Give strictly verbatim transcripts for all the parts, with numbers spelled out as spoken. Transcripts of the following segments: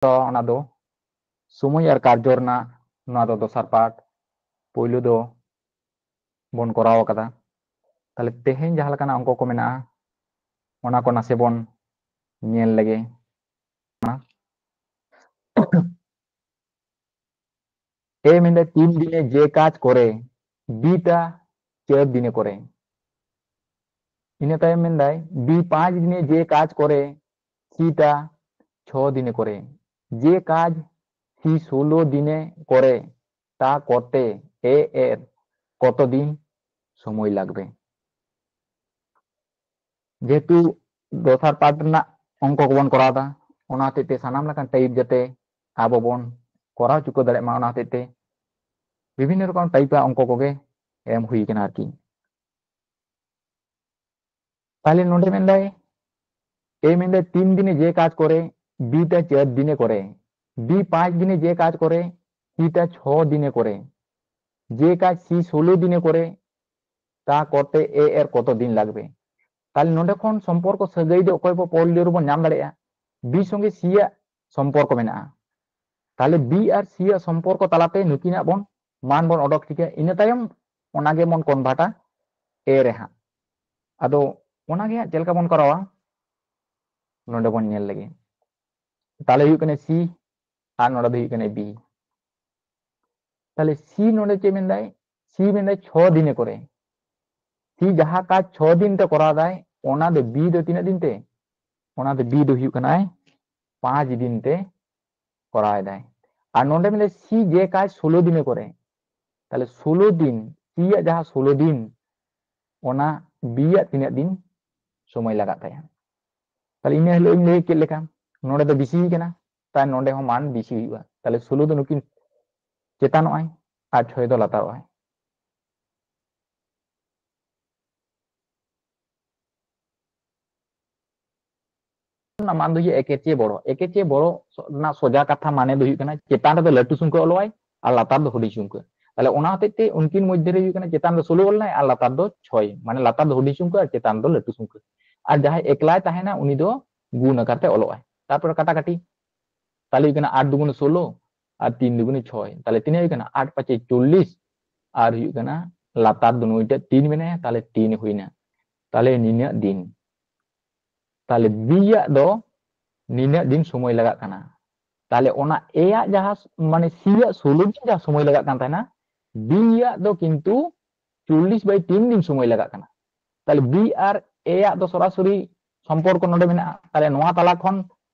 ᱛᱚ ᱚᱱᱟ ᱫᱚ ᱥᱚᱢᱚᱭ ᱟᱨ ᱠᱟᱨᱡᱚ ᱨᱮᱱᱟᱜ ᱱᱚᱣᱟ ᱫᱚ ᱫᱚᱥᱟᱨ ᱯᱟᱴ ᱯᱳᱭᱞᱳ ᱫᱚ ᱵᱚᱱ ᱠᱚᱨᱟᱣ ᱟᱠᱟᱫᱟ᱾ ᱛᱟᱦᱞᱮ ᱛᱮᱦᱮᱧ ᱡᱟᱦᱟᱸ ᱞᱮᱠᱟᱱᱟᱜ ᱚᱝᱠᱚ ᱠᱚ ᱢᱮᱱᱟᱜᱼᱟ, ᱚᱱᱟ ᱠᱚ ᱱᱟᱥᱮ ᱵᱚᱱ ᱧᱮᱞ ᱞᱮᱜᱮ᱾ ᱮ ᱢᱮᱱᱫᱟᱭ, ᱛᱤᱱ ᱫᱤᱱᱮ ᱡᱮ ᱠᱟᱡᱽ ᱠᱚᱨᱮ, ᱵᱤ ᱛᱟ ᱪᱟᱨ ᱫᱤᱱᱮ ᱠᱚᱨᱮ᱾ ᱤᱱᱟᱹ ᱛᱟᱭᱚᱢ ᱢᱮᱱᱫᱟᱭ, ᱵᱤ ᱯᱟᱸᱪ ᱫᱤᱱᱮ ᱡᱮ ᱠᱟᱡᱽ ᱠᱚᱨᱮ, ᱥᱤ ᱛᱟ ᱪᱷᱚ ᱫᱤᱱᱮ ᱠᱚᱨᱮ᱾ ᱡᱮ ᱠᱟᱡᱽ ᱥᱤ ᱥᱳᱞᱳ ᱫᱤᱱᱮ ᱠᱚᱨᱮ, তা করতে এ এর কত দিন সময় লাগবে? ᱡᱮᱦᱮᱛᱩ ᱫᱚᱥᱟᱨ ᱯᱟᱴ ᱨᱮᱱᱟᱜ ᱚᱝᱠᱚ ᱠᱚᱵᱚᱱ ᱠᱚᱨᱟᱣ ᱮᱫᱟ, ᱚᱱᱟ ᱦᱚᱛᱮᱡ ᱛᱮ ᱥᱟᱱᱟᱢ ᱞᱮᱠᱟᱱ ᱴᱟᱭᱤᱯ ᱡᱟᱛᱮ ᱟᱵᱚ ᱵᱚᱱ ᱠᱚᱨᱟᱣ ᱪᱩᱠᱟᱹᱣ ᱫᱟᱲᱮᱭᱟᱜ ᱢᱟ, ᱚᱱᱟ ᱦᱚᱛᱮᱡ ᱛᱮ ᱵᱤᱵᱷᱤᱱᱱᱚ ᱨᱚᱠᱚᱢ ᱴᱟᱭᱤᱯ ᱟᱜ ᱚᱝᱠᱚ ᱠᱚᱜᱮ ᱮᱢ ᱦᱩᱭ ᱠᱟᱱᱟ ᱟᱨᱠᱤ᱾ ᱛᱟᱦᱞᱮ ᱱᱚᱰᱮ ᱢᱮᱱᱫᱟᱭ, ᱮ ᱢᱮᱱᱫᱟᱭ ᱛᱤᱱ ᱫᱤᱱᱮ ᱡᱮ ᱠᱟᱡᱽ ᱠᱚᱨᱮ, ᱵᱤ ᱛᱟ ᱪᱟᱨ ᱫᱤᱱᱮ ᱠᱚᱨᱮ, ᱵᱤ ᱯᱟᱸᱪ ᱫᱤᱱᱮ ᱡᱮ ᱠᱟᱡᱽ ᱠᱚᱨᱮ, ᱥᱤ ᱛᱟ ᱪᱷᱚ ᱫᱤᱱᱮ ᱠᱚᱨᱮ, ᱡᱮ ᱠᱟᱡᱽ ᱥᱤ ᱥᱳᱞᱳ ᱫᱤᱱᱮ ᱠᱚᱨᱮ, তা করতে এ এর কত দিন লাগবে? ᱛᱟᱦᱞᱮ ᱱᱚᱰᱮ ᱠᱷᱚᱱ ᱥᱚᱢᱯᱚᱨᱠᱚ ᱥᱟᱹᱜᱟᱹᱭ ᱫᱚ ᱚᱠᱚᱭ ᱵᱚ ᱯᱳᱭᱞᱳ ᱨᱮᱵᱚᱱ ᱧᱟᱢ ᱫᱟᱲᱮᱭᱟᱜᱼᱟ? ᱵᱤ ᱥᱚᱸᱜᱮ ᱥᱤ ᱭᱟᱜ ᱥᱚᱢᱯᱚᱨᱠᱚ ᱢᱮᱱᱟᱜᱼᱟ᱾ ᱛᱟᱦᱞᱮ ᱵᱤ ᱟᱨ ᱥᱤ ᱭᱟᱜ ᱥᱚᱢᱯᱚᱨᱠᱚ ᱛᱟᱞᱟᱛᱮ ᱱᱩᱠᱤᱱᱟᱜ ᱵᱚᱱ ᱢᱟᱱ ᱵᱚᱱ ᱚᱰᱚᱠ ᱴᱷᱤᱠᱟ, ᱤᱱᱟᱹ ᱛᱟᱭᱚᱢ ᱚᱱᱟᱜᱮ ᱵᱚᱱ ᱠᱚᱱᱵᱷᱟᱨᱴᱟ ᱮ ᱨᱮ ᱦᱟᱸᱜ᱾ ᱟᱫᱚ ᱚᱱᱟᱜᱮ ᱦᱟᱸᱜ ᱪᱮᱫ ᱞᱮᱠᱟ ᱵᱚᱱ ᱠᱚᱨᱟᱣᱟ, ᱱᱚᱰᱮ ᱵᱚᱱ ᱧᱮᱞ ᱞᱮᱜᱮ᱾ ᱛᱟᱦᱞᱮ ᱦᱩᱭᱩᱜ ᱠᱟᱱᱟ ᱥᱤ ᱟᱨ ᱱᱚᱰᱮ ᱫᱚ ᱦᱩᱭᱩᱜ ᱠᱟᱱᱟ ᱵᱤ᱾ ᱛᱟᱦᱞᱮ ᱥᱤ ᱱᱚᱰᱮ ᱪᱮᱫ ᱢᱮᱱᱫᱟᱭ? ᱥᱤ ᱢᱮᱱᱫᱟᱭ ᱪᱷᱚ ᱫᱤᱱᱮ ᱠᱚᱨᱮ᱾ ᱥᱤ ᱡᱟᱦᱟᱸ ᱠᱟᱡᱽ ᱪᱷᱚ ᱫᱤᱱ ᱛᱮ ᱠᱚᱨᱟᱣ ᱫᱟᱭ, ᱚᱱᱟ ᱫᱚ ᱵᱤ ᱫᱚ ᱛᱤᱱᱟᱹᱜ ᱫᱤᱱ ᱛᱮ? ᱚᱱᱟ ᱫᱚ ᱵᱤ ᱫᱚ ᱦᱩᱭᱩᱜ ᱠᱟᱱᱟᱭ ᱯᱟᱸᱪ ᱫᱤᱱ ᱛᱮ ᱠᱚᱨᱟᱣ ᱮᱫᱟᱭ᱾ ᱟᱨ ᱱᱚᱰᱮ ᱢᱮᱱᱫᱟᱭ ᱥᱤ ᱡᱮ ᱠᱟᱡᱽ ᱥᱳᱞᱳ ᱫᱤᱱᱮ ᱠᱚᱨᱮ, ᱛᱟᱦᱞᱮ ᱥᱳᱞᱳ ᱫᱤᱱ, ᱥᱤ ᱭᱟᱜ ᱡᱟᱦᱟᱸ ᱥᱳᱞᱳ ᱫᱤᱱ, ᱚᱱᱟ ᱵᱤ ᱭᱟᱜ ᱛᱤᱱᱟᱹᱜ ᱫᱤᱱ ᱥᱚᱢᱚᱭ ᱞᱟᱜᱟᱜ ᱛᱟᱭᱟ? ᱛᱟᱦᱞᱮ ᱤᱱᱟᱹ ᱦᱤᱞᱳᱜ ᱤᱧ ᱞᱟᱹᱭ ᱠᱮᱫ ᱞᱮᱠᱟ, ᱱᱚᱰᱮ ᱫᱚ ᱵᱤᱥᱤ ᱠᱟᱱᱟ, ᱛᱟᱦᱞᱮ ᱱᱚᱰᱮ ᱦᱚᱸ ᱢᱟᱱ ᱵᱤᱥᱤ ᱦᱩᱭᱩᱜᱼᱟ᱾ ᱛᱟᱦᱞᱮ ᱥᱳᱞᱳ ᱫᱚ ᱱᱩᱠᱤᱱ ᱪᱮᱛᱟᱱᱚᱜᱼᱟᱭ ᱟᱨ ᱪᱷᱚᱭ ᱫᱚ ᱞᱟᱛᱟᱨᱚᱜᱼᱟᱭ᱾ ᱚᱱᱟ ᱢᱟᱱ ᱫᱚ ᱦᱩᱭᱩᱜᱼᱟ ᱮᱠᱮᱨ ᱪᱮᱭᱮ ᱵᱚᱲᱚ᱾ ᱮᱠᱮᱨ ᱪᱮᱭᱮ ᱵᱚᱲᱚ ᱨᱮᱱᱟᱜ ᱥᱚᱡᱟ ᱠᱟᱛᱷᱟ ᱢᱟᱱᱮ ᱫᱚ ᱦᱩᱭᱩᱜ ᱠᱟᱱᱟ ᱪᱮᱛᱟᱱ ᱨᱮᱫᱚ ᱞᱟᱹᱴᱩ ᱥᱚᱝᱠᱷᱟ ᱚᱞᱚᱜᱼᱟᱭ ᱟᱨ ᱞᱟᱛᱟᱨ ᱫᱚ ᱦᱩᱰᱤᱧ ᱥᱚᱝᱠᱷᱟ᱾ ᱛᱟᱦᱞᱮ ᱚᱱᱟ ᱦᱚᱛᱮᱡ ᱛᱮ ᱩᱱᱠᱤᱱ ᱢᱚᱫᱽᱫᱷᱮ ᱨᱮ ᱦᱩᱭᱩᱜ ᱠᱟᱱᱟ ᱪᱮᱛᱟᱱ ᱫᱚ ᱥᱳᱞᱳ ᱚᱞ ᱞᱮᱱᱟᱭ ᱟᱨ ᱞᱟᱛᱟᱨ ᱫᱚ ᱪᱷᱚᱭ, ᱢᱟᱱᱮ ᱞᱟᱛᱟᱨ ᱫᱚ ᱦᱩᱰᱤᱧ ᱥᱚᱝᱠᱷᱟ ᱟᱨ ᱪᱮᱛᱟᱱ ᱫᱚ ᱞᱟᱹᱴᱩ ᱥᱚᱝᱠᱷᱟ᱾ ᱟᱨ ᱡᱟᱦᱟᱸᱭ ᱮᱠᱞᱟᱭ ᱛᱟᱦᱮᱱᱟ ᱩᱱᱤ ᱫᱚ ᱜᱩᱱ ᱟᱠᱟᱨ ᱛᱮ ᱚᱞᱚᱜᱼᱟᱭ᱾ ᱛᱟᱨᱯᱚᱨᱮ ᱠᱟᱴᱟᱠᱟᱴᱤ, ᱛᱟᱦᱞᱮ ᱦᱩᱭᱩᱜ ᱠᱟᱱᱟ ᱟᱴ ᱫᱩᱜᱩᱱᱮ ᱥᱳᱞᱳ ᱟᱨ ᱛᱤᱱ ᱫᱩᱜᱩᱱᱮ ᱪᱷᱚᱭ, ᱛᱟᱦᱞᱮ ᱛᱤᱱᱟᱹᱜ ᱦᱩᱭᱩᱜ ᱠᱟᱱᱟ? ᱟᱴ ᱯᱟᱸᱪᱮ ᱪᱚᱞᱞᱤᱥ, ᱟᱨ ᱦᱩᱭᱩᱜ ᱠᱟᱱᱟ ᱞᱟᱛᱟᱨ ᱫᱚ ᱱᱩᱭᱴᱟᱜ ᱛᱤᱱ ᱢᱮᱱᱟᱭᱟ, ᱛᱟᱦᱞᱮ ᱛᱤᱱ ᱦᱩᱭᱱᱟ᱾ ᱛᱟᱦᱞᱮ ᱱᱤᱱᱟᱹᱜ ᱫᱤᱱ, ᱛᱟᱦᱞᱮ ᱵᱤ ᱟᱜ ᱫᱚ ᱱᱤᱱᱟᱹᱜ ᱫᱤᱱ ᱥᱚᱢᱚᱭ ᱞᱟᱜᱟᱜ ᱠᱟᱱᱟ᱾ ᱛᱟᱦᱞᱮ ᱚᱱᱟ ᱮ ᱟᱜ ᱡᱟᱦᱟᱸ ᱢᱟᱱᱮ ᱥᱤ ᱟᱜ ᱥᱳᱞᱳ ᱫᱤᱱ ᱡᱟᱦᱟᱸ ᱥᱚᱢᱚᱭ ᱞᱟᱜᱟᱜ ᱠᱟᱱ ᱛᱟᱦᱮᱱᱟ, ᱵᱤ ᱟᱜ ᱫᱚ ᱠᱤᱱᱛᱩ ᱪᱚᱞᱞᱤᱥ ᱵᱟᱭ ᱛᱤᱱ ᱫᱤᱱ ᱥᱚᱢᱚᱭ ᱞᱟᱜᱟᱜ ᱠᱟᱱᱟ᱾ ᱛᱟᱦᱞᱮ ᱵᱤ ᱟᱨ ᱮ ᱟᱜ ᱫᱚ ᱥᱚᱨᱟᱥᱚᱨᱤ ᱥᱚᱢᱯᱚᱨᱠᱚ ᱱᱚᱰᱮ ᱢᱮᱱᱟᱜᱼᱟ᱾ ᱛᱟᱦᱞᱮ ᱱᱚᱣᱟ ᱛᱟᱞᱟ ᱠᱷᱚᱱ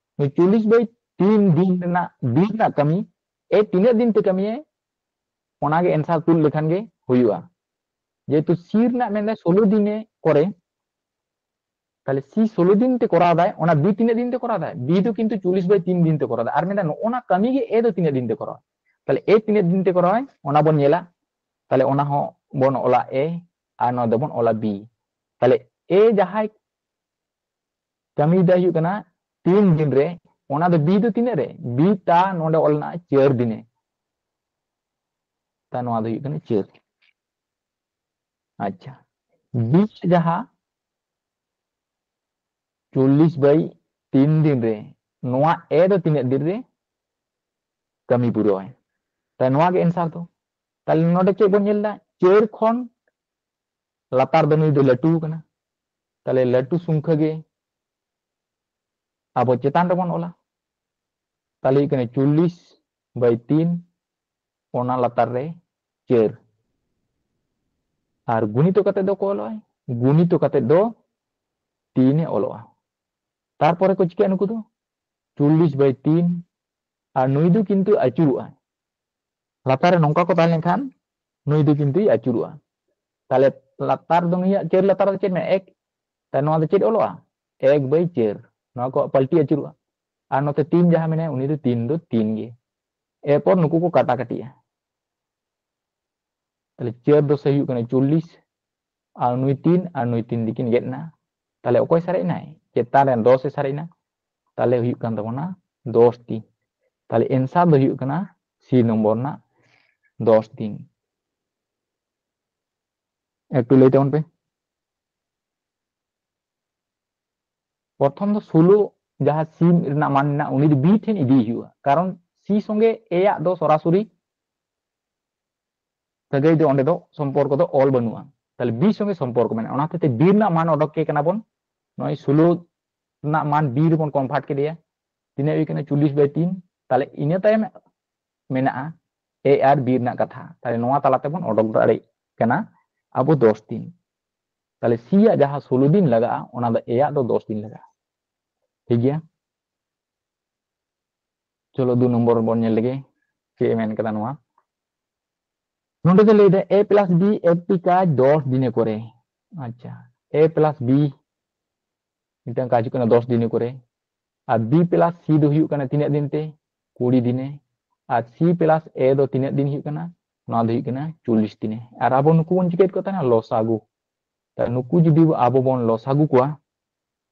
ᱪᱚᱞᱞᱤᱥ ᱵᱟᱭ ᱛᱤᱱ ᱫᱤᱱ ᱨᱮᱱᱟᱜ ᱵᱤ ᱨᱮᱱᱟᱜ ᱠᱟᱹᱢᱤ ᱮ ᱛᱤᱱᱟᱹᱜ ᱫᱤᱱ ᱛᱮ ᱠᱟᱹᱢᱤᱭᱟᱭ, ᱚᱱᱟᱜᱮ ᱮᱱᱥᱟᱨ ᱛᱩᱫ ᱞᱮᱠᱷᱟᱱ ᱜᱮ ᱦᱩᱭᱩᱜᱼᱟ᱾ ᱡᱮᱦᱮᱛᱩ ᱥᱤ ᱨᱮᱱᱟᱜ ᱢᱮᱱᱫᱟᱭ ᱥᱳᱞᱳ ᱫᱤᱱᱮ ᱠᱚᱨᱮ, ᱛᱟᱦᱞᱮ ᱥᱤ ᱥᱳᱞᱳ ᱫᱤᱱ ᱛᱮ ᱠᱚᱨᱟᱣ ᱫᱟᱭ, ᱚᱱᱟ ᱵᱤ ᱛᱤᱱᱟᱹᱜ ᱫᱤᱱ ᱛᱮ ᱠᱚᱨᱟᱣ ᱫᱟᱭ? ᱵᱤ ᱫᱚ ᱠᱤᱱᱛᱩ ᱪᱚᱞᱞᱤᱥ ᱵᱟᱭ ᱛᱤᱱ ᱫᱤᱱ ᱛᱮ ᱠᱚᱨᱟᱣ ᱫᱟᱭ᱾ ᱟᱨ ᱢᱮᱱᱫᱟ ᱱᱚᱜᱼᱚ ᱱᱟ ᱠᱟᱹᱢᱤ ᱜᱮ ᱮ ᱫᱚ ᱛᱤᱱᱟᱹᱜ ᱫᱤᱱ ᱛᱮ ᱠᱚᱨᱟᱣᱟ? ᱛᱟᱦᱞᱮ ᱮ ᱛᱤᱱᱟᱹᱜ ᱫᱤᱱ ᱛᱮ ᱠᱚᱨᱟᱣᱟᱭ ᱚᱱᱟ ᱵᱚᱱ ᱧᱮᱞᱟ᱾ ᱛᱟᱦᱞᱮ ᱚᱱᱟ ᱦᱚᱸ ᱵᱚᱱ ᱚᱞᱟ ᱮ, ᱟᱨ ᱱᱚᱣᱟ ᱫᱚᱵᱚᱱ ᱚᱞᱟ ᱵᱤ᱾ ᱛᱟᱦᱞᱮ ᱮ ᱡᱟᱦᱟᱸᱭ ᱠᱟᱹᱢᱤᱭᱮᱫᱟᱭ ᱦᱩᱭᱩᱜ ᱠᱟᱱᱟ ᱛᱤᱱ ᱫᱤᱱ ᱨᱮ, ᱚᱱᱟ ᱫᱚ ᱵᱤ ᱫᱚ ᱛᱤᱱᱟᱹᱜ ᱨᱮ? ᱵᱤ ᱛᱟ ᱱᱚᱰᱮ ᱚᱞ ᱢᱮᱱᱟᱜᱼᱟ ᱪᱟᱹᱨ ᱫᱤᱱᱮ, ᱛᱟ ᱱᱚᱣᱟ ᱫᱚ ᱦᱩᱭᱩᱜ ᱠᱟᱱᱟ ᱪᱟᱹᱨ᱾ ᱟᱪᱪᱷᱟ, ᱵᱤ ᱡᱟᱦᱟᱸ ᱪᱚᱞᱞᱤᱥ ᱵᱟᱭ ᱛᱤᱱ ᱫᱤᱱ ᱨᱮ, ᱱᱚᱣᱟ ᱮ ᱫᱚ ᱛᱤᱱᱟᱹᱜ ᱫᱤᱱ ᱨᱮ ᱠᱟᱹᱢᱤ ᱯᱩᱨᱟᱹᱣᱟᱭ? ᱛᱟᱦᱞᱮ ᱱᱚᱣᱟ ᱜᱮ ᱮᱱᱥᱟᱨ ᱫᱚ᱾ ᱛᱟᱦᱞᱮ ᱱᱚᱰᱮ ᱪᱮᱫ ᱵᱚᱱ ᱧᱮᱞ ᱮᱫᱟ? ᱪᱟᱹᱨ ᱠᱷᱚᱱ ᱞᱟᱛᱟᱨ ᱫᱚ ᱱᱩᱭ ᱫᱚ ᱞᱟᱹᱴᱩ ᱠᱟᱱᱟ᱾ ᱛᱟᱦᱞᱮ ᱞᱟᱹᱴᱩ ᱥᱚᱝᱠᱷᱟ ᱜᱮ ᱟᱵᱚ ᱪᱮᱛᱟᱱ ᱨᱮᱵᱚᱱ ᱚᱞᱟ᱾ ᱛᱟᱦᱞᱮ ᱦᱩᱭᱩᱜ ᱠᱟᱱᱟ ᱪᱚᱞᱞᱤᱥ ᱵᱟᱭ ᱛᱤᱱ, ᱚᱱᱟ ᱞᱟᱛᱟᱨ ᱨᱮ ᱪᱟᱹᱨ᱾ ᱟᱨ ᱜᱩᱱᱤᱛᱚ ᱠᱟᱛᱮ ᱫᱚ ᱚᱠᱚᱭ ᱚᱞᱚᱜᱼᱟᱭ? ᱜᱩᱱᱤᱛᱚ ᱠᱟᱛᱮ ᱫᱚ ᱛᱤᱱ ᱮ ᱚᱞᱚᱜᱼᱟ᱾ ᱛᱟᱨᱯᱚᱨᱮ ᱠᱚ ᱪᱤᱠᱟᱹᱜᱼᱟ ᱱᱩᱠᱩ ᱫᱚ? ᱪᱚᱞᱞᱤᱥ ᱵᱟᱭ ᱛᱤᱱ, ᱟᱨ ᱱᱩᱭ ᱫᱚ ᱠᱤᱱᱛᱩ ᱟᱹᱪᱩᱨᱚᱜᱼᱟᱭ᱾ ᱞᱟᱛᱟᱨ ᱨᱮ ᱱᱚᱝᱠᱟ ᱠᱚ ᱛᱟᱦᱮᱸ ᱞᱮᱱᱠᱷᱟᱱ ᱱᱩᱭ ᱫᱚ ᱠᱤᱱᱛᱩᱭ ᱟᱹᱪᱩᱨᱚᱜᱼᱟ᱾ ᱛᱟᱦᱞᱮ ᱞᱟᱛᱟᱨ ᱫᱚ ᱱᱩᱭᱟᱜ ᱪᱟᱹᱨ ᱞᱟᱛᱟᱨ ᱨᱮ ᱪᱮᱫ ᱢᱮᱱᱟᱜᱼᱟ? ᱮᱠ᱾ ᱛᱟᱦᱞᱮ ᱱᱚᱣᱟ ᱫᱚ ᱪᱮᱫ ᱚᱞᱚᱜᱼᱟ? ᱮᱠ ᱵᱟᱭ ᱪᱟᱹᱨ᱾ ᱱᱚᱣᱟ ᱠᱚ ᱯᱟᱞᱴᱤ ᱟᱹᱪᱩᱨᱚᱜᱼᱟ᱾ ᱟᱨ ᱱᱚᱛᱮ ᱛᱤᱱ ᱡᱟᱦᱟᱸ ᱢᱮᱱᱟᱭᱟ ᱩᱱᱤ ᱫᱚ ᱛᱤᱱ ᱫᱚ ᱛᱤᱱ ᱜᱮ᱾ ᱮᱨᱯᱚᱨ ᱱᱩᱠᱩ ᱠᱚ ᱠᱟᱴᱟ ᱠᱟᱴᱤᱜᱼᱟ᱾ ᱛᱟᱦᱞᱮ ᱪᱟᱹᱨ ᱫᱚᱥᱮ ᱦᱩᱭᱩᱜ ᱠᱟᱱᱟ ᱪᱚᱞᱞᱤᱥ, ᱟᱨ ᱱᱩᱭ ᱛᱤᱱ ᱟᱨ ᱱᱩᱭ ᱛᱤᱱ ᱫᱚᱠᱤᱱ ᱜᱮᱫ ᱮᱱᱟ᱾ ᱛᱟᱦᱞᱮ ᱚᱠᱚᱭ ᱥᱟᱨᱮᱡ ᱮᱱᱟᱭ? ᱪᱮᱛᱟᱱ ᱨᱮ ᱫᱚᱥ ᱮ ᱥᱟᱨᱮᱡ ᱮᱱᱟ᱾ ᱛᱟᱦᱞᱮ ᱦᱩᱭᱩᱜ ᱠᱟᱱ ᱛᱟᱵᱚᱱᱟ ᱫᱚᱥ ᱫᱤᱱ᱾ ᱛᱟᱦᱞᱮ ᱮᱱᱥᱟᱨ ᱫᱚ ᱦᱩᱭᱩᱜ ᱠᱟᱱᱟ ᱥᱤ ᱱᱚᱢᱵᱚᱨ ᱨᱮᱱᱟᱜ ᱫᱚᱥ ᱫᱤᱱ᱾ ᱮᱠᱴᱩ ᱞᱟᱹᱭ ᱛᱟᱵᱚᱱ ᱯᱮ᱾ ᱯᱨᱚᱛᱷᱚᱢ ᱫᱚ ᱥᱳᱞᱳ ᱡᱟᱦᱟᱸ ᱥᱤ ᱨᱮᱱᱟᱜ ᱢᱟᱱ ᱢᱮᱱᱟᱜᱼᱟ, ᱩᱱᱤ ᱫᱚ ᱵᱤ ᱴᱷᱮᱱ ᱤᱫᱤᱭ ᱦᱩᱭᱩᱜᱼᱟ, ᱠᱟᱨᱚᱱ ᱥᱤ ᱥᱚᱸᱜᱮ ᱮ ᱟᱜ ᱫᱚ ᱥᱚᱨᱟᱥᱚᱨᱤ ᱥᱟᱹᱜᱟᱹᱭ ᱫᱚ ᱚᱸᱰᱮ ᱫᱚ ᱥᱚᱢᱯᱚᱨᱠᱚ ᱫᱚ ᱚᱞ ᱵᱟᱹᱱᱩᱜᱼᱟ᱾ ᱛᱟᱦᱞᱮ ᱵᱤ ᱥᱚᱸᱜᱮ ᱥᱚᱢᱯᱚᱨᱠᱚ ᱢᱮᱱᱟᱜᱼᱟ, ᱚᱱᱟ ᱦᱚᱛᱮᱡ ᱛᱮ ᱵᱤ ᱨᱮᱱᱟᱜ ᱢᱟᱱ ᱚᱰᱚᱠ ᱠᱮ ᱠᱟᱱᱟ ᱵᱚᱱ, ᱱᱚᱜᱼᱚᱭ ᱥᱳᱞᱳ ᱨᱮᱱᱟᱜ ᱢᱟᱱ ᱵᱤ ᱨᱮᱵᱚᱱ ᱠᱚᱱᱵᱷᱟᱨᱴ ᱠᱮᱫᱮᱭᱟ, ᱛᱤᱱᱟᱹᱜ ᱦᱩᱭ ᱠᱟᱱᱟ? ᱪᱚᱞᱞᱤᱥ ᱵᱟᱭ ᱛᱤᱱ᱾ ᱛᱟᱦᱞᱮ ᱤᱱᱟᱹ ᱛᱟᱭᱚᱢ ᱢᱮᱱᱟᱜᱼᱟ ᱮ ᱟᱨ ᱵᱤ ᱨᱮᱱᱟᱜ ᱠᱟᱛᱷᱟ, ᱛᱟᱦᱞᱮ ᱱᱚᱣᱟ ᱛᱟᱞᱟ ᱛᱮᱵᱚᱱ ᱚᱰᱚᱠ ᱫᱟᱲᱮᱭᱟᱜ ᱠᱟᱱᱟ ᱟᱵᱚ ᱫᱚᱥ ᱫᱤᱱ᱾ ᱛᱟᱦᱞᱮ ᱥᱤ ᱟᱜ ᱡᱟᱦᱟᱸ ᱥᱳᱞᱳ ᱫᱤᱱ ᱞᱟᱜᱟᱜᱼᱟ, ᱚᱱᱟ ᱫᱚ ᱮ ᱟᱜ ᱫᱚ ᱫᱚᱥ ᱫᱤᱱ ᱞᱟᱜᱟᱜᱼᱟ᱾ ᱴᱷᱤᱠ ᱜᱮᱭᱟ, ᱪᱚᱞᱚ ᱫᱩ ᱱᱚᱢᱵᱚᱨ ᱵᱚᱱ ᱧᱮᱞ ᱞᱮᱜᱮ ᱪᱮᱫ ᱮ ᱢᱮᱱ ᱠᱟᱫᱟ ᱱᱚᱣᱟ᱾ ᱱᱚᱰᱮ ᱫᱚ ᱞᱟᱹᱭ ᱫᱟ ᱮ ᱯᱞᱟᱥ ᱵᱤ ᱮᱠᱴᱤ ᱠᱟᱡᱽ ᱫᱚᱥ ᱫᱤᱱᱮ ᱠᱚᱨᱮ᱾ ᱟᱪᱪᱷᱟ, ᱮ ᱯᱞᱟᱥ ᱵᱤ ᱢᱤᱫᱴᱟᱝ ᱠᱟᱡᱽ ᱦᱩᱭᱩᱜ ᱠᱟᱱᱟ ᱫᱚᱥ ᱫᱤᱱᱮ ᱠᱚᱨᱮ, ᱟᱨ ᱵᱤ ᱯᱞᱟᱥ ᱥᱤ ᱫᱚ ᱦᱩᱭᱩᱜ ᱠᱟᱱᱟ ᱛᱤᱱᱟᱹᱜ ᱫᱤᱱ ᱛᱮ? ᱠᱩᱲᱤ ᱫᱤᱱᱮ᱾ ᱟᱨ ᱥᱤ ᱯᱞᱟᱥ ᱮ ᱫᱚ ᱛᱤᱱᱟᱹᱜ ᱫᱤᱱ ᱦᱩᱭᱩᱜ ᱠᱟᱱᱟ? ᱱᱚᱣᱟ ᱫᱚ ᱦᱩᱭᱩᱜ ᱠᱟᱱᱟ ᱪᱚᱞᱞᱤᱥ ᱫᱤᱱᱮ᱾ ᱟᱨ ᱟᱵᱚ ᱱᱩᱠᱩ ᱵᱚᱱ ᱪᱤᱠᱟᱹᱭᱮᱫ ᱠᱚ ᱛᱟᱦᱮᱱᱟ? ᱞᱚᱥᱟᱜᱩ᱾ ᱛᱟᱦᱞᱮ ᱱᱩᱠᱩ ᱡᱩᱫᱤ ᱟᱵᱚ ᱵᱚᱱ ᱞᱚᱥᱟᱜᱩ ᱠᱚᱣᱟ,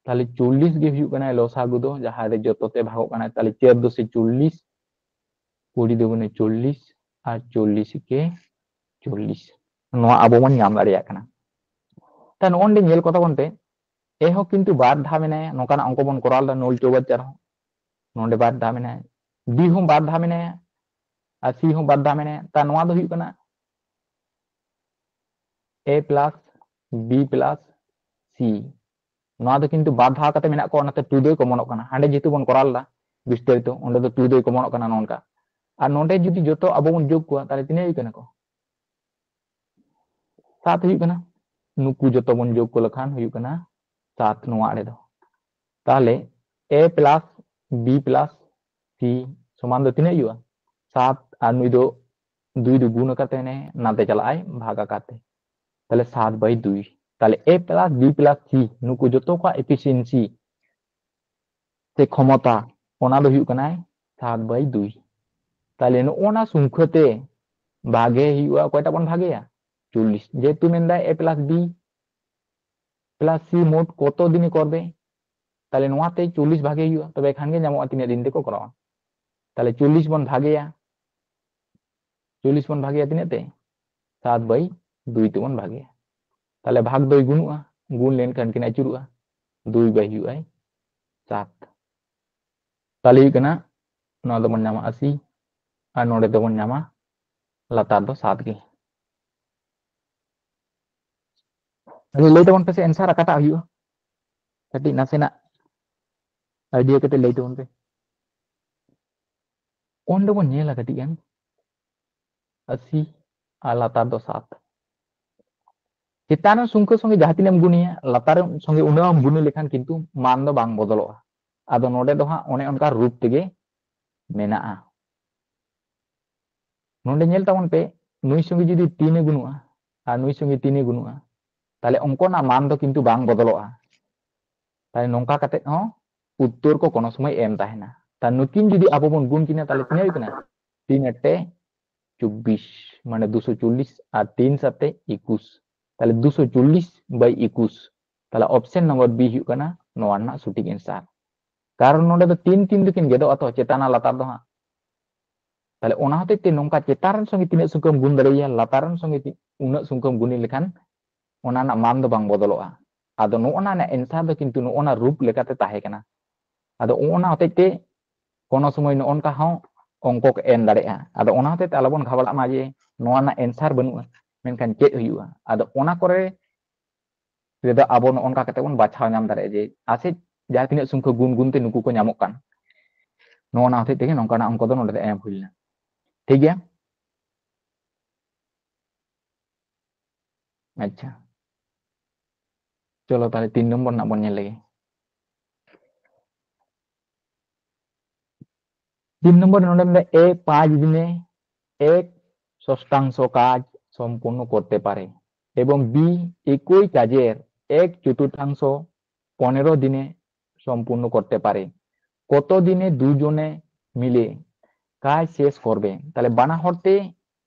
ᱛᱟᱦᱞᱮ ᱪᱚᱞᱞᱤᱥ ᱜᱮ ᱦᱩᱭᱩᱜ ᱠᱟᱱᱟ ᱞᱚᱥᱟᱜᱩ ᱫᱚ, ᱡᱟᱦᱟᱸ ᱨᱮ ᱡᱚᱛᱚ ᱛᱮ ᱵᱷᱟᱜᱚᱜ ᱠᱟᱱᱟ᱾ ᱛᱟᱦᱞᱮ ᱪᱟᱹᱨ ᱫᱚᱥᱮ ᱪᱚᱞᱞᱤᱥ, ᱠᱩᱲᱤ ᱫᱩᱜᱩᱱᱮ ᱪᱚᱞᱞᱤᱥ, ᱟᱨ ᱪᱚᱞᱞᱤᱥ ᱠᱮ ᱪᱚᱞᱞᱤᱥ, ᱱᱚᱣᱟ ᱟᱵᱚ ᱵᱚᱱ ᱧᱟᱢ ᱫᱟᱲᱮᱭᱟᱜ ᱠᱟᱱᱟ᱾ ᱛᱟᱦᱞᱮ ᱱᱚᱜᱼᱚᱭ ᱱᱚᱰᱮ ᱧᱮᱞ ᱠᱚ ᱛᱟᱵᱚᱱ ᱯᱮ, ᱮ ᱦᱚᱸ ᱠᱤᱱᱛᱩ ᱵᱟᱨ ᱫᱷᱟᱣ ᱢᱮᱱᱟᱭᱟ, ᱱᱚᱝᱠᱟᱱᱟᱜ ᱚᱝᱠᱚ ᱵᱚᱱ ᱠᱚᱨᱟᱣ ᱞᱮᱫᱟ ᱱᱩᱞ ᱪᱳᱣᱵᱟᱪᱟᱨ ᱦᱚᱸ, ᱱᱚᱰᱮ ᱵᱟᱨ ᱫᱷᱟᱣ ᱢᱮᱱᱟᱭᱟ, ᱵᱤ ᱦᱚᱸ ᱵᱟᱨ ᱫᱷᱟᱣ ᱢᱮᱱᱟᱭᱟ, ᱟᱨ ᱥᱤ ᱦᱚᱸ ᱵᱟᱨ ᱫᱷᱟᱣ ᱢᱮᱱᱟᱭᱟ᱾ ᱛᱟ ᱱᱚᱣᱟ ᱫᱚ ᱦᱩᱭᱩᱜ ᱠᱟᱱᱟ ᱮ ᱯᱞᱟᱥ ᱵᱤ ᱯᱞᱟᱥ ᱥᱤ, ᱱᱚᱣᱟ ᱫᱚ ᱠᱤᱱᱛᱩ ᱵᱟᱨ ᱫᱷᱟᱣ ᱠᱟᱛᱮ ᱢᱮᱱᱟᱜ ᱠᱚᱣᱟ, ᱚᱱᱟᱛᱮ ᱴᱩ ᱫᱚᱭ ᱠᱚᱢᱚᱱᱚᱜ ᱠᱟᱱᱟ᱾ ᱦᱟᱸᱰᱮ ᱡᱮᱦᱮᱛᱩ ᱵᱚᱱ ᱠᱚᱨᱟᱣ ᱞᱮᱫᱟ ᱵᱤᱥᱛᱟᱨᱤᱛᱚ, ᱚᱸᱰᱮ ᱫᱚ ᱴᱩ ᱫᱚᱭ ᱠᱚᱢᱚᱱᱚᱜ ᱠᱟᱱᱟ ᱱᱚᱝᱠᱟ᱾ ᱟᱨ ᱱᱚᱰᱮ ᱡᱩᱫᱤ ᱡᱚᱛᱚ ᱟᱵᱚ ᱵᱚᱱ ᱡᱳᱜᱽ ᱠᱚᱣᱟ, ᱛᱟᱦᱞᱮ ᱛᱤᱱᱟᱹᱜ ᱦᱩᱭᱩᱜ ᱠᱟᱱᱟ ᱠᱚ? ᱥᱟᱛ ᱦᱩᱭᱩᱜ ᱠᱟᱱᱟ᱾ ᱱᱩᱠᱩ ᱡᱚᱛᱚ ᱵᱚᱱ ᱡᱳᱜᱽ ᱠᱚ ᱞᱮᱠᱷᱟᱱ ᱦᱩᱭᱩᱜ ᱠᱟᱱᱟ ᱥᱟᱛ ᱱᱚᱣᱟ ᱟᱲᱮ ᱫᱚ᱾ ᱛᱟᱦᱞᱮ ᱮ ᱯᱞᱟᱥ ᱵᱤ ᱯᱞᱟᱥ ᱥᱤ ᱥᱚᱢᱟᱱ ᱫᱚ ᱛᱤᱱᱟᱹᱜ ᱦᱩᱭᱩᱜᱼᱟ? ᱥᱟᱛ, ᱟᱨ ᱱᱩᱭ ᱫᱚ ᱫᱩᱭ ᱫᱚ ᱜᱩᱱ ᱟᱠᱟᱛᱮ ᱱᱟᱛᱮ ᱪᱟᱞᱟᱜ ᱟᱭ ᱵᱷᱟᱜᱽ ᱟᱠᱟᱛᱮ, ᱛᱟᱦᱞᱮ ᱥᱟᱛ ᱵᱟᱭ ᱫᱩᱭ᱾ ᱛᱟᱦᱞᱮ ᱮ ᱯᱞᱟᱥ ᱵᱤ ᱯᱞᱟᱥ ᱥᱤ ᱱᱩᱠᱩ ᱡᱚᱛᱚ ᱠᱚᱣᱟᱜ ᱮᱯᱷᱤᱥᱤᱭᱮᱱᱥᱤ ᱥᱮ ᱠᱷᱚᱢᱚᱛᱟ, ᱚᱱᱟ ᱫᱚ ᱦᱩᱭᱩᱜ ᱠᱟᱱᱟᱭ ᱥᱟᱛ ᱵᱟᱭ ᱫᱩᱭ᱾ ᱛᱟᱦᱞᱮ ᱱᱚᱜᱼᱚ ᱱᱟ ᱥᱚᱝᱠᱷᱭᱟ ᱛᱮ ᱵᱷᱟᱜᱮ ᱦᱩᱭᱩᱜᱼᱟ, ᱚᱠᱚᱭᱴᱟᱜ ᱵᱚᱱ ᱵᱷᱟᱜᱮᱭᱟ? ᱪᱚᱞᱞᱤᱥ᱾ ᱡᱮᱦᱮᱛᱩ ᱢᱮᱱᱫᱟᱭ ᱮ ᱯᱞᱟᱥ ᱵᱤ ᱯᱞᱟᱥ ᱥᱤ ᱢᱳᱴ ᱠᱚᱛᱚ ᱫᱤᱱᱮ ᱠᱚᱨᱵᱮ, ᱛᱟᱦᱞᱮ ᱱᱚᱣᱟᱛᱮ ᱪᱚᱞᱞᱤᱥ ᱵᱷᱟᱜᱮ ᱦᱩᱭᱩᱜᱼᱟ, ᱛᱚᱵᱮ ᱠᱷᱟᱱ ᱜᱮ ᱧᱟᱢᱚᱜᱼᱟ ᱛᱤᱱᱟᱹᱜ ᱫᱤᱱ ᱛᱮᱠᱚ ᱠᱚᱨᱟᱣᱟ᱾ ᱛᱟᱦᱞᱮ ᱪᱚᱞᱞᱤᱥ ᱵᱚᱱ ᱵᱷᱟᱜᱮᱭᱟ, ᱪᱚᱞᱞᱤᱥ ᱵᱚᱱ ᱵᱷᱟᱜᱮᱭᱟ ᱛᱤᱱᱟᱹᱜ ᱛᱮ? ᱥᱟᱛ ᱵᱟᱭ ᱫᱩᱭ ᱛᱮᱵᱚᱱ ᱵᱷᱟᱜᱮᱭᱟ᱾ ᱛᱟᱦᱞᱮ ᱵᱷᱟᱜᱽ ᱫᱚᱭ ᱜᱩᱱᱩᱜᱼᱟ, ᱜᱩᱱ ᱞᱮᱱᱠᱷᱟᱱ ᱠᱤᱱ ᱟᱹᱪᱩᱨᱚᱜᱼᱟ, ᱫᱩᱭ ᱵᱟᱭ ᱦᱩᱭᱩᱜᱼᱟᱭ ᱥᱟᱛ᱾ ᱛᱟᱦᱞᱮ ᱦᱩᱭᱩᱜ ᱠᱟᱱᱟ, ᱱᱚᱣᱟ ᱫᱚᱵᱚᱱ ᱧᱟᱢᱟ ᱟᱥᱤ, ᱟᱨ ᱱᱚᱰᱮ ᱫᱚᱵᱚᱱ ᱧᱟᱢᱟ ᱞᱟᱛᱟᱨ ᱫᱚ ᱥᱟᱛ ᱜᱮ᱾ ᱛᱟᱦᱞᱮ ᱞᱟᱹᱭ ᱛᱟᱵᱚᱱ ᱯᱮᱥᱮ answer ᱚᱠᱟᱴᱟᱜ ᱦᱩᱭᱩᱜᱼᱟ, ᱠᱟᱹᱴᱤᱡ ᱱᱟᱥᱮᱱᱟᱜ idea ᱠᱟᱛᱮ ᱞᱟᱹᱭ ᱛᱟᱵᱚᱱ ᱯᱮ᱾ ᱚᱸᱰᱮ ᱵᱚᱱ ᱧᱮᱞᱟ ᱠᱟᱹᱴᱤᱡ ᱜᱟᱱ, ᱟᱥᱤ ᱟᱨ ᱞᱟᱛᱟᱨ ᱫᱚ ᱥᱟᱛ᱾ ᱪᱮᱛᱟᱱ ᱨᱮᱱ ᱥᱚᱝᱠᱷᱟ ᱥᱚᱸᱜᱮ ᱡᱟᱦᱟᱸ ᱛᱤᱱᱟᱹᱜ ᱮᱢ ᱜᱩᱱᱤᱭᱟ, ᱞᱟᱛᱟᱨ ᱨᱮᱱ ᱥᱚᱸᱜᱮ ᱩᱱᱟᱹᱜ ᱮᱢ ᱜᱩᱱᱤ ᱞᱮᱠᱷᱟᱱ ᱠᱤᱱᱛᱩ ᱢᱟᱱ ᱫᱚ ᱵᱟᱝ ᱵᱚᱫᱚᱞᱚᱜᱼᱟ᱾ ᱟᱫᱚ ᱱᱚᱰᱮ ᱫᱚ ᱦᱟᱸᱜ ᱚᱱᱮ ᱚᱱᱠᱟ ᱨᱩᱯ ᱛᱮᱜᱮ ᱢᱮᱱᱟᱜᱼᱟ᱾ ᱱᱚᱰᱮ ᱧᱮᱞ ᱛᱟᱵᱚᱱ ᱯᱮ, ᱱᱩᱭ ᱥᱚᱸᱜᱮ ᱡᱩᱫᱤ ᱛᱤᱱ ᱮ ᱜᱩᱱᱩᱜᱼᱟ ᱟᱨ ᱱᱩᱭ ᱥᱚᱸᱜᱮ ᱛᱤᱱ ᱮ ᱜᱩᱱᱩᱜᱼᱟ, ᱛᱟᱦᱞᱮ ᱚᱱᱠᱟᱱᱟᱜ ᱢᱟᱱ ᱫᱚ ᱠᱤᱱᱛᱩ ᱵᱟᱝ ᱵᱚᱫᱚᱞᱚᱜᱼᱟ᱾ ᱛᱟᱦᱞᱮ ᱱᱚᱝᱠᱟ ᱠᱟᱛᱮ ᱦᱚᱸ ᱩᱛᱛᱚᱨ ᱠᱚ ᱠᱚᱱᱚ ᱥᱚᱢᱚᱭ ᱮᱢ ᱛᱟᱦᱮᱱᱟ᱾ ᱛᱟ ᱱᱩᱠᱤᱱ ᱡᱩᱫᱤ ᱟᱵᱚ ᱵᱚᱱ ᱜᱩᱱ ᱠᱤᱱᱟ, ᱛᱟᱦᱞᱮ ᱛᱤᱱᱟᱹᱜ ᱦᱩᱭᱩᱜ ᱠᱟᱱᱟ? ᱛᱤᱱ ᱟᱴᱮ ᱪᱚᱵᱵᱤᱥ, ᱢᱟᱱᱮ ᱫᱩᱥᱚ ᱪᱚᱞᱞᱤᱥ, ᱟᱨ ᱛᱤᱱ ᱥᱟᱛᱮ ᱮᱠᱩᱥ, ᱛᱟᱦᱞᱮ ᱫᱩᱥᱚ ᱪᱚᱞᱞᱤᱥ by ᱮᱠᱩᱥ᱾ ᱛᱟᱦᱞᱮ option number B ᱦᱩᱭᱩᱜ ᱠᱟᱱᱟ ᱱᱚᱣᱟ ᱨᱮᱱᱟᱜ ᱥᱚᱴᱷᱤᱠ answer᱾ ᱠᱟᱨᱚᱱ ᱱᱚᱰᱮ ᱫᱚ ᱛᱤᱱ ᱛᱤᱱ ᱫᱚᱠᱤᱱ ᱜᱮᱫᱚᱜᱼᱟ ᱛᱚ, ᱪᱮᱛᱟᱱ ᱟᱨ ᱞᱟᱛᱟᱨ ᱫᱚ ᱦᱟᱸᱜ᱾ ᱛᱟᱦᱞᱮ ᱚᱱᱟ ᱦᱚᱛᱮᱡ ᱛᱮ ᱱᱚᱝᱠᱟ ᱪᱮᱛᱟᱱ ᱨᱮᱱ ᱥᱚᱸᱜᱮ ᱛᱤᱱᱟᱹᱜ ᱥᱚᱝᱠᱷᱟᱢ ᱜᱩᱱ ᱫᱟᱲᱮᱭᱟᱭᱟ, ᱞᱟᱛᱟᱨ ᱨᱮᱱ ᱥᱚᱸᱜᱮ ᱛᱤ-, ᱩᱱᱟᱹᱜ ᱥᱚᱝᱠᱷᱟᱢ ᱜᱩᱱᱤ ᱞᱮᱠᱷᱟᱱ ᱚᱱᱟ ᱨᱮᱱᱟᱜ ᱢᱟᱱ ᱫᱚ ᱵᱟᱝ ᱵᱚᱫᱚᱞᱚᱜᱼᱟ᱾ ᱟᱫᱚ ᱱᱚᱜᱼᱚ ᱱᱟ ᱨᱮᱱᱟᱜ answer ᱫᱚ ᱠᱤᱱᱛᱩ ᱱᱚᱜᱼᱚ ᱱᱟ ᱨᱩᱯ ᱞᱮᱠᱟᱛᱮ ᱛᱟᱦᱮᱸ ᱠᱟᱱᱟ᱾ ᱟᱫᱚ ᱚᱱᱟ ᱦᱚᱛᱮᱡ ᱛᱮ ᱠᱳᱱᱳ ᱥᱚᱢᱚᱭ ᱱᱚᱜᱼᱚ ᱱᱚᱝᱠᱟ ᱦᱚᱸ ᱚᱝᱠᱚ ᱠᱚ ᱮᱢ ᱫᱟᱲᱮᱭᱟᱜᱼᱟ᱾ ᱟᱫᱚ ᱚᱱᱟ ᱦᱚᱛᱮᱡ ᱛᱮ ᱟᱞᱚᱵᱚᱱ ᱜᱷᱟᱵᱟᱲᱟᱜ ᱢᱟ ᱡᱮ ᱱᱚᱣᱟ ᱨᱮᱱᱟᱜ answer ᱵᱟᱹᱱᱩᱜᱼᱟ, ᱢᱮᱱᱠᱷᱟᱱ ᱪᱮᱫ ᱦᱩᱭᱩᱜᱼᱟ? ᱟᱫᱚ ᱚᱱᱟ ᱠᱚᱨᱮ ᱨᱮᱫᱚ ᱟᱵᱚ ᱱᱚᱜᱼᱚ ᱱᱚᱝᱠᱟ ᱠᱟᱛᱮ ᱵᱚᱱ ᱵᱟᱪᱷᱟᱣ ᱧᱟᱢ ᱫᱟᱲᱮᱭᱟᱜᱼᱟ ᱡᱮ ᱟᱥᱮ ᱡᱟᱦᱟᱸ ᱛᱤᱱᱟᱹᱜ ᱥᱚᱝᱠᱷᱟ ᱜᱩᱱ ᱜᱩᱱ ᱛᱮ ᱱᱩᱠᱩ ᱠᱚ ᱧᱟᱢᱚᱜ ᱠᱟᱱ, ᱱᱚᱜᱼᱚ ᱱᱟ ᱦᱚᱛᱮᱡ ᱛᱮᱜᱮ ᱱᱚᱝᱠᱟᱱᱟᱜ ᱚᱝᱠᱚ ᱫᱚ ᱱᱚᱰᱮ ᱫᱚ ᱮᱢ ᱦᱩᱭ ᱞᱮᱱᱟ᱾ ᱴᱷᱤᱠ ᱜᱮᱭᱟ? ᱟᱪᱪᱷᱟ, ᱪᱚᱞᱚ ᱛᱟᱦᱞᱮ ᱛᱤᱱ ᱱᱚᱢᱵᱚᱨ ᱨᱮᱱᱟᱜ ᱵᱚᱱ ᱧᱮᱞ ᱞᱮᱜᱮ᱾ ᱛᱤᱱ ᱱᱚᱢᱵᱚᱨ ᱱᱚᱰᱮ ᱢᱮᱱᱫᱟ, A ᱯᱟᱸᱪ ᱫᱤᱱᱮ ᱮᱠ ষষ্ঠাংশ কাজ সম্পূর্ণ করতে পারে এবং B একই কাজের এক চতুর্থাংশ পনেরো দিনে সম্পূর্ণ করতে পারে। কত দিনে দুজনে মিলে কাজ শেষ করবে? তাহলে ᱵᱟᱱᱟ ᱦᱚᱲ ᱛᱮ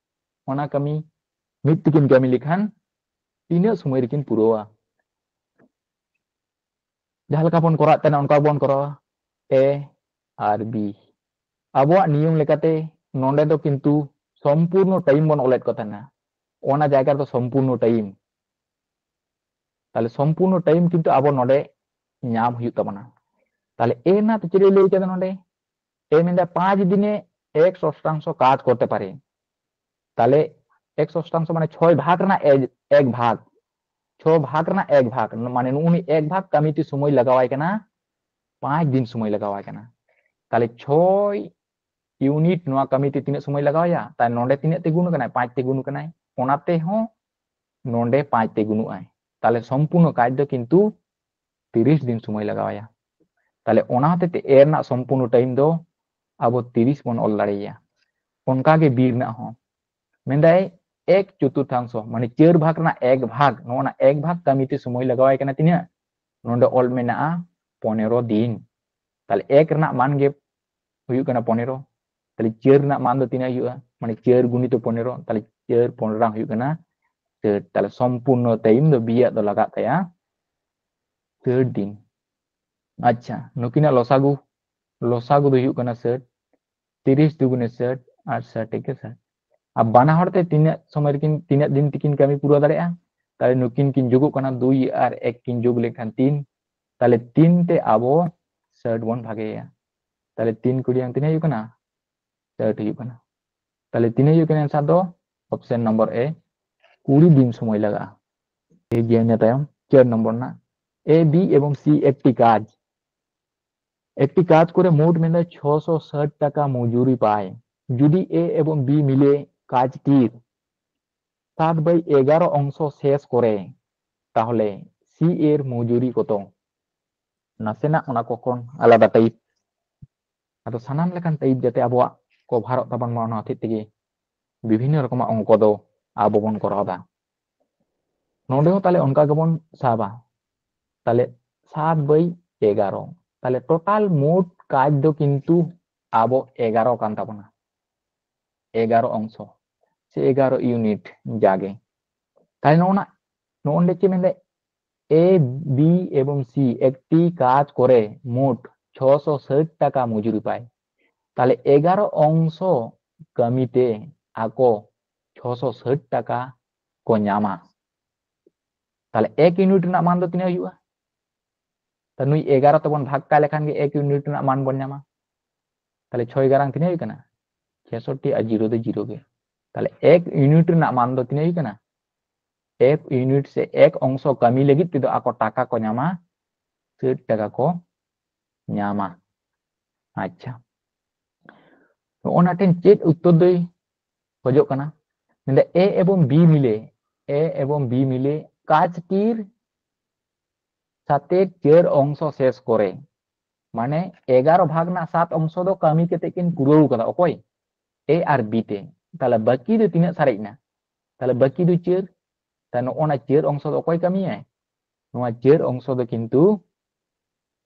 ᱚᱱᱟ ᱠᱟᱹᱢᱤ ᱢᱤᱫ ᱛᱮᱠᱤᱱ ᱠᱟᱹᱢᱤ ᱞᱮᱠᱷᱟᱱ ᱛᱤᱱᱟᱹᱜ ᱥᱚᱢᱚᱭ ᱨᱮᱠᱤᱱ ᱯᱩᱨᱟᱹᱣᱟ? ᱡᱟᱦᱟᱸ ᱞᱮᱠᱟ ᱵᱚᱱ ᱠᱚᱨᱟᱣᱮᱫ ᱛᱟᱦᱮᱱᱟ ᱚᱱᱠᱟ ᱵᱚᱱ ᱠᱚᱨᱟᱣᱟ, A ᱟᱨ B᱾ ᱟᱵᱚᱣᱟᱜ ᱱᱤᱭᱚᱢ ᱞᱮᱠᱟᱛᱮ ᱱᱚᱰᱮ ᱫᱚ ᱠᱤᱱᱛᱩ ᱥᱚᱢᱯᱩᱨᱱᱚ time ᱵᱚᱱ ᱚᱞᱮᱫ ᱠᱚ ᱛᱟᱦᱮᱱᱟ, ᱚᱱᱟ ᱡᱟᱭᱜᱟ ᱨᱮᱫᱚ ᱥᱚᱢᱯᱩᱨᱱᱚ time᱾ ᱛᱟᱦᱞᱮ ᱥᱚᱢᱯᱩᱨᱱᱚ time ᱠᱤᱱᱛᱩ ᱟᱵᱚ ᱱᱚᱰᱮ ᱧᱟᱢ ᱦᱩᱭᱩᱜ ᱛᱟᱵᱚᱱᱟ᱾ ᱛᱟᱦᱞᱮ A ᱨᱮᱱᱟᱜ ᱛᱮ ᱪᱮᱫ ᱮ ᱞᱟᱹᱭ ᱠᱟᱫᱟ ᱱᱚᱰᱮ? ᱮ ᱢᱮᱱᱫᱟ ᱯᱟᱸᱪ ᱫᱤᱱᱮ ᱮᱠ ᱥᱚᱥᱴᱟᱝᱥᱚ ᱠᱟᱡᱽ ᱠᱚᱨᱛᱮ ᱯᱟᱨᱮ, ᱛᱟᱦᱞᱮ ᱮᱠ ᱥᱚᱥᱴᱟᱝᱥᱚ ᱢᱟᱱᱮ ᱪᱷᱚᱭ ᱵᱷᱟᱜᱽ ᱨᱮᱱᱟᱜ ᱮᱠ, ᱮᱠ ᱵᱷᱟᱜᱽ, ᱪᱷᱚ ᱵᱷᱟᱜᱽ ᱨᱮᱱᱟᱜ ᱮᱠ ᱵᱷᱟᱜᱽ, ᱢᱟᱱᱮ ᱱᱩᱜᱼᱩ ᱱᱩᱭ ᱮᱠ ᱵᱷᱟᱜᱽ ᱠᱟᱹᱢᱤ ᱛᱮ ᱥᱚᱢᱚᱭ ᱞᱟᱜᱟᱣᱟᱭ ᱠᱟᱱᱟ, ᱯᱟᱸᱪ ᱫᱤᱱ ᱥᱚᱢᱚᱭ ᱞᱟᱜᱟᱣᱟᱭ ᱠᱟᱱᱟ᱾ ᱛᱟᱦᱞᱮ ᱪᱷᱚᱭ ᱤᱭᱩᱱᱤᱴ ᱱᱚᱣᱟ ᱠᱟᱹᱢᱤ ᱛᱮ ᱛᱤᱱᱟᱹᱜ ᱥᱚᱢᱚᱭ ᱞᱟᱜᱟᱣᱟᱭᱟ? ᱛᱟᱦᱞᱮ ᱱᱚᱰᱮ ᱛᱤᱱᱟᱹᱜ ᱛᱮ ᱜᱩᱱ ᱠᱟᱱᱟᱭ? ᱯᱟᱸᱪ ᱛᱮ ᱜᱩᱱ ᱠᱟᱱᱟᱭ, ᱚᱱᱟ ᱛᱮᱦᱚᱸ ᱱᱚᱰᱮ ᱯᱟᱸᱪ ᱛᱮ ᱜᱩᱱᱩᱜ ᱟᱭ᱾ ᱛᱟᱦᱞᱮ ᱥᱚᱢᱯᱩᱨᱱᱚ ᱠᱟᱡᱽ ᱫᱚ ᱠᱤᱱᱛᱩ ᱛᱤᱨᱤᱥ ᱫᱤᱱ ᱥᱚᱢᱚᱭ ᱞᱟᱜᱟᱣᱟᱭᱟ᱾ ᱛᱟᱦᱞᱮ ᱚᱱᱟ ᱦᱚᱛᱮᱡ ᱛᱮ ᱮ ᱨᱮᱱᱟᱜ ᱥᱚᱢᱯᱩᱨᱱᱚ ᱴᱟᱭᱤᱢ ᱫᱚ ᱟᱵᱚ ᱛᱤᱨᱤᱥ ᱵᱚᱱ ᱚᱞ ᱫᱟᱲᱮᱭᱟᱭᱟ᱾ ᱚᱱᱠᱟᱜᱮ ᱵᱤ ᱨᱮᱱᱟᱜ ᱦᱚᱸ ᱢᱮᱱᱫᱟᱭ ᱮᱠ ᱪᱚᱛᱩᱨᱛᱷᱟᱝᱥᱚ, ᱢᱟᱱᱮ ᱪᱟᱹᱨ ᱵᱷᱟᱜᱽ ᱨᱮᱱᱟᱜ ᱮᱠ ᱵᱷᱟᱜᱽ, ᱱᱚᱜᱼᱚ ᱱᱟ ᱮᱠ ᱵᱷᱟᱜᱽ ᱠᱟᱹᱢᱤ ᱛᱮ ᱥᱚᱢᱚᱭ ᱞᱟᱜᱟᱣᱟᱭ ᱠᱟᱱᱟ ᱛᱤᱱᱟᱹᱜ? ᱱᱚᱰᱮ ᱚᱞ ᱢᱮᱱᱟᱜᱼᱟ ᱯᱚᱱᱮᱨᱚ ᱫᱤᱱ᱾ ᱛᱟᱦᱞᱮ ᱮᱠ ᱨᱮᱱᱟᱜ ᱢᱟᱱ ᱜᱮ ᱦᱩᱭᱩᱜ ᱠᱟᱱᱟ ᱯᱚᱱᱮᱨᱚ᱾ ᱛᱟᱦᱞᱮ ᱪᱟᱹᱨ ᱨᱮᱱᱟᱜ ᱢᱟᱱ ᱫᱚ ᱛᱤᱱᱟᱹᱜ ᱦᱩᱭᱩᱜᱼᱟ? ᱢᱟᱱᱮ ᱪᱟᱹᱨ ᱜᱩᱱᱤᱛᱚ ᱯᱚᱱᱮᱨᱚ, ᱛᱟᱦᱞᱮ ᱪᱟᱹᱨ ᱯᱚᱱᱮᱨᱚ ᱦᱩᱭᱩᱜ ᱠᱟᱱᱟ ᱥᱟᱹᱴ᱾ ᱛᱟᱦᱞᱮ ᱥᱚᱢᱯᱩᱨᱱᱚ ᱴᱟᱭᱤᱢ ᱫᱚ ᱵᱤ ᱟᱜ ᱫᱚ ᱞᱟᱜᱟᱜ ᱛᱟᱭᱟ ᱥᱟᱹᱴ ᱫᱤᱱ᱾ ᱟᱪᱪᱷᱟ, ᱱᱩᱠᱤᱱᱟᱜ ᱞᱚᱥᱟᱜᱩ, ᱞᱚᱥᱟᱜᱩ ᱫᱚ ᱦᱩᱭᱩᱜ ᱠᱟᱱᱟ ᱥᱟᱹᱴ, ᱛᱤᱨᱤᱥ ᱫᱩᱜᱩᱱᱮ ᱥᱟᱹᱴ ᱟᱨ ᱥᱟᱹᱴ ᱮᱠᱮ ᱥᱟᱹᱴ᱾ ᱟᱨ ᱵᱟᱱᱟ ᱦᱚᱲ ᱛᱮ ᱛᱤᱱᱟᱹᱜ ᱥᱚᱢᱚᱭ ᱨᱮᱠᱤᱱ, ᱛᱤᱱᱟᱹᱜ ᱫᱤᱱ ᱛᱮᱠᱤᱱ ᱠᱟᱹᱢᱤ ᱯᱩᱨᱟᱹᱣ ᱫᱟᱲᱮᱭᱟᱜᱼᱟ? ᱛᱟᱦᱞᱮ ᱱᱩᱠᱤᱱ ᱠᱤᱱ ᱡᱳᱜᱚᱜ ᱠᱟᱱᱟ, ᱫᱩᱭ ᱟᱨ ᱮᱠ ᱠᱤᱱ ᱡᱳᱜ ᱞᱮᱠᱷᱟᱱ ᱛᱤᱱ, ᱛᱟᱦᱞᱮ ᱛᱤᱱ ᱛᱮ ᱟᱵᱚ ᱥᱟᱹᱴ ᱵᱚᱱ ᱵᱷᱟᱜᱮᱭᱟ᱾ ᱛᱟᱦᱞᱮ ᱛᱤᱱ ᱠᱩᱲᱤᱭᱟᱝ ᱛᱤᱱᱟᱹᱜ ᱦᱩᱭᱩᱜ ᱠᱟᱱᱟ? ᱥᱟᱹᱴ ᱦᱩᱭᱩᱜ ᱠᱟᱱᱟ᱾ ᱛᱟᱦᱞᱮ ᱛᱤᱱᱟᱹᱜ ᱦᱩᱭᱩᱜ ᱠᱟᱱᱟ answer ᱫᱚ? Option number A, ᱠᱩᱲᱤ ᱫᱤᱱ ᱥᱚᱢᱚᱭ ᱞᱟᱜᱟᱜᱼᱟ᱾ ᱴᱷᱤᱠ ᱜᱮᱭᱟ, ᱤᱱᱟᱹ ᱛᱟᱭᱚᱢ ᱪᱟᱨ ᱱᱚᱢᱵᱚᱨ ᱨᱮᱱᱟᱜ, A, B ᱮᱵᱚᱝ C ᱮᱠᱴᱤ ᱠᱟᱡᱽ, ᱮᱠᱴᱤ ᱠᱟᱡᱽ ᱠᱚᱨᱮ ᱢᱳᱴ ᱢᱮᱱᱫᱟ ᱪᱷᱚᱥᱚ ᱥᱟᱴ ᱴᱟᱠᱟ ᱢᱚᱡᱩᱨᱤ ᱯᱟᱭ, ᱡᱩᱫᱤ A ᱮᱵᱚᱝ B মিলে কাজটির সাত বাই এগারো অংশ শেষ করে, তাহলে C এর মজুরি কত? ᱱᱟᱥᱮᱱᱟᱜ ᱚᱱᱟ ᱠᱚ ᱠᱷᱚᱱ ᱟᱞᱟᱫᱟ ᱴᱟᱭᱤᱯ᱾ ᱟᱫᱚ ᱥᱟᱱᱟᱢ ᱞᱮᱠᱟᱱ ᱴᱟᱭᱤᱯ ᱡᱟᱛᱮ ᱟᱵᱚᱣᱟᱜ ᱠᱚᱵᱷᱟᱨᱚᱜ ᱛᱟᱵᱚᱱ ᱢᱟ, ᱚᱱᱟ ᱦᱚᱛᱮᱡ ᱛᱮᱜᱮ ᱵᱤᱵᱷᱤᱱᱱᱚ ᱨᱚᱠᱚᱢᱟᱜ ᱚᱝᱠᱚ ᱫᱚ ᱟᱵᱚ ᱵᱚᱱ ᱠᱚᱨᱟᱣ ᱮᱫᱟ᱾ ᱱᱚᱰᱮ ᱦᱚᱸ ᱛᱟᱦᱞᱮ ᱚᱱᱠᱟ ᱜᱮᱵᱚᱱ ᱥᱟᱵᱟ, ᱛᱟᱦᱞᱮ ᱥᱟᱛ ᱵᱟᱭ ᱮᱜᱟᱨᱚ, ᱛᱟᱦᱞᱮ ᱴᱳᱴᱟᱞ ᱢᱳᱴ ᱠᱟᱡᱽ ᱫᱚ ᱠᱤᱱᱛᱩ ᱟᱵᱚ ᱮᱜᱟᱨᱚ ᱠᱟᱱ ᱛᱟᱵᱚᱱᱟ, ᱮᱜᱟᱨᱚ ᱚᱝᱥᱚ ᱥᱮ ᱮᱜᱟᱨᱚ ᱤᱭᱩᱱᱤᱴ ᱡᱟᱜᱮ᱾ ᱛᱟᱦᱞᱮ ᱱᱚᱜᱼᱚ ᱱᱟ, ᱱᱚᱜᱼᱚ ᱱᱚᱰᱮ ᱪᱮᱫ ᱢᱮᱱᱫᱟᱭ? A, B ᱮᱵᱚᱝ C ᱮᱠᱴᱤ ᱠᱟᱡᱽ ᱠᱚᱨᱮ ᱢᱳᱴ ᱪᱷᱚᱥᱚ ᱥᱟᱴ ᱴᱟᱠᱟ ᱢᱚᱡᱩᱨᱤ ᱯᱟᱭ᱾ ᱛᱟᱦᱞᱮ ᱮᱜᱟᱨᱚ ᱚᱝᱥᱚ ᱠᱟᱹᱢᱤᱛᱮ ᱟᱠᱚ ᱪᱷᱚᱥᱚ ᱥᱟᱴ ᱴᱟᱠᱟ ᱠᱚ ᱧᱟᱢᱟ᱾ ᱛᱟᱦᱞᱮ ᱮᱠ ᱤᱭᱩᱱᱤᱴ ᱨᱮᱱᱟᱜ ᱢᱟᱱ ᱫᱚ ᱛᱤᱱᱟᱹᱜ ᱦᱩᱭᱩᱜᱼᱟ? ᱛᱟ ᱱᱩᱭ ᱮᱜᱟᱨᱚ ᱛᱮᱵᱚᱱ ᱵᱷᱟᱜᱽ ᱠᱟᱭ ᱞᱮᱠᱷᱟᱱ ᱜᱮ ᱮᱠ ᱤᱭᱩᱱᱤᱴ ᱨᱮᱱᱟᱜ ᱢᱟᱱ ᱵᱚᱱ ᱧᱟᱢᱟ᱾ ᱛᱟᱦᱞᱮ ᱪᱷᱚᱭ ᱜᱟᱨᱟᱝ ᱛᱤᱱᱟᱹᱜ ᱦᱩᱭᱩᱜ ᱠᱟᱱᱟ? ᱪᱷᱮᱥᱚᱴᱴᱤ᱾ ᱟᱨ ᱡᱤᱨᱳ ᱫᱚ ᱡᱤᱨᱳ ᱜᱮ᱾ ᱛᱟᱦᱞᱮ ᱮᱠ ᱤᱭᱩᱱᱤᱴ ᱨᱮᱱᱟᱜ ᱢᱟᱱ ᱫᱚ ᱛᱤᱱᱟᱹᱜ ᱦᱩᱭᱩᱜ ᱠᱟᱱᱟ? ᱮᱠ ᱤᱭᱩᱱᱤᱴ ᱥᱮ ᱮᱠ ᱚᱝᱥᱚ ᱠᱟᱹᱢᱤ ᱞᱟᱹᱜᱤᱫ ᱛᱮᱫᱚ ᱟᱠᱚ ᱴᱟᱠᱟ ᱠᱚ ᱧᱟᱢᱟ, ᱥᱟᱹᱴ ᱴᱟᱠᱟ ᱠᱚ ᱧᱟᱢᱟ᱾ ᱟᱪᱪᱷᱟ, ᱱᱚᱜᱼᱚ ᱱᱟ ᱴᱷᱮᱱ ᱪᱮᱫ ᱩᱛᱛᱚᱨ ᱫᱚᱭ ᱠᱷᱚᱡᱚᱜ ᱠᱟᱱᱟ? ᱢᱮᱱᱫᱟ, ᱮ ᱮᱵᱚᱝ ᱵᱤ ᱢᱤᱞᱮ, ᱮ ᱮᱵᱚᱝ ᱵᱤ ᱢᱤᱞᱮ ᱠᱟᱡᱽ ᱠᱤᱨ ᱥᱟᱛᱮ ᱪᱟᱹᱨ ᱚᱝᱥᱚ ᱥᱮᱥ ᱠᱚᱨᱮ, ᱢᱟᱱᱮ ᱮᱜᱟᱨᱚ ᱵᱷᱟᱜᱽ ᱨᱮᱱᱟᱜ ᱥᱟᱛ ᱚᱝᱥᱚ ᱫᱚ ᱠᱟᱹᱢᱤ ᱠᱟᱛᱮ ᱠᱤᱱ ᱯᱩᱨᱟᱹᱣ ᱠᱟᱫᱟ᱾ ᱚᱠᱚᱭ? ᱮ ᱟᱨ ᱵᱤ ᱛᱮ᱾ ᱛᱟᱦᱞᱮ ᱵᱟᱹᱠᱤ ᱫᱚ ᱛᱤᱱᱟᱹᱜ ᱥᱟᱨᱮᱡ ᱮᱱᱟ? ᱛᱟᱦᱞᱮ ᱵᱟᱹᱠᱤ ᱫᱚ ᱪᱟᱹᱨ᱾ ᱛᱟᱦᱞᱮ ᱱᱚᱜᱼᱚ ᱱᱟ ᱪᱟᱹᱨ ᱚᱝᱥᱚ ᱫᱚ ᱚᱠᱚᱭ ᱠᱟᱹᱢᱤᱭᱟᱭ? ᱱᱚᱣᱟ ᱪᱟᱹᱨ ᱚᱝᱥᱚ ᱫᱚ ᱠᱤᱱᱛᱩ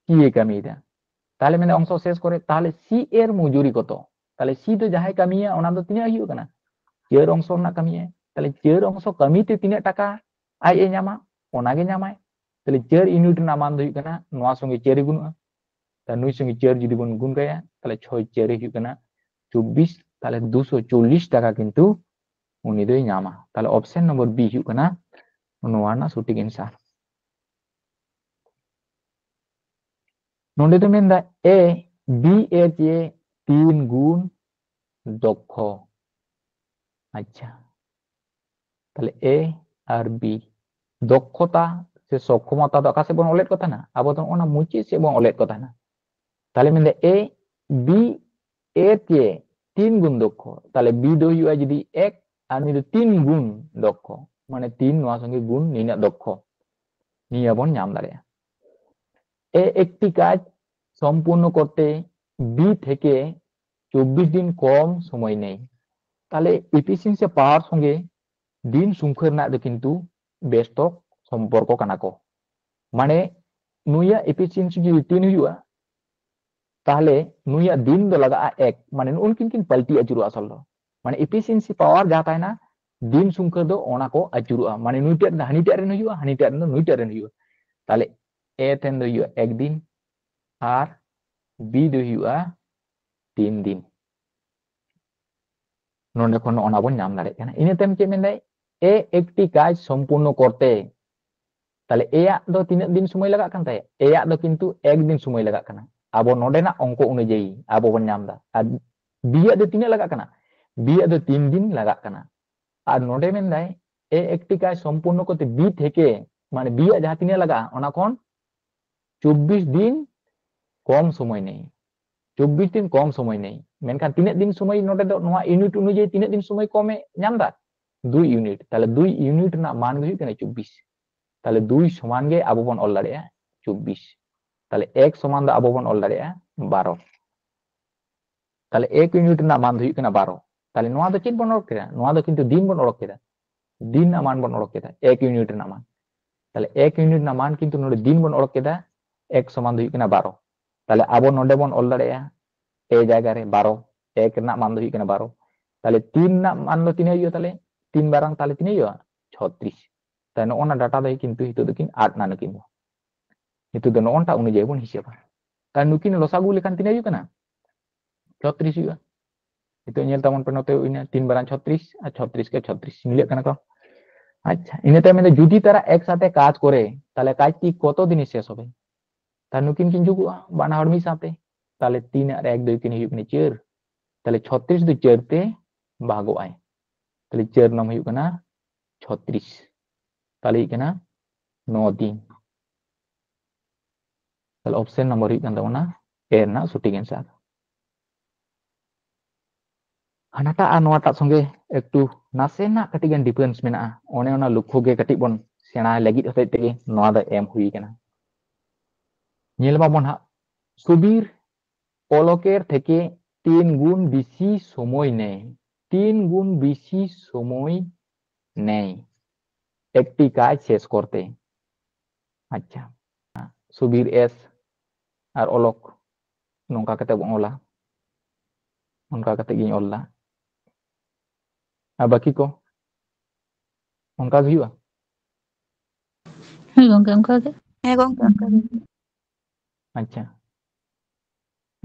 ᱥᱤ ᱮ ᱠᱟᱹᱢᱤᱭᱮᱫᱟ᱾ ᱛᱟᱦᱞᱮ ᱢᱮᱱᱫᱟ ᱚᱝᱥᱚ ᱥᱮᱥ ᱠᱚᱨᱮ, ᱛᱟᱦᱞᱮ ᱥᱤ ᱮᱨ ᱢᱚᱡᱩᱨᱤ ᱠᱚᱛᱚ? ᱛᱟᱦᱞᱮ ᱥᱤ ᱫᱚ ᱡᱟᱦᱟᱸᱭ ᱠᱟᱹᱢᱤᱭᱟ ᱚᱱᱟ ᱫᱚ ᱛᱤᱱᱟᱹᱜ ᱦᱩᱭᱩᱜ ᱠᱟᱱᱟ? ᱪᱟᱹᱨ ᱚᱝᱥᱚ ᱨᱮᱱᱟᱜ ᱠᱟᱹᱢᱤᱭᱟᱭ᱾ ᱛᱟᱦᱞᱮ ᱪᱟᱹᱨ ᱚᱝᱥᱚ ᱠᱟᱹᱢᱤ ᱛᱮ ᱛᱤᱱᱟᱹᱜ ᱴᱟᱠᱟ ᱟᱡ ᱮ ᱧᱟᱢᱟ, ᱚᱱᱟ ᱜᱮ ᱧᱟᱢᱟᱭ᱾ ᱛᱟᱦᱞᱮ ᱪᱟᱹᱨ ᱤᱭᱩᱱᱤᱴ ᱨᱮᱱᱟᱜ ᱢᱟᱱ ᱫᱚ ᱦᱩᱭᱩᱜ ᱠᱟᱱᱟ, ᱱᱚᱣᱟ ᱥᱚᱸᱜᱮ ᱪᱟᱹᱨ ᱮ ᱜᱩᱱᱚᱜᱼᱟ, ᱛᱟᱦᱞᱮ ᱱᱩᱭ ᱥᱚᱸᱜᱮ ᱪᱟᱹᱨ ᱡᱩᱫᱤ ᱵᱚᱱ ᱜᱩᱱ ᱠᱟᱭᱟ, ᱛᱟᱦᱞᱮ ᱪᱷᱚᱭ ᱪᱟᱹᱨ ᱦᱩᱭᱩᱜ ᱠᱟᱱᱟ ᱪᱚᱵᱵᱤᱥ, ᱛᱟᱦᱞᱮ ᱫᱩᱥᱚ ᱪᱚᱞᱞᱤᱥ ᱴᱟᱠᱟ ᱠᱤᱱᱛᱩ ᱩᱱᱤ ᱫᱚᱭ ᱧᱟᱢᱟ᱾ ᱛᱟᱦᱞᱮ ᱚᱯᱥᱮᱱ ᱱᱚᱢᱵᱚᱨ ᱵᱤ ᱦᱩᱭᱩᱜ ᱠᱟᱱᱟ ᱱᱚᱣᱟ ᱨᱮᱱᱟᱜ ᱥᱚᱴᱷᱤᱠ ᱮᱱᱥᱟᱨ᱾ ᱱᱚᱰᱮ ᱫᱚ ᱢᱮᱱᱫᱟ ᱮ ᱵᱤ ᱮ ᱪᱮ ᱛᱤᱱ ᱜᱩᱱ ᱫᱚᱠᱠᱷᱚ᱾ ᱟᱪᱪᱷᱟ, ᱛᱟᱦᱞᱮ ᱮ ᱟᱨ ᱵᱤ, ᱫᱚᱠᱠᱷᱚᱛᱟ ᱥᱮ ᱥᱚᱠᱠᱷᱚᱢᱚᱛᱟ ᱫᱚ ᱚᱠᱟ ᱥᱮᱫ ᱵᱚᱱ ᱚᱞᱮᱫ ᱠᱚ ᱛᱟᱦᱮᱱᱟ? ᱟᱵᱚ ᱫᱚ ᱚᱱᱟ ᱢᱩᱪᱟᱹᱫ ᱥᱮᱫ ᱵᱚᱱ ᱚᱞᱮᱫ ᱠᱚ ᱛᱟᱦᱮᱱᱟ᱾ ᱛᱟᱦᱞᱮ ᱢᱮᱱᱫᱟ ᱮ ᱵᱤ ᱮ ᱛᱮ ᱛᱤᱱ ᱜᱩᱱ ᱫᱚᱠᱠᱷᱚ, ᱛᱟᱦᱞᱮ ᱵᱤ ᱫᱚ ᱦᱩᱭᱩᱜᱼᱟ ᱡᱩᱫᱤ ᱮᱠ ᱟᱨ ᱱᱩᱭ ᱫᱚ ᱛᱤᱱ ᱜᱩᱱ ᱫᱚᱠᱠᱷᱚ, ᱢᱟᱱᱮ ᱛᱤᱱ ᱱᱚᱣᱟ ᱥᱚᱸᱜᱮ ᱜᱩᱱ ᱱᱤᱱᱟᱹᱜ ᱫᱚᱠᱠᱷᱚ, ᱱᱤᱭᱟᱹ ᱵᱚᱱ ᱧᱟᱢ ᱫᱟᱲᱮᱭᱟᱜᱼᱟ᱾ এ একটি কাজ সম্পূর্ণ করতে বি থেকে চব্বিশ দিন কম সময় নেয়। তাহলে এফিসিয়েন্সি পাওয়ার সঙ্গে ᱫᱤᱱ ᱥᱩᱝᱠᱷᱟᱹ ᱨᱮᱱᱟᱜ ᱫᱚ ᱠᱤᱱᱛᱩ ᱵᱮᱥᱛᱚ ᱥᱚᱢᱯᱚᱨᱠᱚ ᱠᱟᱱᱟ ᱠᱚ᱾ ᱢᱟᱱᱮ ᱱᱩᱭᱟᱜ ᱮᱯᱷᱤᱥᱤᱭᱮᱱᱥᱤ ᱡᱩᱫᱤ ᱛᱤᱱ ᱦᱩᱭᱩᱜᱼᱟ, ᱛᱟᱦᱞᱮ ᱱᱩᱭᱟᱜ ᱫᱤᱱ ᱫᱚ ᱞᱟᱜᱟᱜᱼᱟ ᱮᱠ, ᱢᱟᱱᱮ ᱱᱩᱜᱼᱩ ᱱᱩᱠᱤᱱ ᱠᱤᱱ ᱯᱟᱞᱴᱤ ᱟᱹᱪᱩᱨᱚᱜᱼᱟ ᱟᱥᱚᱞ ᱫᱚ᱾ ᱢᱟᱱᱮ ᱮᱯᱷᱤᱥᱤᱭᱮᱱᱥᱤ ᱯᱟᱣᱟᱨ ᱡᱟᱦᱟᱸ ᱛᱟᱦᱮᱱᱟ, ᱫᱤᱱ ᱥᱩᱝᱠᱷᱟᱹ ᱫᱚ ᱚᱱᱟ ᱠᱚ ᱟᱹᱪᱩᱨᱚᱜᱼᱟ, ᱢᱟᱱᱮ ᱱᱩᱭᱴᱟᱜ ᱨᱮᱱ ᱦᱟᱹᱱᱤᱴᱟᱜ ᱨᱮᱱ ᱦᱩᱭᱩᱜᱼᱟ, ᱦᱟᱹᱱᱤᱴᱟᱜ ᱨᱮᱱ ᱫᱚ ᱱᱩᱭᱴᱟᱜ ᱨᱮᱱ ᱦᱩᱭᱩᱜᱼᱟ᱾ ᱛᱟᱦᱞᱮ ᱮ ᱴᱷᱮᱱ ᱫᱚ ᱦᱩᱭᱩᱜᱼᱟ ᱮᱠ ᱫᱤᱱ ᱟᱨ ᱵᱤ ᱫᱚ ᱦᱩᱭᱩᱜᱼᱟ ᱛᱤᱱ ᱫᱤᱱ᱾ ᱱᱚᱰᱮ ᱠᱷᱚᱱ ᱚᱱᱟ ᱵᱚᱱ ᱧᱟᱢ ᱫᱟᱲᱮᱭᱟᱜ ᱠᱟᱱᱟ᱾ ᱤᱱᱟᱹ ᱛᱟᱭᱚᱢ ᱪᱮᱫ ᱢᱮᱱᱫᱟᱭ? এ একটি কাজ সম্পূর্ণ করতে, ᱛᱟᱦᱞᱮ ᱮᱭᱟᱜ ᱫᱚ ᱛᱤᱱᱟᱹᱜ ᱫᱤᱱ ᱥᱚᱢᱚᱭ ᱞᱟᱜᱟᱜ ᱠᱟᱱ ᱛᱟᱭᱟ? ᱮᱭᱟᱜ ᱫᱚ ᱠᱤᱱᱛᱩ ᱮᱠ ᱫᱤᱱ ᱥᱚᱢᱚᱭ ᱞᱟᱜᱟᱜ ᱠᱟᱱᱟ᱾ ᱟᱵᱚ ᱱᱚᱰᱮᱱᱟᱜ ᱚᱝᱠᱚ ᱚᱱᱩᱡᱟᱭᱤ ᱟᱵᱚ ᱵᱚᱱ ᱧᱟᱢ ᱮᱫᱟ᱾ ᱟᱨ ᱵᱤᱭᱟᱜ ᱫᱚ ᱛᱤᱱᱟᱹᱜ ᱞᱟᱜᱟᱜ ᱠᱟᱱᱟ? ᱵᱤᱭᱟᱜ ᱫᱚ ᱛᱤᱱ ᱫᱤᱱ ᱞᱟᱜᱟᱜ ᱠᱟᱱᱟ᱾ ᱟᱨ ᱱᱚᱰᱮ ᱢᱮᱱᱫᱟᱭ, ᱮ ᱮᱠᱴᱤ ᱠᱟᱡᱽ ᱥᱚᱢᱯᱩᱨᱱᱚ ᱠᱚᱨᱛᱮ ᱵᱤ ᱛᱷᱮᱠᱮ, ᱢᱟᱱᱮ ᱵᱤᱭᱟᱜ ᱡᱟᱦᱟᱸ ᱛᱤᱱᱟᱹᱜ ᱞᱟᱜᱟᱜᱼᱟ, ᱚᱱᱟ ᱠᱷᱚᱱ ᱪᱚᱵᱵᱤᱥ ᱫᱤᱱ ᱠᱚᱢ ᱥᱚᱢᱚᱭ ᱱᱮᱭ᱾ ᱪᱚᱵᱵᱤᱥ ᱫᱤᱱ ᱠᱚᱢ ᱥᱚᱢᱚᱭ ᱱᱮᱭ᱾ ᱢᱮᱱᱠᱷᱟᱱ ᱛᱤᱱᱟᱹᱜ ᱫᱤᱱ ᱥᱚᱢᱚᱭ ᱱᱚᱰᱮ ᱫᱚ ᱱᱚᱣᱟ ᱤᱭᱩᱱᱤᱴ ᱚᱱᱩᱡᱟᱭᱤ ᱛᱤᱱᱟᱹᱜ ᱫᱤᱱ ᱥᱚᱢᱚᱭ ᱠᱚᱢᱮ ᱧᱟᱢ ᱮᱫᱟ? ᱫᱩᱭ ᱤᱭᱩᱱᱤᱴ᱾ ᱛᱟᱦᱞᱮ ᱫᱩᱭ ᱤᱭᱩᱱᱤᱴ ᱨᱮᱱᱟᱜ ᱢᱟᱱ ᱜᱮ ᱦᱩᱭᱩᱜ ᱠᱟᱱᱟ ᱪᱚᱵᱵᱤᱥ᱾ ᱛᱟᱦᱞᱮ ᱫᱩᱭ ᱥᱚᱢᱟᱱ ᱜᱮ ᱟᱵᱚ ᱵᱚᱱ ᱚᱞ ᱫᱟᱲᱮᱭᱟᱜᱼᱟ ᱪᱚᱵᱵᱤᱥ᱾ ᱛᱟᱦᱞᱮ ᱮᱠ ᱥᱚᱢᱟᱱ ᱫᱚ ᱟᱵᱚ ᱵᱚᱱ ᱚᱞ ᱫᱟᱲᱮᱭᱟᱜᱼᱟ ᱵᱟᱨᱚ᱾ ᱛᱟᱦᱞᱮ ᱮᱠ ᱤᱭᱩᱱᱤᱴ ᱨᱮᱱᱟᱜ ᱢᱟᱱ ᱫᱚ ᱦᱩᱭᱩᱜ ᱠᱟᱱᱟ ᱵᱟᱨᱚ᱾ ᱛᱟᱦᱞᱮ ᱱᱚᱣᱟ ᱫᱚ ᱪᱮᱫ ᱵᱚᱱ ᱚᱰᱚᱠ ᱠᱮᱫᱟ? ᱱᱚᱣᱟ ᱫᱚ ᱠᱤᱱᱛᱩ ᱫᱤᱱ ᱵᱚᱱ ᱚᱰᱚᱠ ᱠᱮᱫᱟ, ᱫᱤᱱ ᱨᱮᱱᱟᱜ ᱢᱟᱱ ᱵᱚᱱ ᱚᱰᱚᱠ ᱠᱮᱫᱟ, ᱮᱠ ᱤᱭᱩᱱᱤᱴ ᱨᱮᱱᱟᱜ ᱢᱟᱱ᱾ ᱛᱟᱦᱞᱮ ᱮᱠ ᱤᱭᱩᱱᱤᱴ ᱨᱮᱱᱟᱜ ᱢᱟᱱ ᱠᱤᱱᱛᱩ ᱱᱚᱰᱮ ᱫᱤᱱ ᱵᱚᱱ ᱚᱰᱚᱠ ᱠᱮᱫᱟ, ᱮᱠ ᱥᱚᱢᱟᱱ ᱫᱚ ᱦᱩᱭᱩᱜ ᱠᱟᱱᱟ ᱵᱟᱨᱚ᱾ ᱛᱟᱦᱞᱮ ᱟᱵᱚ ᱱᱚᱰᱮ ᱵᱚᱱ ᱚᱞ ᱫᱟᱲᱮᱭᱟᱜᱼᱟ ᱮ ᱡᱟᱭᱜᱟ ᱨᱮ ᱵᱟᱨᱚ, ᱮᱠ ᱨᱮᱱᱟᱜ ᱢᱟᱱ ᱫᱚ ᱦᱩᱭᱩᱜ ᱠᱟᱱᱟ ᱵᱟᱨᱚ᱾ ᱛᱟᱦᱞᱮ ᱛᱤᱱ ᱨᱮᱱᱟᱜ ᱢᱟᱱ ᱫᱚ ᱛᱤᱱᱟᱹᱜ ᱦᱩᱭᱩᱜᱼᱟ? ᱛᱟᱦᱞᱮ ᱛᱤᱱ ᱵᱟᱨᱟᱝ ᱛᱟᱦᱞᱮ ᱛᱤᱱᱟᱹᱜ ᱦᱩᱭᱩᱜᱼᱟ? ᱪᱷᱚᱛᱨᱤᱥ᱾ ᱛᱟᱦᱞᱮ ᱱᱚᱜᱼᱚ ᱱᱟ ᱰᱟᱴᱟ ᱫᱚ ᱠᱤᱱᱛᱩ ᱱᱤᱛᱚᱜ ᱫᱚᱠᱤᱱ ᱟᱫ ᱱᱟ ᱱᱩᱠᱤᱱ ᱫᱚ᱾ ᱱᱤᱛᱚᱜ ᱫᱚ ᱱᱚᱜᱼᱚ ᱱᱚᱝᱠᱟ ᱚᱱᱩᱡᱟᱭᱤ ᱵᱚᱱ ᱦᱤᱥᱟᱹᱵᱟ᱾ ᱛᱟᱦᱞᱮ ᱱᱩᱠᱤᱱ ᱞᱚᱥᱟᱜᱩ ᱞᱮᱠᱷᱟᱱ ᱛᱤᱱᱟᱹᱜ ᱦᱩᱭᱩᱜ ᱠᱟᱱᱟ? ᱪᱷᱚᱛᱨᱤᱥ ᱦᱩᱭᱩᱜᱼᱟ᱾ ᱱᱤᱛᱚᱜ ᱧᱮᱞ ᱛᱟᱵᱚᱱ ᱯᱮ, ᱱᱚᱛᱮ ᱦᱩᱭᱱᱟ ᱛᱤᱱ ᱵᱟᱨᱟᱝ ᱪᱷᱚᱛᱨᱤᱥ ᱟᱨ ᱪᱷᱚᱛᱨᱤᱥ ᱜᱮ ᱪᱷᱚᱛᱨᱤᱥ ᱢᱤᱞᱟᱹᱜ ᱠᱟᱱᱟ ᱠᱚ᱾ ᱟᱪᱪᱷᱟ, ᱤᱱᱟᱹ ᱛᱟᱭᱚᱢ ᱢᱮᱱᱫᱟ, ᱡᱩᱫᱤ ᱛᱟᱨᱟ ᱮᱠ ᱥᱟᱛᱷᱮ ᱠᱟᱡᱽ ᱠᱚᱨᱮ, ᱛᱟᱦᱞᱮ ᱠᱟᱡᱽ ᱛᱤ ᱠᱚᱛᱚ ᱫᱤᱱᱮ ᱥᱮᱥ ᱦᱚᱵᱮ? ᱛᱟᱦᱞᱮ ᱱᱩᱠᱤᱱ ᱠᱤᱱ ᱡᱩᱜᱩᱜᱼᱟ ᱵᱟᱱᱟ ᱦᱚᱲ ᱢᱤᱫ ᱥᱟᱶᱛᱮ᱾ ᱛᱟᱦᱞᱮ ᱛᱤᱱ ᱟᱨ ᱮᱠ ᱫᱚ ᱦᱩᱭᱩᱜ ᱠᱤᱱ ᱦᱩᱭᱩᱜ ᱠᱟᱱᱟ ᱪᱟᱹᱨ᱾ ᱛᱟᱦᱞᱮ ᱪᱷᱚᱛᱨᱤᱥ ᱫᱚ ᱪᱟᱹᱨ ᱛᱮ ᱵᱷᱟᱜᱚᱜ ᱟᱭ᱾ ᱛᱟᱦᱞᱮ ᱪᱟᱹᱨ ᱱᱚᱝ ᱦᱩᱭᱩᱜ ᱠᱟᱱᱟ ᱪᱷᱚᱛᱨᱤᱥ᱾ ᱛᱟᱦᱞᱮ ᱦᱩᱭᱩᱜ ᱠᱟᱱᱟ ᱱᱚ ᱫᱤᱱ᱾ ᱛᱟᱦᱞᱮ ᱚᱯᱥᱮᱱ ᱱᱚᱢᱵᱚᱨ ᱦᱩᱭᱩᱜ ᱠᱟᱱ ᱛᱟᱵᱚᱱᱟ ᱮ ᱨᱮᱱᱟᱜ ᱥᱚᱴᱷᱤᱠ ᱮᱱᱥᱟᱨ᱾ ᱦᱟᱱᱟᱴᱟᱜ ᱟᱨ ᱱᱚᱣᱟᱴᱟᱜ ᱥᱚᱸᱜᱮ ᱮᱠᱴᱩ ᱱᱟᱥᱮᱱᱟᱜ ᱠᱟᱹᱴᱤᱡ ᱜᱟᱱ ᱰᱤᱯᱷᱟᱨᱮᱱᱥ ᱢᱮᱱᱟᱜᱼᱟ, ᱚᱱᱮ ᱚᱱᱟ ᱞᱚᱠᱠᱷᱚ ᱜᱮ ᱠᱟᱹᱴᱤᱡ ᱵᱚᱱ ᱥᱮᱬᱟᱭ ᱞᱟᱹᱜᱤᱫ ᱦᱚᱛᱮᱡ ᱛᱮᱜᱮ ᱱᱚᱣᱟ ᱫᱚ ᱮᱢ ᱦᱩᱭ ᱠᱟᱱᱟ᱾ ᱧᱮᱞ ᱢᱟᱵᱚᱱ ᱦᱟᱸᱜ, ᱥᱩᱵᱤᱨ ᱚᱞᱚᱠᱮᱨ ᱛᱷᱮᱠᱮ ᱛᱤᱱ ᱜᱩᱱ ᱵᱮᱥᱤ ᱥᱚᱢᱚᱭ ᱱᱮᱭ, ᱛᱤᱱ ᱜᱩᱱ ᱵᱮᱥᱤ ᱥᱚᱢᱚᱭ ᱱᱮᱭ ᱮᱠᱴᱤ ᱠᱟᱡᱽ ᱥᱮᱥ ᱠᱚᱨᱛᱮ᱾ ᱟᱪᱪᱷᱟ, ᱥᱩᱵᱤᱨ ᱮᱥ ᱟᱨ ᱚᱞᱚᱠ ᱱᱚᱝᱠᱟ ᱠᱟᱛᱮ ᱵᱚᱱ ᱚᱞᱟ, ᱚᱱᱠᱟ ᱠᱟᱛᱮ ᱜᱤᱧ ᱚᱞ ᱫᱟ᱾ ᱟᱨ ᱵᱟᱹᱠᱤ ᱠᱚ ᱚᱱᱠᱟ ᱜᱮ ᱦᱩᱭᱩᱜᱼᱟ? ᱦᱳᱭ ᱜᱚᱝᱠᱮ, ᱚᱱᱠᱟ ᱜᱮ᱾ ᱦᱮᱸ ᱜᱚᱝᱠᱮ, ᱚᱱᱠᱟ ᱜᱮ᱾ ᱟᱪᱪᱷᱟ,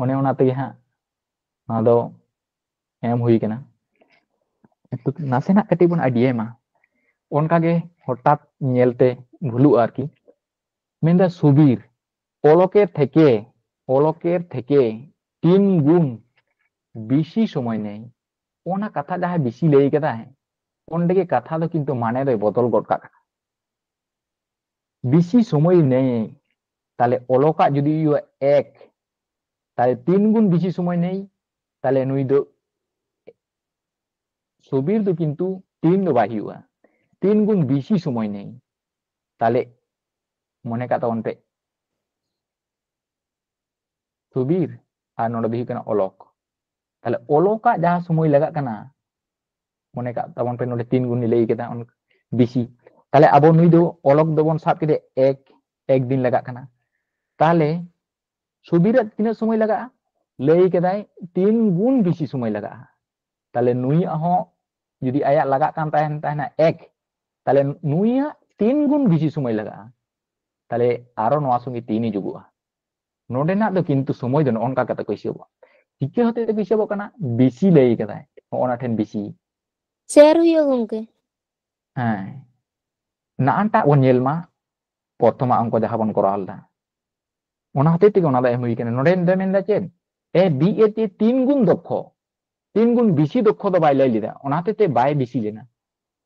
ᱚᱱᱮ ᱚᱱᱟ ᱛᱮᱜᱮ ᱦᱟᱸᱜ ᱱᱚᱣᱟ ᱫᱚ ᱮᱢ ᱦᱩᱭ ᱠᱟᱱᱟ᱾ ᱮᱠᱴᱩ ᱱᱟᱥᱮᱱᱟᱜ ᱠᱟᱹᱴᱤᱡ ᱵᱚᱱ ᱟᱭᱰᱤᱭᱟᱭ ᱢᱟ, ᱚᱱᱠᱟᱜᱮ ᱦᱚᱴᱟᱛ ᱧᱮᱞᱛᱮ ᱵᱷᱩᱞᱩᱜᱼᱟ ᱟᱨᱠᱤ᱾ ᱢᱮᱱᱫᱟ ᱥᱩᱵᱤᱨ ᱚᱞᱚᱠᱮ ᱛᱷᱮᱠᱮ ᱚᱞᱚᱠᱮᱨ ᱛᱷᱮᱠᱮ ᱛᱤᱱ ᱜᱩᱱ ᱵᱮᱥᱤ ᱥᱚᱢᱚᱭ ᱱᱮᱭ᱾ ᱚᱱᱟ ᱠᱟᱛᱷᱟ ᱡᱟᱦᱟᱸᱭ ᱵᱮᱥᱤ ᱞᱟᱹᱭ ᱠᱟᱫᱟᱭ, ᱚᱸᱰᱮ ᱜᱮ ᱠᱟᱛᱷᱟ ᱫᱚ ᱠᱤᱱᱛᱩ ᱢᱟᱱᱮ ᱫᱚᱭ ᱵᱚᱫᱚᱞ ᱜᱚᱫ ᱠᱟᱜ ᱠᱟᱱᱟ᱾ ᱵᱮᱥᱤ ᱥᱚᱢᱚᱭ ᱱᱮᱭ, ᱛᱟᱦᱞᱮ ᱚᱞᱚᱠᱟᱜ ᱡᱩᱫᱤ ᱦᱩᱭᱩᱜᱼᱟ ᱮᱠ, ᱛᱟᱦᱞᱮ ᱛᱤᱱ ᱜᱩᱱ ᱵᱮᱥᱤ ᱥᱚᱢᱚᱭ ᱱᱮᱭ, ᱛᱟᱦᱞᱮ ᱱᱩᱭ ᱫᱚ ᱥᱩᱵᱤᱨ ᱫᱚ ᱠᱤᱱᱛᱩ ᱛᱤᱱ ᱫᱚ ᱵᱟᱭ ᱦᱩᱭᱩᱜᱼᱟ, ᱛᱤᱱ ᱜᱩᱱ ᱵᱮᱥᱤ ᱥᱚᱢᱚᱭ ᱱᱮᱭ᱾ ᱛᱟᱦᱞᱮ ᱢᱚᱱᱮ ᱠᱟᱜ ᱛᱟᱵᱚᱱ ᱯᱮ, ᱥᱩᱵᱤᱨ ᱟᱨ ᱱᱚᱰᱮ ᱫᱚ ᱦᱩᱭᱩᱜ ᱠᱟᱱᱟ ᱚᱞᱚᱠ᱾ ᱛᱟᱦᱞᱮ ᱚᱞᱚᱠᱟᱜ ᱡᱟᱦᱟᱸ ᱥᱚᱢᱚᱭ ᱞᱟᱜᱟᱜ ᱠᱟᱱᱟ, ᱢᱚᱱᱮ ᱠᱟᱜ ᱛᱟᱵᱚᱱ ᱯᱮ ᱱᱚᱰᱮ ᱛᱤᱱ ᱜᱩᱱ ᱞᱟᱹᱭ ᱠᱮᱫᱟ ᱚᱱ-, ᱵᱮᱥᱤ, ᱛᱟᱦᱞᱮ ᱟᱵᱚ ᱱᱩᱭ ᱫᱚ ᱚᱞᱚᱠ ᱫᱚᱵᱚᱱ ᱥᱟᱵ ᱠᱮᱫᱮ ᱮᱠ, ᱮᱠ ᱫᱤᱱ ᱞᱟᱜᱟᱜ ᱠᱟᱱᱟ᱾ ᱛᱟᱦᱞᱮ ᱥᱩᱵᱤᱨᱟᱜ ᱛᱤᱱᱟᱹᱜ ᱥᱚᱢᱚᱭ ᱞᱟᱜᱟᱜᱼᱟ? ᱞᱟᱹᱭ ᱠᱮᱫᱟᱭ ᱛᱤᱱ ᱜᱩᱱ ᱵᱮᱥᱤ ᱥᱚᱢᱚᱭ ᱞᱟᱜᱟᱜᱼᱟ᱾ ᱛᱟᱦᱞᱮ ᱱᱩᱭᱟᱜ ᱦᱚᱸ ᱡᱩᱫᱤ ᱟᱭᱟᱜ ᱞᱟᱜᱟᱜ ᱠᱟᱱ ᱛᱟᱦᱮᱱ ᱛᱟᱦᱮᱱᱟ ᱮᱠ, ᱛᱟᱦᱞᱮ ᱱᱩᱭᱟᱜ ᱛᱤᱱ ᱜᱩᱱ ᱵᱮᱥᱤ ᱥᱚᱢᱚᱭ ᱞᱟᱜᱟᱜᱼᱟ᱾ ᱛᱟᱦᱞᱮ ᱟᱨᱚ ᱱᱚᱣᱟ ᱥᱚᱸᱜᱮ ᱛᱤᱱ ᱦᱤᱡᱩᱜᱚᱜᱼᱟ᱾ ᱱᱚᱰᱮᱱᱟᱜ ᱫᱚ ᱠᱤᱱᱛᱩ ᱥᱚᱢᱚᱭ ᱫᱚ ᱱᱚᱜᱼᱚ ᱱᱚᱝᱠᱟ ᱠᱟᱛᱮ ᱠᱚ ᱦᱤᱥᱟᱹᱵᱚᱜᱼᱟ᱾ ᱪᱤᱠᱟᱹ ᱦᱚᱛᱮᱡ ᱛᱮᱠᱚ ᱦᱤᱥᱟᱹᱵᱚᱜ ᱠᱟᱱᱟ? ᱵᱮᱥᱤ ᱞᱟᱹᱭ ᱠᱟᱫᱟᱭ, ᱱᱚᱜᱼᱚ ᱱᱟ ᱴᱷᱮᱱ ᱵᱮᱥᱤ᱾ ᱥᱮᱨ ᱦᱩᱭᱩᱜᱼᱟ ᱜᱚᱝᱠᱮ᱾ ᱦᱮᱸ, ᱱᱟᱜᱼᱟᱱᱴᱟᱜ ᱵᱚᱱ ᱧᱮᱞ ᱢᱟ, ᱯᱨᱚᱛᱷᱚᱢᱟᱜ ᱚᱝᱠᱚ ᱡᱟᱦᱟᱸ ᱵᱚᱱ ᱠᱚᱨᱟᱣ ᱞᱮᱫᱟ, ᱚᱱᱟ ᱦᱚᱛᱮᱡ ᱛᱮᱜᱮ ᱚᱱᱟ ᱫᱚ ᱮᱢ ᱦᱩᱭ ᱠᱟᱱᱟ᱾ ᱱᱚᱰᱮ ᱫᱚ ᱢᱮᱱᱫᱟ ᱪᱮᱫ? ᱮ ᱵᱤ ᱮ ᱛᱮ ᱛᱤᱱ ᱜᱩᱱ ᱫᱚᱠᱷᱚ, ᱛᱤᱱ ᱜᱩᱱ ᱵᱮᱥᱤ ᱫᱚᱠᱷᱚ ᱫᱚ ᱵᱟᱭ ᱞᱟᱹᱭ ᱞᱮᱫᱟ, ᱚᱱᱟ ᱦᱚᱛᱮᱡ ᱛᱮ ᱵᱟᱭ ᱵᱮᱥᱤ ᱞᱮᱱᱟ,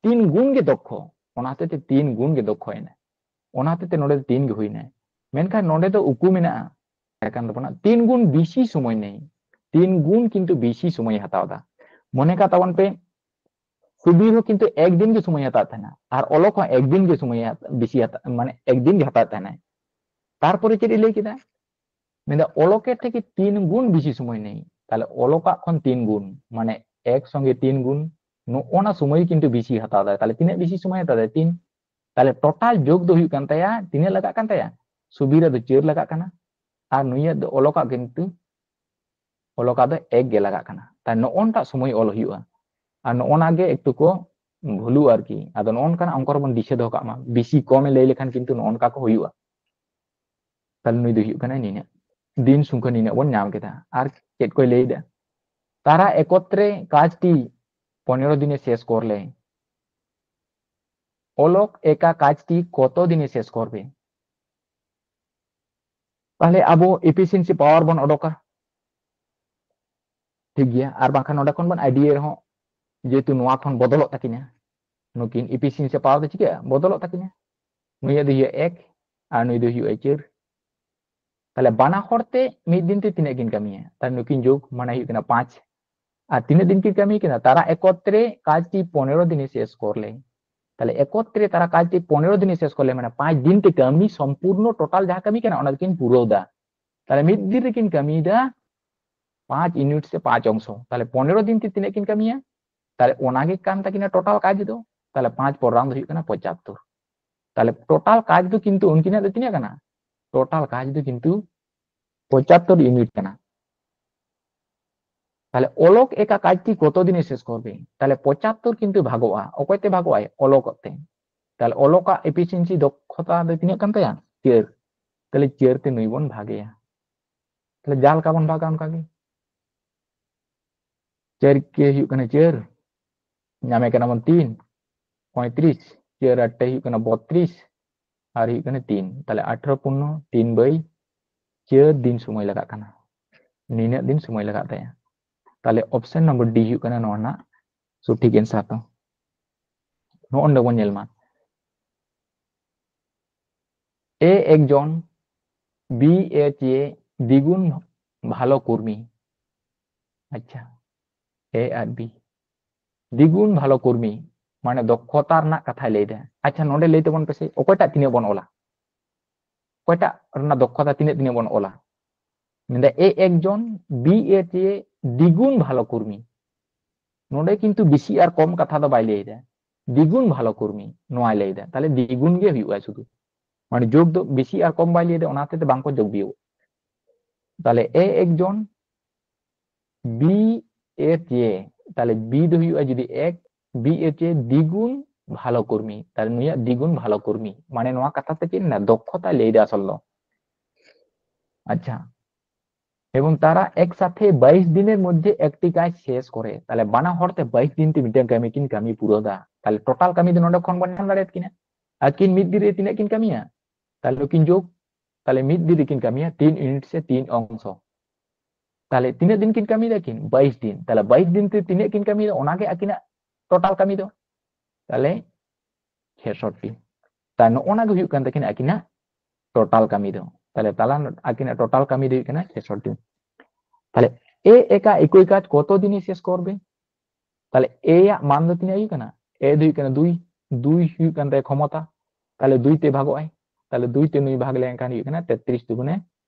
ᱛᱤᱱ ᱜᱩᱱ ᱜᱮ ᱫᱚᱠᱷᱚ, ᱚᱱᱟ ᱦᱚᱛᱮᱡ ᱛᱮ ᱛᱤᱱ ᱜᱩᱱ ᱜᱮ ᱫᱚᱠᱷᱚᱭᱮᱱᱟ, ᱚᱱᱟ ᱦᱚᱛᱮᱡ ᱛᱮ ᱱᱚᱰᱮ ᱫᱚ ᱛᱤᱱ ᱜᱮ ᱦᱩᱭᱱᱟ᱾ ᱢᱮᱱᱠᱷᱟᱱ ᱱᱚᱰᱮ ᱫᱚ ᱩᱠᱩ ᱢᱮᱱᱟᱜᱼᱟ, ᱛᱟᱦᱮᱸ ᱠᱟᱱ ᱛᱟᱵᱚᱱᱟ ᱛᱤᱱ ᱜᱩᱱ ᱵᱮᱥᱤ ᱥᱚᱢᱚᱭ ᱱᱮᱭ, ᱛᱤᱱ ᱜᱩᱱ ᱠᱤᱱᱛᱩ ᱵᱮᱥᱤ ᱥᱚᱢᱚᱭᱮ ᱦᱟᱛᱟᱣ ᱮᱫᱟ᱾ ᱢᱚᱱᱮ ᱠᱟᱜ ᱛᱟᱵᱚᱱ ᱯᱮ, ᱥᱩᱵᱤᱨ ᱦᱚᱸ ᱠᱤᱱᱛᱩ ᱮᱠᱫᱤᱱ ᱜᱮ ᱥᱚᱢᱚᱭ ᱦᱟᱛᱟᱣ ᱛᱟᱦᱮᱱᱟ, ᱟᱨ ᱚᱞᱚᱠ ᱦᱚᱸ ᱮᱠᱫᱤᱱ ᱜᱮ ᱥᱚᱢᱚᱭ ᱦᱟᱛ-, ᱵᱮᱥᱤ ᱦᱟᱛᱟᱣ, ᱢᱟᱱᱮ ᱮᱠᱫᱤᱱ ᱜᱮ ᱦᱟᱛᱟᱣ ᱛᱟᱦᱮᱱᱟᱭ᱾ ᱛᱟᱨᱯᱚᱨᱮ ᱪᱮᱫ ᱮ ᱞᱟᱹᱭ ᱠᱮᱫᱟ? ᱢᱮᱱᱫᱟ ᱚᱞᱚᱠᱮᱨ ᱛᱷᱮᱠᱮ ᱛᱤᱱ ᱜᱩᱱ ᱵᱮᱥᱤ ᱥᱚᱢᱚᱭ ᱱᱮᱭ, ᱛᱟᱦᱞᱮ ᱚᱞᱚᱠᱟᱜ ᱠᱷᱚᱱ ᱛᱤᱱ ᱜᱩᱱ, ᱢᱟᱱᱮ ᱮᱠ ᱥᱚᱸᱜᱮ ᱛᱤᱱ ᱜᱩᱱ, ᱱᱚᱜᱼᱚᱱᱟ ᱥᱚᱢᱚᱭ ᱠᱤᱱᱛᱩ ᱵᱮᱥᱤ ᱦᱟᱛᱟᱣ ᱫᱟᱭ᱾ ᱛᱟᱦᱞᱮ ᱛᱤᱱᱟᱹᱜ ᱵᱮᱥᱤ ᱥᱚᱢᱚᱭ ᱦᱟᱛᱟᱣ ᱫᱟᱭ? ᱛᱤᱱ᱾ ᱛᱟᱦᱞᱮ ᱴᱳᱴᱟᱞ ᱡᱳᱜᱽ ᱫᱚ ᱦᱩᱭᱩᱜ ᱠᱟᱱ ᱛᱟᱭᱟ, ᱛᱤᱱᱟᱹᱜ ᱞᱟᱜᱟᱜ ᱠᱟᱱ ᱛᱟᱭᱟ? ᱥᱩᱵᱤᱨᱟᱜ ᱫᱚ ᱪᱟᱹᱨ ᱞᱟᱜᱟᱜ ᱠᱟᱱᱟ, ᱟᱨ ᱱᱩᱭᱟᱜ ᱫᱚ ᱚᱞᱚᱠᱟᱜ ᱠᱤᱱᱛᱩ ᱚᱞᱚᱠᱟᱜ ᱫᱚ ᱮᱠ ᱜᱮ ᱞᱟᱜᱟᱜ ᱠᱟᱱᱟ᱾ ᱛᱟᱦᱞᱮ ᱱᱚᱜᱼᱚᱱᱴᱟᱜ ᱥᱚᱢᱚᱭ ᱚᱞ ᱦᱩᱭᱩᱜᱼᱟ, ᱟᱨ ᱱᱚᱜᱼᱚᱱᱟ ᱜᱮ ᱮᱠᱴᱩ ᱠᱚ ᱵᱷᱩᱞᱩᱜᱼᱟ ᱟᱨᱠᱤ᱾ ᱟᱫᱚ ᱱᱚᱜᱼᱚ ᱱᱚᱝᱠᱟᱱᱟᱜ ᱚᱝᱠᱚ ᱨᱮᱵᱚᱱ ᱫᱤᱥᱟᱹ ᱫᱚᱦᱚ ᱠᱟᱜ ᱢᱟ, ᱵᱮᱥᱤ ᱠᱚᱢᱮ ᱞᱟᱹᱭ ᱞᱮᱠᱷᱟᱱ ᱠᱤᱱᱛᱩ ᱱᱚᱜᱼᱚ ᱱᱚᱝᱠᱟ ᱠᱚ ᱦᱩᱭᱩᱜᱼᱟ᱾ ᱛᱟᱦᱞᱮ ᱱᱩᱭ ᱫᱚ ᱦᱩᱭᱩᱜ ᱠᱟᱱᱟᱭ ᱱᱤᱱᱟᱹᱜ, ᱫᱤᱱ ᱥᱚᱝᱠᱷᱟ ᱱᱤᱱᱟᱹᱜ ᱵᱚᱱ ᱧᱟᱢ ᱠᱮᱫᱟ᱾ ᱟᱨ ᱪᱮᱫ ᱠᱚᱭ ᱞᱟᱹᱭ ᱮᱫᱟ? তারা একত্রে কাজটি পনেরো দিনে শেষ করলে। অলোক একা কাজটি কত দিনে শেষ করবে? ᱛᱟᱦᱞᱮ ᱟᱵᱚ ᱮᱯᱷᱤᱥᱤᱭᱮᱱᱥᱤ ᱯᱟᱣᱟᱨ ᱵᱚᱱ ᱚᱰᱚᱠᱟ, ᱴᱷᱤᱠ ᱜᱮᱭᱟ᱾ ᱟᱨ ᱵᱟᱝᱠᱷᱟᱱ ᱱᱚᱰᱮ ᱠᱷᱚᱱ ᱵᱚᱱ ᱟᱭᱰᱤᱭᱟ ᱨᱮᱦᱚᱸ, ᱡᱮᱦᱮᱛᱩ ᱱᱚᱣᱟ ᱠᱷᱚᱱ ᱵᱚᱫᱚᱞᱚᱜ ᱛᱟᱹᱠᱤᱱᱟ, ᱱᱩᱠᱤᱱ ᱮᱯᱷᱤᱥᱤᱭᱮᱱᱥᱤ ᱯᱟᱣᱟᱨ ᱫᱚ ᱪᱤᱠᱟᱹᱜᱼᱟ? ᱵᱚᱫᱚᱞᱚᱜ ᱛᱟᱹᱠᱤᱱᱟ᱾ ᱱᱩᱭᱟᱜ ᱫᱚ ᱦᱩᱭᱩᱜᱼᱟ ᱮᱠ ᱟᱨ ᱱᱩᱭ ᱫᱚ ᱦᱩᱭᱩᱜᱼᱟ ᱪᱟᱹᱨ᱾ ᱛᱟᱦᱞᱮ ᱵᱟᱱᱟ ᱦᱚᱲ ᱛᱮ ᱢᱤᱫ ᱫᱤᱱ ᱛᱮ ᱛᱤᱱᱟᱹᱜ ᱠᱤᱱ ᱠᱟᱹᱢᱤᱭᱟ? ᱛᱟᱦᱞᱮ ᱱᱩᱠᱤᱱ ᱡᱳᱜᱽ ᱢᱟᱱᱮ ᱦᱩᱭᱩᱜ ᱠᱟᱱᱟ ᱯᱟᱸᱪ, ᱟᱨ ᱛᱤᱱᱟᱹᱜ ᱫᱤᱱ ᱠᱤᱱ ᱠᱟᱹᱢᱤ ᱠᱟᱱᱟ? ᱛᱟᱨᱟ ᱮᱠᱚᱛᱨᱮ ᱠᱟᱡᱽ ᱛᱤ ᱯᱚᱱᱮᱨᱚ ᱫᱤᱱᱮ ᱥᱮᱥ ᱠᱚᱨ ᱞᱮ᱾ ᱛᱟᱦᱞᱮ ᱮᱠᱚᱛᱨᱮ ᱛᱟᱨᱟ ᱠᱟᱡᱽ ᱛᱤ ᱯᱚᱱᱮᱨᱚ ᱫᱤᱱᱮ ᱥᱮᱥ ᱠᱚᱨ ᱞᱮ, ᱢᱟᱱᱮ ᱯᱟᱸᱪ ᱫᱤᱱ ᱛᱮ ᱠᱟᱹᱢᱤ ᱥᱚᱢᱯᱩᱨᱱᱚ ᱴᱳᱴᱟᱞ ᱡᱟᱦᱟᱸ ᱠᱟᱹᱢᱤ ᱠᱟᱱᱟ ᱚᱱᱟ ᱫᱚᱠᱤᱱ ᱯᱩᱨᱟᱹᱣ ᱫᱟ᱾ ᱛᱟᱦᱞᱮ ᱢᱤᱫ ᱫᱤᱱ ᱨᱮᱠᱤᱱ ᱠᱟᱹᱢᱤᱭᱮᱫᱟ ᱯᱟᱸᱪ ᱤᱭᱩᱱᱤᱴ ᱥᱮ ᱯᱟᱸᱪ ᱚᱝᱥᱚ᱾ ᱛᱟᱦᱞᱮ ᱯᱚᱱᱮᱨᱚ ᱫᱤᱱ ᱛᱮ ᱛᱤᱱᱟᱹᱜ ᱠᱤᱱ ᱠᱟᱹᱢᱤᱭᱟ? ᱛᱟᱦᱞᱮ ᱚᱱᱟᱜᱮ ᱠᱟᱱ ᱛᱟᱹᱠᱤᱱᱟ ᱴᱳᱴᱟᱞ ᱠᱟᱡᱽ ᱫᱚ᱾ ᱛᱟᱦᱞᱮ ᱯᱟᱸᱪ ᱯᱚᱱᱮᱨᱚ ᱫᱚ ᱦᱩᱭᱩᱜ ᱠᱟᱱᱟ ᱯᱚᱸᱪᱟᱛᱛᱳᱨ᱾ ᱛᱟᱦᱞᱮ ᱴᱳᱴᱟᱞ ᱠᱟᱡᱽ ᱫᱚ ᱠᱤᱱᱛᱩ ᱩᱱᱠᱤᱱᱟᱜ ᱫᱚ ᱛᱤᱱᱟᱹᱜ ᱠᱟᱱᱟ? ᱴᱳᱴᱟᱞ ᱠᱟᱡᱽ ᱫᱚ ᱠᱤᱱᱛᱩ ᱯᱚᱸᱪᱟᱛᱛᱳᱨ ᱤᱭᱩᱱᱤᱴ ᱠᱟᱱᱟ᱾ ᱛᱟᱦᱞᱮ ᱚᱞᱚᱠ ᱮᱠᱟ ᱠᱟᱡᱽ ᱛᱤ ᱠᱚᱛᱚ ᱫᱤᱱᱮ ᱥᱮᱥ ᱠᱚᱨᱵᱮ? ᱛᱟᱦᱞᱮ ᱯᱚᱸᱪᱟᱛᱛᱳᱨ ᱠᱤᱱᱛᱩ ᱵᱷᱟᱜᱚᱜᱼᱟ᱾ ᱚᱠᱚᱭ ᱛᱮ ᱵᱷᱟᱜᱚᱜᱼᱟᱭ? ᱚᱞᱚᱠᱚᱜ ᱛᱮ᱾ ᱛᱟᱦᱞᱮ ᱚᱞᱚᱠᱟᱜ ᱮᱯᱷᱤᱥᱤᱭᱮᱱᱥᱤ ᱫᱚᱠᱷᱚᱛᱟ ᱫᱚ ᱛᱤᱱᱟᱹᱜ ᱠᱟᱱ ᱛᱟᱭᱟ? ᱪᱟᱹᱨ᱾ ᱛᱟᱦᱞᱮ ᱪᱟᱹᱨ ᱛᱮ ᱱᱩᱭ ᱵᱚᱱ ᱵᱷᱟᱜᱮᱭᱟ᱾ ᱛᱟᱦᱞᱮ ᱡᱟᱦᱟᱸ ᱞᱮᱠᱟ ᱵᱚᱱ ᱵᱷᱟᱜᱟ ᱚᱱᱠᱟ ᱜᱮ᱾ ᱪᱟᱹᱨ ᱠᱮ ᱦᱩᱭᱩᱜ ᱠᱟᱱᱟ ᱪᱟᱹᱨ, ᱧᱟᱢᱮ ᱠᱟᱱᱟ ᱵᱚᱱ ᱛᱤᱱ, ᱯᱚᱸᱭᱛᱨᱤᱥ, ᱪᱟᱹᱨ ᱟᱴᱴᱮ ᱦᱩᱭᱩᱜ ᱠᱟᱱᱟ ᱵᱚᱛᱛᱨᱤᱥ, ᱟᱨ ᱦᱩᱭᱩᱜ ᱠᱟᱱᱟ ᱛᱤᱱ᱾ ᱛᱟᱦᱞᱮ ᱟᱴᱷᱨᱚ ᱯᱩᱱᱱᱚ ᱛᱤᱱ ᱵᱟᱭ ᱪᱟᱹᱨ ᱫᱤᱱ ᱥᱚᱢᱚᱭ ᱞᱟᱜᱟᱜ ᱠᱟᱱᱟ, ᱱᱤᱱᱟᱹᱜ ᱫᱤᱱ ᱥᱚᱢᱚᱭ ᱞᱟᱜᱟᱜ ᱛᱟᱭᱟ᱾ ᱛᱟᱦᱞᱮ ᱚᱯᱥᱮᱱ ᱱᱚᱢᱵᱚᱨ ᱰᱤ ᱦᱩᱭᱩᱜ ᱠᱟᱱᱟ ᱱᱚᱣᱟ ᱨᱮᱱᱟᱜ ᱥᱚᱴᱷᱤᱠ ᱮᱱᱥᱟᱨ ᱫᱚ᱾ ᱱᱚᱜᱼᱚ ᱱᱚᱰᱮ ᱵᱚᱱ ᱧᱮᱞ ᱢᱟ, ᱮ ᱮᱠᱡᱚᱱ ᱵᱤ ᱮ ᱪᱮ ᱫᱤᱜᱩᱱ ᱵᱷᱟᱞᱚ ᱠᱚᱨᱢᱤ᱾ ᱟᱪᱪᱷᱟ, ᱮ ᱟᱨ ᱵᱤ ᱫᱤᱜᱩᱱ ᱵᱷᱟᱞᱚ ᱠᱚᱨᱢᱤ, ᱢᱟᱱᱮ ᱫᱚᱠᱷᱚᱛᱟ ᱨᱮᱱᱟᱜ ᱠᱟᱛᱷᱟᱭ ᱞᱟᱹᱭ ᱮᱫᱟ᱾ ᱟᱪᱪᱷᱟ, ᱱᱚᱰᱮ ᱞᱟᱹᱭ ᱛᱟᱵᱚᱱ ᱯᱮᱥᱮ, ᱚᱠᱚᱭᱴᱟᱜ ᱛᱤᱱᱟᱹᱜ ᱵᱚᱱ ᱚᱞᱟ? ᱚᱠᱚᱭᱴᱟᱜ ᱨᱮᱱᱟᱜ ᱫᱚᱠᱷᱚᱛᱟ ᱛᱤᱱᱟᱹᱜ ᱛᱤᱱᱟᱹᱜ ᱵᱚᱱ ᱚᱞᱟ? ᱢᱮᱱᱫᱟ ᱮ ᱮᱠᱡᱚᱱ ᱵᱤ ᱮ ᱪᱮ ᱫᱤᱜᱩᱱ ᱵᱷᱟᱞᱚ ᱠᱚᱨᱢᱤ᱾ ᱱᱚᱰᱮ ᱠᱤᱱᱛᱩ ᱵᱮᱥᱤ ᱟᱨ ᱠᱚᱢ ᱠᱟᱛᱷᱟ ᱫᱚ ᱵᱟᱭ ᱞᱟᱹᱭ ᱮᱫᱟ, ᱫᱤᱜᱩᱱ ᱵᱷᱟᱞᱚ ᱠᱚᱨᱢᱤ ᱱᱚᱣᱟᱭ ᱞᱟᱹᱭ ᱮᱫᱟ᱾ ᱛᱟᱦᱞᱮ ᱫᱤᱜᱩᱱ ᱜᱮ ᱦᱩᱭᱩᱜᱼᱟ ᱥᱩᱫᱷᱩ, ᱢᱟᱱᱮ ᱡᱳᱜᱽ ᱫᱚ ᱵᱮᱥᱤ ᱟᱨ ᱠᱚᱢ ᱵᱟᱭ ᱞᱟᱹᱭ ᱮᱫᱟ, ᱚᱱᱟ ᱦᱚᱛᱮᱡ ᱛᱮ ᱵᱟᱝᱠᱚ ᱡᱳᱜᱽ ᱵᱤᱭᱳᱜ᱾ ᱛᱟᱦᱞᱮ ᱮ ᱮᱠᱡᱚᱱ ᱵᱤ ᱮ ᱪᱮ, ᱛᱟᱦᱞᱮ ᱵᱤ ᱫᱚ ᱦᱩᱭᱩᱜᱼᱟ ᱡᱩᱫᱤ ᱮᱠ, ᱵᱤ ᱮ ᱪᱮ ᱫᱤᱜᱩᱱ ᱵᱷᱟᱞᱚ ᱠᱚᱨᱢᱤ, ᱛᱟᱦᱞᱮ ᱱᱩᱭᱟᱜ ᱫᱤᱜᱩᱱ ᱵᱷᱟᱞᱚ ᱠᱚᱨᱢᱤ, ᱢᱟᱱᱮ ᱱᱚᱣᱟ ᱠᱟᱛᱷᱟ ᱛᱮ ᱪᱮᱫ ᱢᱮᱱᱟ? ᱫᱚᱠᱷᱚᱛᱟᱭ ᱞᱟᱹᱭ ᱮᱫᱟ ᱟᱥᱚᱞ ᱫᱚ᱾ ᱟᱪᱪᱷᱟ, ᱮᱵᱚᱝ ᱛᱟᱨᱟ ᱮᱠ ᱥᱟᱛᱷᱮ ᱵᱟᱭᱤᱥ ᱫᱤᱱᱮᱨ ᱢᱚᱫᱽᱫᱷᱮ ᱮᱠᱴᱤ ᱠᱟᱡᱽ ᱥᱮᱥ ᱠᱚᱨᱮ, ᱛᱟᱦᱞᱮ ᱵᱟᱱᱟ ᱦᱚᱲ ᱛᱮ ᱵᱟᱭᱤᱥ ᱫᱤᱱ ᱛᱮ ᱢᱤᱫᱴᱟᱝ ᱠᱟᱹᱢᱤ ᱠᱤᱱ ᱠᱟᱹᱢᱤ ᱯᱩᱨᱟᱹᱣ ᱫᱟ᱾ ᱛᱟᱦᱞᱮ ᱴᱳᱴᱟᱞ ᱠᱟᱹᱢᱤ ᱫᱚ ᱱᱚᱰᱮ ᱠᱷᱚᱱ ᱵᱚᱱ ᱧᱟᱢ ᱫᱟᱲᱮᱭᱟᱫ ᱠᱤᱱᱟ᱾ ᱟᱹᱠᱤᱱ ᱢᱤᱫ ᱫᱤᱱ ᱨᱮ ᱛᱤᱱᱟᱹᱜ ᱠᱤᱱ ᱠᱟᱹᱢᱤᱭᱟ? ᱛᱟᱦᱞᱮ ᱱᱩᱠᱤᱱ ᱡᱳᱜᱽ, ᱛᱟᱦᱞᱮ ᱢᱤᱫ ᱫᱤᱱ ᱨᱮᱠᱤᱱ ᱠᱟᱹᱢᱤᱭᱟ ᱛᱤᱱ ᱤᱭᱩᱱᱤᱴ ᱥᱮ ᱛᱤᱱ ᱚᱝᱥᱚ᱾ ᱛᱟᱦᱞᱮ ᱛᱤᱱᱟᱹᱜ ᱫᱤᱱ ᱠᱤᱱ ᱠᱟᱹᱢᱤᱭᱮᱫᱟ ᱠᱤᱱ? ᱵᱟᱭᱤᱥ ᱫᱤᱱ᱾ ᱛᱟᱦᱞᱮ ᱵᱟᱭᱤᱥ ᱫᱤᱱ ᱛᱮ ᱛᱤᱱᱟᱹᱜ ᱠᱤᱱ ᱠᱟᱹᱢᱤᱭᱮᱫᱟ, ᱚᱱᱟᱜᱮ ᱟᱹᱠᱤᱱᱟᱜ ᱴᱳᱴᱟᱞ ᱠᱟᱹᱢᱤ ᱫᱚ᱾ ᱛᱟᱦᱞᱮ ᱪᱷᱮᱥᱚᱴᱴᱤ᱾ ᱛᱟᱦᱞᱮ ᱱᱚᱜᱼᱚᱱᱟ ᱜᱮ ᱦᱩᱭᱩᱜ ᱠᱟᱱ ᱛᱟᱹᱠᱤᱱᱟ ᱟᱹᱠᱤᱱᱟᱜ ᱴᱳᱴᱟᱞ ᱠᱟᱹᱢᱤ ᱫᱚ᱾ ᱛᱟᱦᱞᱮ ᱛᱟᱞᱟ ᱟᱹᱠᱤᱱᱟᱜ ᱴᱳᱴᱟᱞ ᱠᱟᱹᱢᱤ ᱫᱚ ᱦᱩᱭᱩᱜ ᱠᱟᱱᱟ ᱪᱷᱮᱥᱚᱴᱴᱤ᱾ ᱛᱟᱦᱞᱮ ᱮ ᱮᱠᱟ ᱮᱠᱳᱭ ᱠᱟᱡᱽ ᱠᱚᱛᱚ ᱫᱤᱱᱮ শেষ করবে? ᱛᱟᱦᱞᱮ ᱮ ᱭᱟᱜ ᱢᱟᱱ ᱫᱚ ᱛᱤᱱᱟᱹᱜ ᱦᱩᱭᱩᱜ ᱠᱟᱱᱟ? ᱮ ᱫᱚ ᱦᱩᱭᱩᱜ ᱠᱟᱱᱟ ᱫᱩᱭ, ᱫᱩᱭ ᱦᱩᱭᱩᱜ ᱠᱟᱱ ᱛᱟᱭᱟ ᱠᱷᱚᱢᱚᱛᱟ᱾ ᱛᱟᱦᱞᱮ ᱫᱩᱭ ᱛᱮ ᱵᱷᱟᱜᱚᱜ ᱟᱭ, ᱛᱟᱦᱞᱮ ᱫᱩᱭ ᱛᱮ ᱱᱩᱭ ᱵᱷᱟᱜᱽ ᱞᱮᱱᱠᱷᱟᱱ ᱦᱩᱭᱩᱜ ᱠᱟᱱᱟ ᱛᱮᱛᱨᱤᱥ ᱫᱩᱜᱩᱱᱮ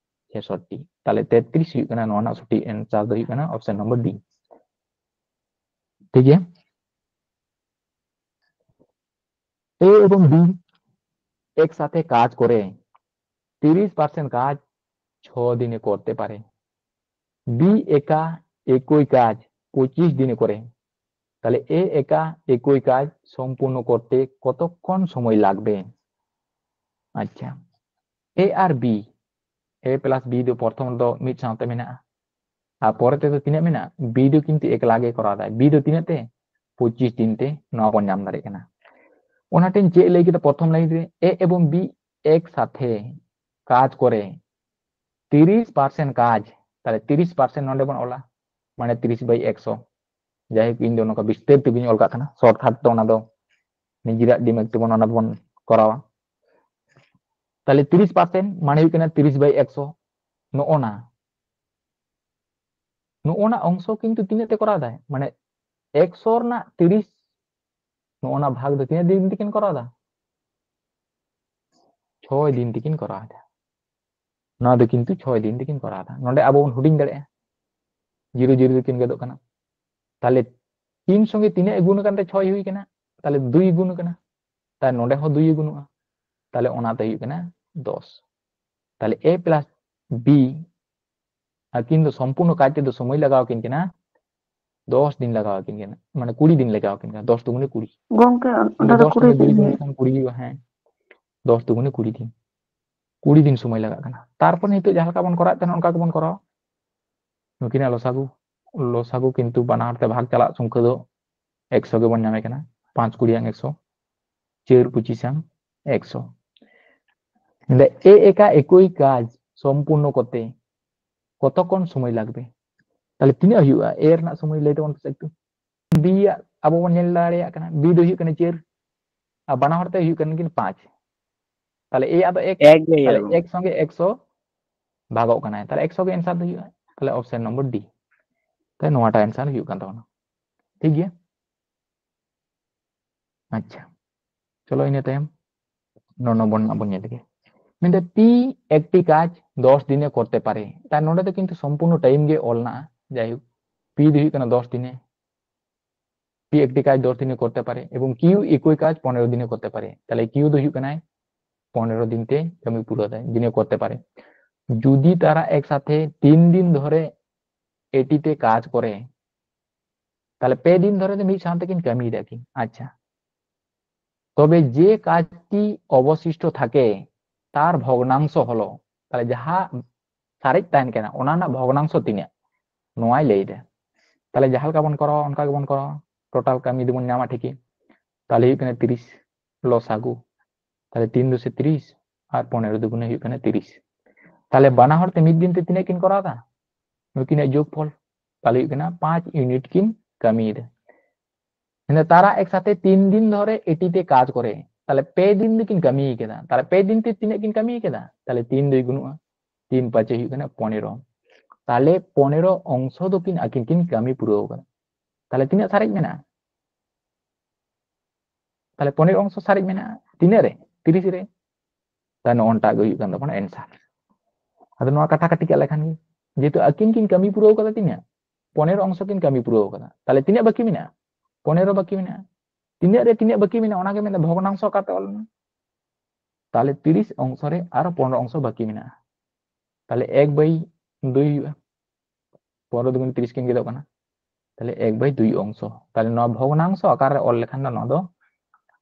ᱪᱷᱮᱥᱚᱴᱴᱤ᱾ ᱛᱟᱦᱞᱮ ᱛᱮᱛᱨᱤᱥ ᱦᱩᱭᱩᱜ ᱠᱟᱱᱟ ᱱᱚᱣᱟ ᱨᱮᱱᱟᱜ ᱥᱚᱴᱷᱤᱠ ᱟᱱᱥᱟᱨ ᱫᱚ ᱦᱩᱭᱩᱜ ᱠᱟᱱᱟ ᱚᱯᱥᱮᱱ ᱱᱚᱢᱵᱚᱨ ᱰᱤ᱾ ᱴᱷᱤᱠ ᱜᱮᱭᱟ? এ এবং বি একসাথে কাজ করে তিরিশ পার্সেন্ট কাজ ছ দিনে করতে পারে। বি একা একই কাজ পঁচিশ দিনে করে। তাহলে এ একা একই কাজ সম্পূর্ণ করতে কতক্ষণ সময় লাগবে? আচ্ছা, এ আর বি, এ প্লাস বি ᱫᱚ ᱯᱨᱚᱛᱷᱚᱢ ᱫᱚ ᱢᱤᱫ ᱥᱟᱶᱛᱮ ᱢᱮᱱᱟᱜᱼᱟ, ᱟᱨ ᱯᱚᱨᱮ ᱛᱮᱫᱚ ᱛᱤᱱᱟᱹᱜ ᱢᱮᱱᱟᱜᱼᱟ? ᱵᱤ ᱫᱚ ᱠᱤᱱᱛᱩ ᱮᱠᱞᱟ ᱜᱮ ᱠᱚᱨᱟᱣ ᱫᱟᱭ᱾ ᱵᱤ ᱫᱚ ᱛᱤᱱᱟᱹᱜ ᱛᱮ? ᱯᱚᱸᱪᱤᱥ ᱫᱤᱱ ᱛᱮ ᱱᱚᱣᱟ ᱵᱚᱱ ᱧᱟᱢ ᱫᱟᱲᱮᱭᱟᱜ ᱠᱟᱱᱟ᱾ ᱚᱱᱟᱴᱮᱱ ᱪᱮᱫ ᱞᱟᱹᱭ ᱠᱮᱫᱟ ᱯᱨᱚᱛᱷᱚᱢ ᱞᱟᱭᱤᱱ ᱨᱮ? ᱮ ᱮᱵᱚᱝ ᱵᱤ ᱮᱠ ᱥᱟᱛᱷᱮ ᱠᱟᱡᱽ ᱠᱚᱨᱮ ᱛᱤᱨᱤᱥ ᱯᱟᱨᱥᱮᱱᱴ ᱠᱟᱡᱽ, ᱛᱟᱦᱞᱮ ᱛᱤᱨᱤᱥ ᱯᱟᱨᱥᱮᱱᱴ ᱱᱚᱰᱮ ᱵᱚᱱ ᱚᱞᱟ, ᱢᱟᱱᱮ ᱛᱤᱨᱤᱥ ᱵᱟᱭ ᱮᱠᱥᱚ᱾ ᱡᱟᱭᱦᱳᱠ, ᱤᱧ ᱫᱚ ᱱᱚᱝᱠᱟ ᱵᱤᱥᱛᱟᱹᱨ ᱛᱮ ᱵᱟᱹᱧ ᱚᱞ ᱠᱟᱜ ᱠᱟᱱᱟ, ᱥᱚᱨᱴ ᱠᱟᱴ ᱛᱮ ᱚᱱᱟ ᱫᱚ ᱱᱤᱡᱮᱨᱟᱜ ᱫᱤᱢᱟᱜᱽ ᱛᱮᱵᱚᱱ ᱚᱱᱟ ᱫᱚᱵᱚᱱ ᱠᱚᱨᱟᱣᱟ᱾ ᱛᱟᱦᱞᱮ ᱛᱤᱨᱤᱥ ᱯᱟᱨᱥᱮᱱᱴ ᱢᱟᱱᱮ ᱦᱩᱭᱩᱜ ᱠᱟᱱᱟ ᱛᱤᱨᱤᱥ ᱵᱟᱭ ᱮᱠᱥᱚ᱾ ᱱᱚᱜᱼᱚᱱᱟ, ᱱᱚᱜᱼᱚᱱᱟ ᱚᱝᱥᱚ ᱠᱤᱱᱛᱩ ᱛᱤᱱᱟᱹᱜ ᱛᱮ ᱠᱚᱨᱟᱣ ᱫᱟᱭ? ᱢᱟᱱᱮ ᱮᱠᱥᱚ ᱨᱮᱱᱟᱜ ᱛᱤᱨᱤᱥ, ᱱᱚᱜᱼᱚᱱᱟ ᱵᱷᱟᱜᱽ ᱫᱚ ᱛᱤᱱᱟᱹᱜ ᱫᱤᱱ ᱛᱮᱠᱤᱱ ᱠᱚᱨᱟᱣ ᱫᱟ? ᱪᱷᱚᱭ ᱫᱤᱱ ᱛᱮᱠᱤᱱ ᱠᱚᱨᱟᱣ ᱫᱟ᱾ ᱱᱚᱣᱟ ᱫᱚ ᱠᱤᱱᱛᱩ ᱪᱷᱚᱭ ᱫᱤᱱ ᱛᱮᱠᱤᱱ ᱠᱚᱨᱟᱣ ᱫᱟ᱾ ᱱᱚᱰᱮ ᱟᱵᱚ ᱵᱚᱱ ᱦᱩᱰᱤᱧ ᱫᱟᱲᱮᱭᱟᱜᱼᱟ, ᱡᱤᱨᱳ ᱡᱤᱨᱳ ᱫᱚᱠᱤᱱ ᱜᱮᱫᱚᱜ ᱠᱟᱱᱟ᱾ ᱛᱟᱦᱞᱮ ᱛᱤᱱ ᱥᱚᱸᱜᱮ ᱛᱤᱱᱟᱹᱜ ᱮ ᱜᱩᱱ ᱟᱠᱟᱱ ᱛᱮ ᱪᱷᱚᱭ ᱦᱩᱭ ᱠᱟᱱᱟ? ᱛᱟᱦᱞᱮ ᱫᱩᱭ ᱜᱩᱱ ᱟᱠᱟᱱᱟ᱾ ᱛᱟᱦᱞᱮ ᱱᱚᱰᱮ ᱦᱚᱸ ᱫᱩᱭ ᱮ ᱜᱩᱱᱚᱜᱼᱟ᱾ ᱛᱟᱦᱞᱮ ᱚᱱᱟᱛᱮ ᱦᱩᱭᱩᱜ ᱠᱟᱱᱟ ᱫᱚᱥ᱾ ᱛᱟᱦᱞᱮ ᱮ ᱯᱞᱟᱥ ᱵᱤ ᱟᱹᱠᱤᱱ ᱫᱚ ᱥᱚᱢᱯᱩᱨᱱᱚ ᱠᱟᱡᱽ ᱛᱮᱫᱚ ᱥᱚᱢᱚᱭ ᱞᱟᱜᱟᱣ ᱟᱹᱠᱤᱱ ᱠᱟᱱᱟ ᱫᱚᱥ ᱫᱤᱱ ᱞᱟᱜᱟᱣ ᱟᱹᱠᱤᱱ ᱠᱟᱱᱟ, ᱢᱟᱱᱮ ᱠᱩᱲᱤ ᱫᱤᱱ ᱞᱟᱜᱟᱣ ᱟᱹᱠᱤᱱ ᱠᱟᱱᱟ, ᱫᱚᱥ ᱫᱩᱜᱩᱱᱮ ᱠᱩᱲᱤ᱾ ᱜᱚᱝᱠᱮ, ᱚᱸᱰᱮ ᱫᱚ ᱫᱚᱥ ᱠᱩᱲᱤ ᱫᱩᱜᱩᱱᱮ ᱫᱤᱱ ᱠᱩᱲᱤ ᱦᱩᱭᱩᱜᱼᱟ᱾ ᱦᱮᱸ, ᱫᱚᱥ ᱫᱩᱜᱩᱱᱮ ᱠᱩᱲᱤ ᱫᱤᱱ, ᱠᱩᱲᱤ ᱫᱤᱱ ᱥᱚᱢᱚᱭ ᱞᱟᱜᱟᱜ ᱠᱟᱱᱟ᱾ ᱛᱟᱨᱯᱚᱨ ᱱᱤᱛᱚᱜ ᱡᱟᱦᱟᱸ ᱞᱮᱠᱟ ᱵᱚᱱ ᱠᱚᱨᱟᱣᱮᱫ ᱛᱟᱦᱮᱱᱟ ᱚᱱᱠᱟ ᱜᱮᱵᱚᱱ ᱠᱚᱨᱟᱣᱟ᱾ ᱱᱩᱠᱤᱱᱟᱜ ᱞᱚᱥᱟᱜᱩ, ᱞᱚᱥᱟᱜᱩ ᱠᱤᱱᱛᱩ ᱵᱟᱱᱟ ᱦᱚᱲ ᱛᱮ ᱵᱷᱟᱜᱽ ᱪᱟᱞᱟᱜ ᱥᱚᱝᱠᱷᱟ ᱫᱚ ᱮᱠᱥᱚ ᱜᱮᱵᱚᱱ ᱧᱟᱢᱮ ᱠᱟᱱᱟ, ᱯᱟᱸᱪ ᱠᱩᱲᱤᱭᱟᱝ ᱮᱠᱥᱚ, ᱪᱟᱹᱨ ᱯᱚᱸᱪᱤᱥᱟᱝ ᱮᱠᱥᱚ᱾ ᱮ ᱮᱠᱟ ᱮᱠᱳᱭ ᱠᱟᱡᱽ ᱥᱚᱢᱯᱩᱨᱱᱚ ᱠᱚᱨᱛᱮ ᱠᱚᱛᱚᱠᱷᱚᱱ ᱥᱚᱢᱚᱭ ᱞᱟᱜᱽᱵᱮ? ᱛᱟᱦᱞᱮ ᱛᱤᱱᱟᱹᱜ ᱦᱩᱭᱩᱜᱼᱟ? ᱮ ᱨᱮᱱᱟᱜ ᱥᱚᱢᱚᱭ ᱞᱟᱹᱭ ᱛᱟᱵᱚᱱ ᱯᱮᱥᱮ ᱮᱠᱴᱩ᱾ ᱵᱤ ᱟᱜ ᱟᱵᱚ ᱵᱚᱱ ᱧᱮᱞ ᱫᱟᱲᱮᱭᱟᱜ ᱠᱟᱱᱟ, ᱵᱤ ᱫᱚ ᱦᱩᱭᱩᱜ ᱠᱟᱱᱟ ᱪᱟᱹᱨ ᱟᱨ ᱵᱟᱱᱟ ᱦᱚᱲ ᱛᱮ ᱦᱩᱭᱩᱜ ᱠᱟᱱᱟ ᱠᱤᱱ ᱯᱟᱸᱪ᱾ ᱛᱟᱦᱞᱮ ᱮ ᱟᱜ ᱫᱚ ᱮᱠ, ᱮᱠ ᱜᱮ ᱛᱟᱦᱞᱮ ᱦᱩᱭᱩᱜᱼᱟ᱾ ᱮᱠ ᱥᱚᱸᱜᱮ ᱮᱠᱥᱚ ᱵᱷᱟᱜᱚᱜ ᱠᱟᱱᱟᱭ, ᱛᱟᱦᱞᱮ ᱮᱠᱥᱚ ᱜᱮ ᱮᱱᱥᱟᱨ ᱫᱚ ᱦᱩᱭᱩᱜᱼᱟ᱾ ᱛᱟᱦᱞᱮ ᱚᱯᱥᱮᱱ ᱱᱚᱢᱵᱚᱨ ᱰᱤ, ᱛᱟᱦᱞᱮ ᱱᱚᱣᱟᱴᱟᱜ ᱮᱱᱥᱟᱨ ᱦᱩᱭᱩᱜ ᱠᱟᱱ ᱛᱟᱵᱚᱱᱟ᱾ ᱴᱷᱤᱠ ᱜᱮᱭᱟ, ᱟᱪᱪᱷᱟ, ᱪᱚᱞᱚ ᱤᱱᱟᱹ ᱛᱟᱭᱚᱢ ᱱᱚ ᱱᱚᱢᱵᱚᱨ ᱨᱮᱱᱟᱜ ᱵᱚᱱ ᱧᱮᱞ ᱞᱮᱜᱮ᱾ ᱢᱮᱱᱫᱟ ᱯᱤ ᱮᱠᱴᱤ ᱠᱟᱡᱽ ᱫᱚᱥ ᱫᱤᱱᱮ ᱠᱚᱨᱛᱮ ᱯᱟᱨᱮ, ᱛᱟᱦᱞᱮ ᱱᱚᱰᱮ ᱫᱚ ᱠᱤᱱᱛᱩ ᱥᱚᱢᱯᱩᱨᱱᱚ ᱴᱟᱭᱤᱢ ᱜᱮ ᱚᱞ ᱢᱮᱱᱟᱜᱼᱟ᱾ ᱡᱟᱭᱦᱳᱠ, ᱯᱤ ᱫᱚ ᱦᱩᱭᱩᱜ ᱠᱟᱱᱟ ᱫᱚᱥ ᱫᱤᱱᱮ, ᱯᱤ ᱮᱠᱴᱤ ᱠᱟᱡᱽ ᱫᱚᱥ ᱫᱤᱱᱮ ᱠᱚᱨᱛᱮ ᱯᱟᱨᱮ ᱮᱵᱚᱝ ᱠᱤᱭᱩ ᱮᱠᱳᱭ ᱠᱟᱡᱽ ᱯᱚᱱᱮᱨᱚ ᱫᱤᱱᱮ ᱠᱚᱨᱛᱮ ᱯᱟᱨᱮ᱾ ᱛᱟᱦᱞᱮ ᱠᱤᱭᱩ ᱫᱚ ᱦᱩᱭᱩᱜ ᱠᱟᱱᱟᱭ ᱯᱚᱱᱮᱨᱚ ᱫᱤᱱ ᱛᱮ ᱠᱟᱹᱢᱤ ᱯᱩᱨᱟᱹᱣ ᱫᱟᱭ, ᱫᱤᱱᱮ ᱠᱚᱨᱛᱮ ᱯᱟᱨᱮ᱾ ᱡᱩᱫᱤ ᱛᱟᱨᱟ ᱮᱠ ᱥᱟᱛᱷᱮ ᱛᱤᱱ ᱫᱤᱱ ᱫᱷᱚᱨᱮ ᱮᱴᱤ ᱛᱮ ᱠᱟᱡᱽ ᱠᱚᱨᱮ, ᱛᱟᱦᱞᱮ ᱯᱮ ᱫᱤᱱ ᱫᱷᱚᱨᱮ ᱫᱚ ᱢᱤᱫ ᱥᱟᱶᱛᱮ ᱠᱤᱱ ᱠᱟᱹᱢᱤᱭᱮᱫᱟ ᱠᱤᱱ᱾ ᱟᱪᱪᱷᱟ, ᱛᱚᱵᱮ ᱡᱮ ᱠᱟᱡᱽᱴᱤ ᱚᱵᱚᱥᱤᱥᱴᱚ ᱛᱷᱟᱠᱮ, ᱛᱟᱨ ᱵᱷᱚᱜᱽᱱᱟᱝᱥᱚ ᱦᱚᱞᱚ, ᱛᱟᱦᱞᱮ ᱡᱟᱦᱟᱸ ᱥᱟᱨᱮᱡ ᱛᱟᱦᱮᱱ ᱠᱟᱱᱟ ᱚᱱᱟ ᱨᱮᱱᱟᱜ ᱵᱷᱚᱜᱽᱱᱟᱝᱥᱚ ᱛᱤᱱᱟᱹᱜ, ᱱᱚᱣᱟᱭ ᱞᱟᱹᱭ ᱮᱫᱟ᱾ ᱛᱟᱦᱞᱮ ᱡᱟᱦᱟᱸ ᱞᱮᱠᱟ ᱵᱚᱱ ᱠᱚᱨᱟᱣᱟ ᱚᱱᱠᱟ ᱜᱮᱵᱚᱱ ᱠᱚᱨᱟᱣᱟ, ᱴᱳᱴᱟᱞ ᱠᱟᱹᱢᱤ ᱫᱚᱵᱚᱱ ᱧᱟᱢᱟ ᱴᱷᱤᱠ ᱜᱮ᱾ ᱛᱟᱦᱞᱮ ᱦᱩᱭᱩᱜ ᱠᱟᱱᱟ ᱛᱤᱨᱤᱥ ᱞᱚᱥᱟᱜᱩ, ᱛᱟᱦᱞᱮ ᱛᱤᱱ ᱫᱩᱥᱮ ᱛᱤᱨᱤᱥ ᱟᱨ ᱯᱚᱱᱮᱨᱚ ᱫᱩᱜᱩᱱᱮ ᱦᱩᱭᱩᱜ ᱠᱟᱱᱟ ᱛᱤᱨᱤᱥ᱾ ᱛᱟᱦᱞᱮ ᱵᱟᱱᱟ ᱦᱚᱲ ᱛᱮ ᱢᱤᱫ ᱫᱤᱱ ᱛᱮ ᱛᱤᱱᱟᱹᱜ ᱠᱤᱱ ᱠᱚᱨᱟᱣ ᱮᱫᱟ? ᱱᱩᱠᱤᱱᱟᱜ ᱡᱳᱜᱽᱯᱷᱚᱞ ᱛᱟᱦᱞᱮ ᱦᱩᱭᱩᱜ ᱠᱟᱱᱟ ᱯᱟᱸᱪ ᱤᱭᱩᱱᱤᱴ ᱠᱤᱱ ᱠᱟᱹᱢᱤᱭᱮᱫᱟ᱾ ᱢᱮᱱᱫᱟ ᱛᱟᱨᱟ ᱮᱠ ᱥᱟᱛᱷᱮ ᱛᱤᱱ ᱫᱤᱱ ᱫᱷᱚᱨᱮ ᱮᱴᱤ ᱛᱮ ᱠᱟᱡᱽ ᱠᱚᱨᱮ, ᱛᱟᱦᱞᱮ ᱯᱮ ᱫᱤᱱ ᱫᱚᱠᱤᱱ ᱠᱟᱹᱢᱤ ᱠᱮᱫᱟ᱾ ᱛᱟᱦᱞᱮ ᱯᱮ ᱫᱤᱱ ᱛᱮ ᱛᱤᱱᱟᱹᱜ ᱠᱤᱱ ᱠᱟᱹᱢᱤ ᱠᱮᱫᱟ? ᱛᱟᱦᱞᱮ ᱛᱤᱱ ᱫᱩᱭ ᱜᱩᱱᱩᱜᱼᱟ, ᱛᱤᱱ ᱯᱟᱸᱪᱮ ᱦᱩᱭᱩᱜ ᱠᱟᱱᱟ ᱯᱚᱱᱮᱨᱚ᱾ ᱛᱟᱦᱞᱮ ᱯᱚᱱᱮᱨᱚ ᱚᱝᱥᱚ ᱫᱚᱠᱤᱱ ᱟᱹᱠᱤᱱ ᱠᱤᱱ ᱠᱟᱹᱢᱤ ᱯᱩᱨᱟᱹᱣ ᱠᱟᱫᱟ᱾ ᱛᱟᱦᱞᱮ ᱛᱤᱱᱟᱹᱜ ᱥᱟᱨᱮᱡ ᱢᱮᱱᱟᱜᱼᱟ? ᱛᱟᱦᱞᱮ ᱯᱚᱱᱮᱨᱚ ᱚᱝᱥᱚ ᱥᱟᱨᱮᱡ ᱢᱮᱱᱟᱜᱼᱟ ᱛᱤᱱᱟᱹᱜ ᱨᱮ? ᱛᱤᱨᱤᱥ ᱨᱮ᱾ ᱛᱟᱦᱞᱮ ᱱᱚᱜᱼᱚᱱᱴᱟᱜ ᱜᱮ ᱦᱩᱭᱩᱜ ᱠᱟᱱ ᱛᱟᱵᱚᱱᱟ ᱮᱱᱥᱟᱨ᱾ ᱟᱫᱚ ᱱᱚᱣᱟ ᱠᱟᱴᱟ ᱠᱟᱴᱤ ᱠᱟᱜ ᱞᱮᱠᱷᱟᱱ ᱜᱮ, ᱡᱮᱦᱮᱛᱩ ᱟᱹᱠᱤᱱ ᱠᱤᱱ ᱠᱟᱹᱢᱤ ᱯᱩᱨᱟᱹᱣ ᱠᱟᱫᱟ ᱛᱤᱱᱟᱹᱜ? ᱯᱚᱱᱮᱨᱚ ᱚᱝᱥᱚ ᱠᱤᱱ ᱠᱟᱹᱢᱤ ᱯᱩᱨᱟᱹᱣ ᱠᱟᱫᱟ᱾ ᱛᱟᱦᱞᱮ ᱛᱤᱱᱟᱹᱜ ᱵᱟᱹᱠᱤ ᱢᱮᱱᱟᱜᱼᱟ? ᱯᱚᱱᱮᱨᱚ ᱵᱟᱹᱠᱤ ᱢᱮᱱᱟᱜᱼᱟ᱾ ᱛᱤᱱᱟᱹᱜ ᱨᱮ ᱛᱤᱱᱟᱹᱜ ᱵᱟᱹᱠᱤ ᱢᱮᱱᱟᱜᱼᱟ ᱚᱱᱟ ᱜᱮ ᱢᱮᱱᱫᱟ ᱵᱷᱚᱜᱽᱱᱟᱝᱥᱚ ᱟᱠᱟᱨ ᱛᱮ ᱚᱞ ᱢᱮ᱾ ᱛᱟᱦᱞᱮ ᱛᱤᱨᱤᱥ ᱚᱝᱥᱚ ᱨᱮ ᱟᱨᱚ ᱯᱚᱱᱮᱨᱚ ᱚᱝᱥᱚ ᱵᱟᱹᱠᱤ ᱢᱮᱱᱟᱜᱼᱟ᱾ ᱛᱟᱦᱞᱮ ᱮᱠ ᱵᱟᱭ ᱫᱩᱭ ᱦᱩᱭᱩᱜᱼᱟ, ᱯᱚᱱᱮᱨᱚ ᱫᱩᱜᱩᱱᱮ ᱛᱤᱨᱤᱥ ᱠᱤᱱ ᱜᱮᱫᱚᱜ ᱠᱟᱱᱟ᱾ ᱛᱟᱦᱞᱮ ᱮᱠ ᱵᱟᱭ ᱫᱩᱭ ᱚᱝᱥᱚ᱾ ᱛᱟᱦᱞᱮ ᱱᱚᱣᱟ ᱵᱷᱚᱜᱽᱱᱟᱝᱥᱚ ᱟᱠᱟᱨ ᱨᱮ ᱚᱞ ᱞᱮᱠᱷᱟᱱ ᱫᱚ ᱱᱚᱣᱟ ᱫᱚ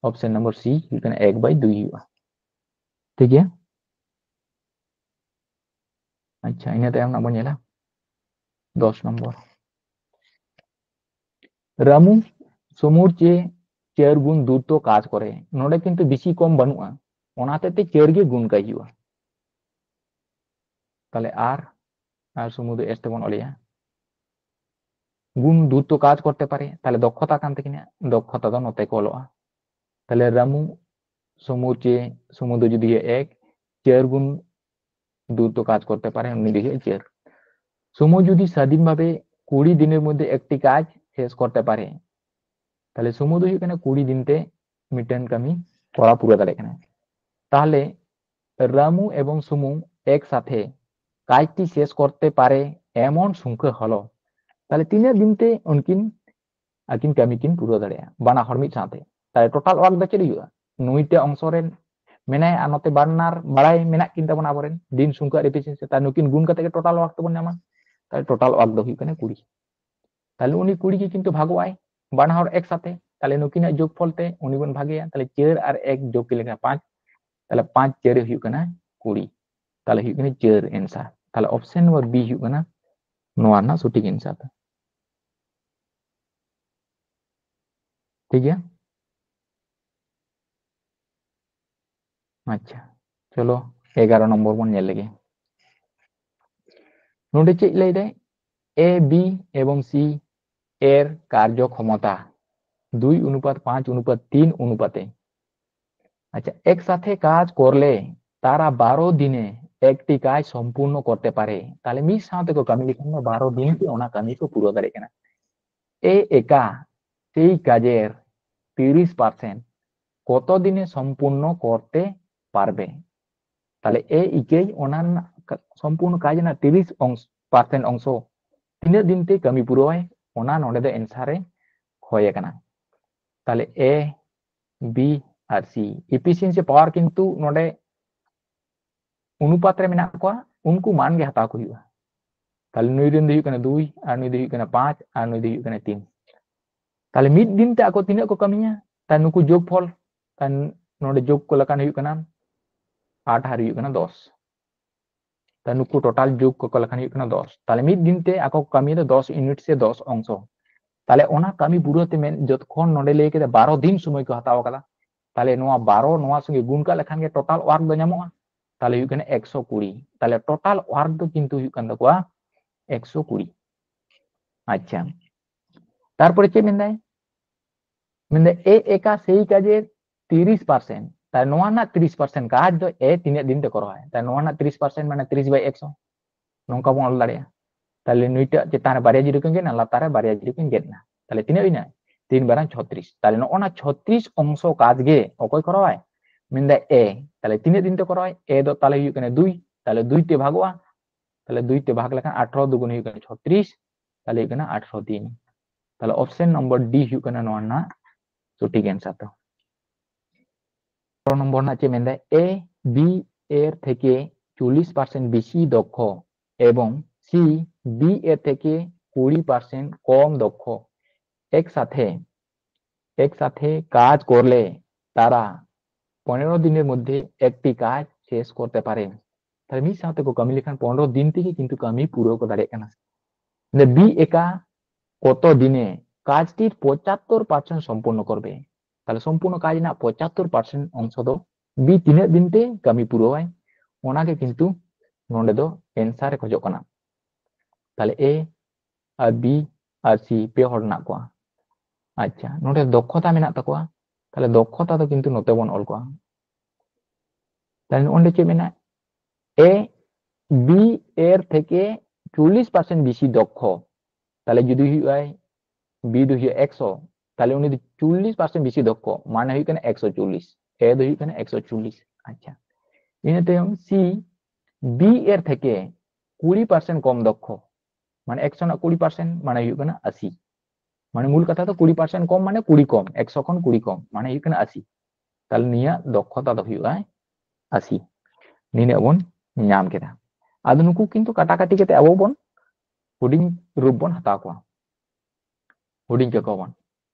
ᱚᱯᱥᱮᱱ ᱱᱚᱢᱵᱚᱨ ᱥᱤ ᱦᱩᱭᱩᱜ ᱠᱟᱱᱟ, ᱮᱠ ᱵᱟᱭ ᱫᱩᱭ ᱦᱩᱭᱩᱜᱼᱟ᱾ ᱴᱷᱤᱠ ᱜᱮᱭᱟ, ᱟᱪᱪᱷᱟ, ᱤᱱᱟᱹ ᱛᱟᱭᱚᱢ ᱨᱮᱱᱟᱜ ᱵᱚᱱ ᱧᱮᱞᱟ ᱫᱚᱥ ᱱᱚᱢᱵᱚᱨ᱾ ᱨᱟᱢᱩ ᱥᱚᱢᱩᱨ ᱪᱮ ᱪᱟᱹᱨ ᱜᱩᱱ ᱫᱩᱨᱛᱚ ᱠᱟᱡᱽ ᱠᱚᱨᱮ, ᱱᱚᱰᱮ ᱠᱤᱱᱛᱩ ᱵᱮᱥᱤ ᱠᱚᱢ ᱵᱟᱹᱱᱩᱜᱼᱟ, ᱚᱱᱟ ᱦᱚᱛᱮᱡ ᱛᱮ ᱪᱟᱹᱨ ᱜᱮ ᱜᱩᱱ ᱠᱟᱭ ᱦᱩᱭᱩᱜᱼᱟ᱾ ᱛᱟᱦᱞᱮ ᱟᱨ, ᱟᱨ ᱥᱩᱢᱩ ᱫᱚ ᱮᱥ ᱛᱮᱵᱚᱱ ᱚᱞᱮᱜᱼᱟ᱾ গুণ দ্রুত কাজ করতে পারে, ᱛᱟᱦᱞᱮ ᱫᱚᱠᱷᱚᱛᱟ ᱠᱟᱱ ᱛᱟᱹᱠᱤᱱᱟ, ᱫᱚᱠᱷᱚᱛᱟ ᱫᱚ ᱱᱚᱛᱮ ᱠᱚ ᱚᱞᱚᱜᱼᱟ᱾ ᱛᱟᱦᱞᱮ ᱨᱟᱢᱩ ᱥᱩᱢᱩ ᱪᱮ, ᱥᱩᱢᱩ ᱫᱚ ᱡᱩᱫᱤ এক, চার গুণ দ্রুত কাজ করতে পারে, ᱩᱱᱤ ᱫᱚ ᱦᱩᱭᱩᱜᱼᱟ ᱪᱟᱹᱨ᱾ ᱥᱩᱢᱩ ᱡᱩᱫᱤ ᱥᱟᱫᱷᱤᱱ ᱵᱷᱟᱵᱮ ᱠᱩᱲᱤ ᱫᱤᱱᱮᱨ ᱢᱚᱫᱽᱫᱷᱮ ᱮᱠᱴᱤ ᱠᱟᱡᱽ ᱥᱮᱥ ᱠᱚᱨᱛᱮ ᱯᱟᱨᱮ, ᱛᱟᱦᱞᱮ ᱥᱩᱢᱩ ᱫᱚ ᱦᱩᱭᱩᱜ ᱠᱟᱱᱟ ᱠᱩᱲᱤ ᱫᱤᱱ ᱛᱮ ᱢᱤᱫᱴᱮᱱ ᱠᱟᱹᱢᱤ ᱠᱚᱨᱟᱣ ᱯᱩᱨᱟᱹᱣ ᱫᱟᱲᱮᱭᱟᱜ ᱠᱟᱱᱟ᱾ ᱛᱟᱦᱞᱮ ᱨᱟᱢᱩ ᱮᱵᱚᱝ ᱥᱩᱢᱩ ᱮᱠ ᱥᱟᱛᱷᱮ ᱠᱟᱡᱽᱴᱤ ᱥᱮᱥ ᱠᱚᱨᱛᱮ ᱯᱟᱨᱮ ᱮᱢᱚᱱ ᱥᱚᱝᱠᱷᱟ ᱦᱚᱞᱚ, ᱛᱟᱦᱞᱮ ᱛᱤᱱᱟᱹᱜ ᱫᱤᱱ ᱛᱮ ᱩᱱᱠᱤᱱ ᱟᱹᱠᱤᱱ ᱠᱟᱹᱢᱤ ᱠᱤᱱ ᱯᱩᱨᱟᱹᱣ ᱫᱟᱲᱮᱭᱟᱜᱼᱟ, ᱵᱟᱱᱟ ᱦᱚᱲ ᱢᱤᱫ ᱥᱟᱶᱛᱮ᱾ ᱛᱟᱦᱞᱮ ᱴᱳᱴᱟᱞ ᱳᱣᱟᱨᱠ ᱫᱚ ᱪᱮᱫ ᱦᱩᱭᱩᱜᱼᱟ? ᱱᱩᱭᱴᱟᱜ ᱚᱝᱥᱚ ᱨᱮᱱ ᱢᱮᱱᱟᱭᱟ ᱟᱨ ᱱᱚᱛᱮ ᱵᱟᱱᱟᱨ ᱵᱟᱲᱟᱭ ᱢᱮᱱᱟᱜ ᱠᱤᱱ ᱛᱟᱵᱚᱱᱟ ᱟᱵᱚᱨᱮᱱ, ᱫᱤᱱ ᱥᱚᱝᱠᱷᱟ ᱟᱨ ᱮᱯᱷᱤᱥᱤᱭᱮᱱᱥᱤ, ᱛᱟᱦᱞᱮ ᱱᱩᱠᱤᱱ ᱜᱩᱱ ᱠᱟᱛᱮ ᱜᱮ ᱴᱳᱴᱟᱞ ᱳᱣᱟᱨᱠ ᱫᱚᱵᱚᱱ ᱧᱟᱢᱟ᱾ ᱛᱟᱦᱞᱮ ᱴᱳᱴᱟᱞ ᱳᱣᱟᱨᱠ ᱫᱚ ᱦᱩᱭᱩᱜ ᱠᱟᱱᱟ ᱠᱩᱲᱤ᱾ ᱛᱟᱦᱞᱮ ᱩᱱᱤ ᱠᱩᱲᱤ ᱜᱮ ᱠᱤᱱᱛᱩ ᱵᱷᱟᱜᱚᱜ ᱟᱭ, ᱵᱟᱱᱟ ᱦᱚᱲ ᱮᱠ ᱥᱟᱛᱷᱮ, ᱛᱟᱦᱞᱮ ᱱᱩᱠᱤᱱᱟᱜ ᱡᱳᱜᱽᱯᱷᱚᱞ ᱛᱮ ᱩᱱᱤ ᱵᱚᱱ ᱵᱷᱟᱜᱮᱭᱟ᱾ ᱛᱟᱦᱞᱮ ᱪᱟᱹᱨ ᱟᱨ ᱮᱠ ᱡᱳᱜᱽ ᱠᱤᱱ ᱞᱮᱠᱷᱟᱱ ᱯᱟᱸᱪ, ᱛᱟᱦᱞᱮ ᱯᱟᱸᱪ ᱪᱟᱹᱨ ᱦᱩᱭᱩᱜ ᱠᱟᱱᱟ ᱠᱩᱲᱤ, ᱛᱟᱦᱞᱮ ᱦᱩᱭᱩᱜ ᱠᱟᱱᱟ ᱪᱟᱹᱨ ᱮᱱᱥᱟᱨ᱾ ᱛᱟᱦᱞᱮ ᱚᱯᱥᱮᱱ ᱱᱚᱢᱵᱚᱨ ᱵᱤ ᱦᱩᱭᱩᱜ ᱠᱟᱱᱟ ᱱᱚᱣᱟ ᱨᱮᱱᱟᱜ ᱥᱚᱴᱷᱤᱠ ᱮᱱᱥᱟᱨ ᱫᱚ᱾ ᱴᱷᱤᱠ ᱜᱮᱭᱟ, ᱟᱪᱪᱷᱟ, ᱪᱚᱞᱚ ᱮᱜᱟᱨᱚ ᱱᱚᱢᱵᱚᱨ ᱵᱚᱱ ᱧᱮᱞ ᱞᱮᱜᱮ᱾ ᱱᱚᱰᱮ ᱪᱮᱫ ᱞᱟᱹᱭ ᱫᱟᱭ? এ, বি এবং সি এর কার্যক্ষমতা দুই অনুপাত পাঁচ অনুপাত তিন অনুপাতে, আচ্ছা, একসাথে কাজ করলে তারা বারো দিনে একটি কাজ সম্পূর্ণ করতে পারে। তাহলে ᱢᱤᱫ ᱥᱟᱶ ᱛᱮᱠᱚ ᱠᱟᱹᱢᱤ ᱞᱮᱠᱷᱟᱱ ᱫᱚ ᱵᱟᱨᱚ ᱫᱤᱱ ᱛᱮ ᱚᱱᱟ ᱠᱟᱹᱢᱤ ᱠᱚ ᱯᱩᱨᱟᱹᱣ ᱫᱟᱲᱮᱭᱟᱜ ᱠᱟᱱᱟ᱾ এ একা সেই কাজের তিরিশ পার্সেন্ট কত দিনে সম্পূর্ণ করতে পারবে? তাহলে এ একাই ᱚᱱᱟ ᱨᱮᱱᱟᱜ ᱠᱟ-, ᱥᱚᱢᱯᱩᱨᱱᱚ ᱠᱟᱡᱽ ᱨᱮᱱᱟᱜ ᱛᱤᱨᱤᱥ ᱚᱝᱥ-, ᱯᱟᱨᱥᱮᱱᱴ ᱚᱝᱥᱚ ᱛᱤᱱᱟᱹᱜ ᱫᱤᱱ ᱛᱮ ᱠᱟᱹᱢᱤ ᱯᱩᱨᱟᱹᱣᱟᱭ, ᱚᱱᱟ ᱱᱚᱰᱮ ᱫᱚ ᱮᱱᱥᱟᱨ ᱮ ᱠᱷᱚᱭ ᱟᱠᱟᱱᱟ᱾ ᱛᱟᱦᱞᱮ ᱮ, ᱵᱤ ᱟᱨ ᱥᱤ, efficiency power ᱠᱤᱱᱛᱩ ᱱᱚᱰᱮ ᱚᱱᱩᱯᱟᱛ ᱨᱮ ᱢᱮᱱᱟᱜ ᱠᱚᱣᱟ, ᱩᱱᱠᱩ ᱢᱟᱱ ᱜᱮ ᱦᱟᱛᱟᱣ ᱠᱚ ᱦᱩᱭᱩᱜᱼᱟ᱾ ᱛᱟᱦᱞᱮ ᱱᱩᱭ ᱨᱮᱱ ᱫᱚ ᱦᱩᱭᱩᱜ ᱠᱟᱱᱟ ᱫᱩᱭ, ᱟᱨ ᱱᱩᱭ ᱫᱚ ᱦᱩᱭᱩᱜ ᱠᱟᱱᱟ ᱯᱟᱸᱪ, ᱟᱨ ᱱᱩᱭ ᱫᱚ ᱦᱩᱭᱩᱜ ᱠᱟᱱᱟ ᱛᱤᱱ᱾ ᱛᱟᱦᱞᱮ ᱢᱤᱫ ᱫᱤᱱ ᱛᱮ ᱟᱠᱚ ᱛᱤᱱᱟᱹᱜ ᱠᱚ ᱠᱟᱹᱢᱤᱭᱟ? ᱛᱟᱦᱞᱮ ᱱᱩᱠᱩ ᱡᱳᱜᱽᱯᱷᱚᱞ, ᱛᱟᱦᱞᱮ ᱱᱚᱰᱮ ᱡᱳᱜᱽ ᱠᱚ ᱞᱮᱠᱷᱟᱱ ᱦᱩᱭᱩᱜ ᱠᱟᱱᱟ ᱟᱴ ᱟᱨ ᱦᱩᱭᱩᱜ ᱠᱟᱱᱟ ᱫᱚᱥ᱾ ᱛᱟᱦᱞᱮ ᱱᱩᱠᱩ ᱴᱳᱴᱟᱞ ᱡᱳᱜᱽ ᱠᱚ ᱞᱮᱠᱷᱟᱱ ᱦᱩᱭᱩᱜ ᱠᱟᱱᱟ ᱫᱚᱥ᱾ ᱛᱟᱦᱞᱮ ᱢᱤᱫ ᱫᱤᱱ ᱛᱮ ᱟᱠᱚ ᱠᱚ ᱠᱟᱹᱢᱤᱭᱮᱫᱟ ᱫᱚᱥ ᱤᱭᱩᱱᱤᱴ ᱥᱮ ᱫᱚᱥ ᱚᱝᱥᱚ᱾ ᱛᱟᱦᱞᱮ ᱚᱱᱟ ᱠᱟᱹᱢᱤ ᱯᱩᱨᱟᱹᱣ ᱛᱮ ᱢᱮᱱ, ᱡᱚᱛᱚᱠᱷᱚᱱ ᱱᱚᱰᱮ ᱞᱟᱹᱭ ᱠᱮᱫᱟ ᱵᱟᱨᱚ ᱫᱤᱱ ᱥᱚᱢᱚᱭ ᱠᱚ ᱦᱟᱛᱟᱣ ᱟᱠᱟᱫᱟ᱾ ᱛᱟᱦᱞᱮ ᱱᱚᱣᱟ ᱵᱟᱨᱚ ᱱᱚᱣᱟ ᱥᱚᱸᱜᱮ ᱜᱩᱱ ᱠᱟᱜ ᱞᱮᱠᱷᱟᱱ ᱜᱮ total work ᱫᱚ ᱧᱟᱢᱚᱜᱼᱟ᱾ ᱛᱟᱦᱞᱮ ᱦᱩᱭᱩᱜ ᱠᱟᱱᱟ ᱮᱠᱥᱚ ᱠᱩᱲᱤ᱾ ᱛᱟᱦᱞᱮ total work ᱫᱚ ᱠᱤᱱᱛᱩ ᱦᱩᱭᱩᱜ ᱠᱟᱱ ᱛᱟᱠᱚᱣᱟ ᱮᱠᱥᱚ ᱠᱩᱲᱤ᱾ ᱟᱪᱪᱷᱟ, ᱛᱟᱨᱯᱚᱨᱮ ᱪᱮᱫ ᱢᱮᱱᱫᱟᱭ? ᱢᱮᱱᱫᱟᱭ ᱮ ᱮᱠᱟ ᱥᱮᱭ ᱠᱟᱡᱮ ᱛᱤᱨᱤᱥ ᱯᱟᱨᱥᱮᱱᱴ᱾ ᱛᱟᱦᱞᱮ ᱱᱚᱣᱟ ᱨᱮᱱᱟᱜ ᱛᱤᱨᱤᱥ ᱯᱟᱨᱥᱮᱱᱴ ᱠᱟᱡᱽ ᱫᱚ ᱮ ᱛᱤᱱᱟᱹᱜ ᱫᱤᱱ ᱛᱮ ᱠᱚᱨᱟᱣᱟᱭ? ᱛᱟᱦᱞᱮ ᱱᱚᱣᱟ ᱨᱮᱱᱟᱜ ᱛᱤᱨᱤᱥ ᱯᱟᱨᱥᱮᱱᱴ ᱢᱟᱱᱮ ᱛᱤᱨᱤᱥ by ᱮᱠᱥᱚ, ᱱᱚᱝᱠᱟ ᱵᱚᱱ ᱚᱞ ᱫᱟᱲᱮᱭᱟᱜᱼᱟ᱾ ᱛᱟᱦᱞᱮ ᱱᱩᱭᱴᱟᱜ ᱪᱮᱛᱟᱱ ᱨᱮ ᱵᱟᱨᱭᱟ ᱡᱤᱨᱳ ᱠᱤᱱ ᱜᱮᱫ ᱮᱱᱟ, ᱞᱟᱛᱟᱨ ᱨᱮ ᱵᱟᱨᱭᱟ ᱡᱤᱨᱳ ᱠᱤᱱ ᱜᱮᱫ ᱮᱱᱟ᱾ ᱛᱟᱦᱞᱮ ᱛᱤᱱᱟᱹᱜ ᱦᱩᱭᱱᱟ? ᱛᱤᱱ ᱵᱟᱨᱟᱝ ᱪᱷᱚᱛᱨᱤᱥ᱾ ᱛᱟᱦᱞᱮ ᱱᱚᱜᱼᱚ ᱱᱟ ᱪᱷᱚᱛᱨᱤᱥ ᱚᱝᱥᱚ ᱠᱟᱡᱽ ᱜᱮ ᱚᱠᱚᱭ ᱠᱚᱨᱟᱣᱟᱭ? ᱢᱮᱱᱫᱟ ᱮ᱾ ᱛᱟᱦᱞᱮ ᱛᱤᱱᱟᱹᱜ ᱫᱤᱱ ᱛᱮ ᱠᱚᱨᱟᱣᱟᱭ? ᱮ ᱫᱚ ᱛᱟᱦᱞᱮ ᱦᱩᱭᱩᱜ ᱠᱟᱱᱟ ᱫᱩᱭ᱾ ᱛᱟᱦᱞᱮ ᱫᱩᱭ ᱛᱮ ᱵᱷᱟᱜᱚᱜᱼᱟ᱾ ᱛᱟᱦᱞᱮ ᱫᱩᱭ ᱛᱮ ᱵᱷᱟᱜᱽ ᱞᱮᱠᱷᱟᱱ ᱟᱴᱷᱨᱚ ᱫᱩᱜᱩᱱ ᱦᱩᱭᱩᱜ ᱠᱟᱱᱟ ᱪᱷᱚᱛᱨᱤᱥ᱾ ᱛᱟᱦᱞᱮ ᱦᱩᱭᱩᱜ ᱠᱟᱱᱟ ᱟᱴᱷᱨᱚ ᱫᱤᱱ᱾ ᱛᱟᱦᱞᱮ option number D ᱦᱩᱭᱩᱜ ᱠᱟᱱᱟ ᱱᱚᱣᱟ ᱨᱮᱱᱟᱜ ᱥᱚᱴᱷᱤᱠ answer ᱫᱚ᱾ ᱯᱚᱱᱨᱚ নম্বর ᱨᱮᱱᱟᱜ ᱪᱮᱫ ᱢᱮᱱᱫᱟᱭ? A B ᱮᱨ ᱛᱷᱮᱠᱮ চল্লিশ পার্সেন্ট বেশি দক্ষ এবং C B এর থেকে কুড়ি পার্সেন্ট কম দক্ষ একসাথে একসাথে কাজ করলে তারা পনেরো দিনের মধ্যে একটি কাজ শেষ করতে পারে। ᱛᱟᱦᱞᱮ ᱢᱤᱫ ᱥᱟᱶᱛᱮ ᱠᱚ ᱠᱟᱹᱢᱤ ᱞᱮᱠᱷᱟᱱ ᱯᱚᱱᱨᱚ ᱫᱤᱱ ᱛᱮᱜᱮ ᱠᱤᱱᱛᱩ ᱠᱟᱹᱢᱤ ᱯᱩᱨᱟᱹᱣ ᱠᱚ ᱫᱟᱲᱮᱭᱟᱜ ᱠᱟᱱᱟ᱾ ᱵᱤ ᱮᱠᱟ ᱠᱚᱛᱚ ᱫᱤᱱᱮ ᱠᱟᱡᱽᱴᱤ পঁচাত্তর পার্সেন্ট সম্পূর্ণ করবে। ᱛᱟᱦᱞᱮ ᱥᱚᱢᱯᱩᱨᱱᱚ ᱠᱟᱡᱽ ᱨᱮᱱᱟᱜ ᱯᱚᱸᱪᱟᱛᱛᱳᱨ ᱯᱟᱨᱥᱮᱱᱴ ᱚᱝᱥᱚ ᱫᱚ ᱵᱤ ᱛᱤᱱᱟᱹᱜ ᱫᱤᱱ ᱛᱮ ᱠᱟᱹᱢᱤ ᱯᱩᱨᱟᱹᱣᱟᱭ, ᱚᱱᱟᱜᱮ ᱠᱤᱱᱛᱩ ᱱᱚᱰᱮ ᱫᱚ answer ᱮ ᱠᱷᱚᱡᱚᱜ ᱠᱟᱱᱟ᱾ ᱛᱟᱦᱞᱮ A R B R C ᱯᱮ ᱦᱚᱲ ᱢᱮᱱᱟᱜ ᱠᱚᱣᱟ᱾ ᱟᱪᱪᱷᱟ, ᱱᱚᱰᱮ ᱫᱚᱠᱷᱚᱛᱟ ᱢᱮᱱᱟᱜ ᱛᱟᱠᱚᱣᱟ, ᱛᱟᱦᱞᱮ ᱫᱚᱠᱷᱚᱛᱟ ᱫᱚ ᱠᱤᱱᱛᱩ ᱱᱚᱛᱮ ᱵᱚᱱ ᱚᱞ ᱠᱚᱣᱟ᱾ ᱛᱟᱦᱞᱮ ᱱᱚᱰᱮ ᱪᱮᱫ ᱢᱮᱱᱟᱜᱼᱟ? A B ᱮᱨ ᱛᱷᱮᱠᱮ ᱪᱚᱞᱞᱤᱥ ᱯᱟᱨᱥᱮᱱᱴ ᱵᱮᱥᱤ ᱫᱚᱠᱷᱚ᱾ ᱛᱟᱦᱞᱮ ᱡᱩᱫᱤ ᱦᱩᱭᱩᱜᱼᱟᱭ B ᱫᱚ ᱦᱩᱭᱩᱜᱼᱟ ᱮᱠᱥᱚ, ᱛᱟᱦᱞᱮ ᱩᱱᱤ ᱫᱚ ᱪᱚᱞᱞᱤᱥ ᱯᱟᱨᱥᱮᱱᱴ ᱵᱮᱥᱤ ᱫᱚᱠᱷᱚ, ᱢᱟᱱᱮ ᱦᱩᱭᱩᱜ ᱠᱟᱱᱟ ᱮᱠᱥᱚ ᱪᱚᱞᱞᱤᱥ᱾ A ᱫᱚ ᱦᱩᱭᱩᱜ ᱠᱟᱱᱟ ᱮᱠᱥᱚ ᱪᱚᱞᱞᱤᱥ᱾ ᱟᱪᱪᱷᱟ, ᱤᱱᱟᱹ ᱛᱟᱭᱚᱢ C B ᱮᱨ ᱛᱷᱮᱠᱮ ᱠᱩᱲᱤ ᱯᱟᱨᱥᱮᱱᱴ ᱠᱚᱢ ᱫᱚᱠᱷᱚ, ᱢᱟᱱᱮ ᱮᱠᱥᱚ ᱨᱮᱱᱟᱜ ᱠᱩᱲᱤ ᱯᱟᱨᱥᱮᱱᱴ ᱢᱟᱱᱮ ᱦᱩᱭᱩᱜ ᱠᱟᱱᱟ ᱟᱥᱤ᱾ ᱢᱟᱱᱮ ᱢᱩᱞ ᱠᱟᱛᱷᱟ ᱫᱚ ᱠᱩᱲᱤ ᱯᱟᱨᱥᱮᱱᱴ ᱠᱚᱢ ᱢᱟᱱᱮ ᱠᱩᱲᱤ ᱠᱚᱢ, ᱮᱠᱥᱚ ᱠᱷᱚᱱ ᱠᱩᱲᱤ ᱠᱚᱢ ᱢᱟᱱᱮ ᱦᱩᱭᱩᱜ ᱠᱟᱱᱟ ᱟᱥᱤ᱾ ᱛᱟᱦᱞᱮ ᱱᱤᱭᱟᱹ ᱫᱚᱠᱷᱚᱛᱟ ᱫᱚ ᱦᱩᱭᱩᱜᱼᱟ ᱟᱥᱤ᱾ ᱱᱤᱱᱟᱹᱜ ᱵᱚᱱ ᱧᱟᱢ ᱠᱮᱫᱟ᱾ ᱟᱫᱚ ᱱᱩᱠᱩ ᱠᱤᱱᱛᱩ ᱠᱟᱴᱟᱠᱟᱴᱤ ᱠᱟᱛᱮ ᱟᱵᱚ ᱵᱚᱱ ᱦᱩᱰᱤᱧ ᱨᱩᱯ ᱵᱚᱱ ᱦᱟᱛᱟᱣ ᱠᱚᱣᱟ᱾ ᱦᱩᱰᱤᱧ ᱠᱟᱠᱚᱣᱟ ᱵᱚᱱ᱾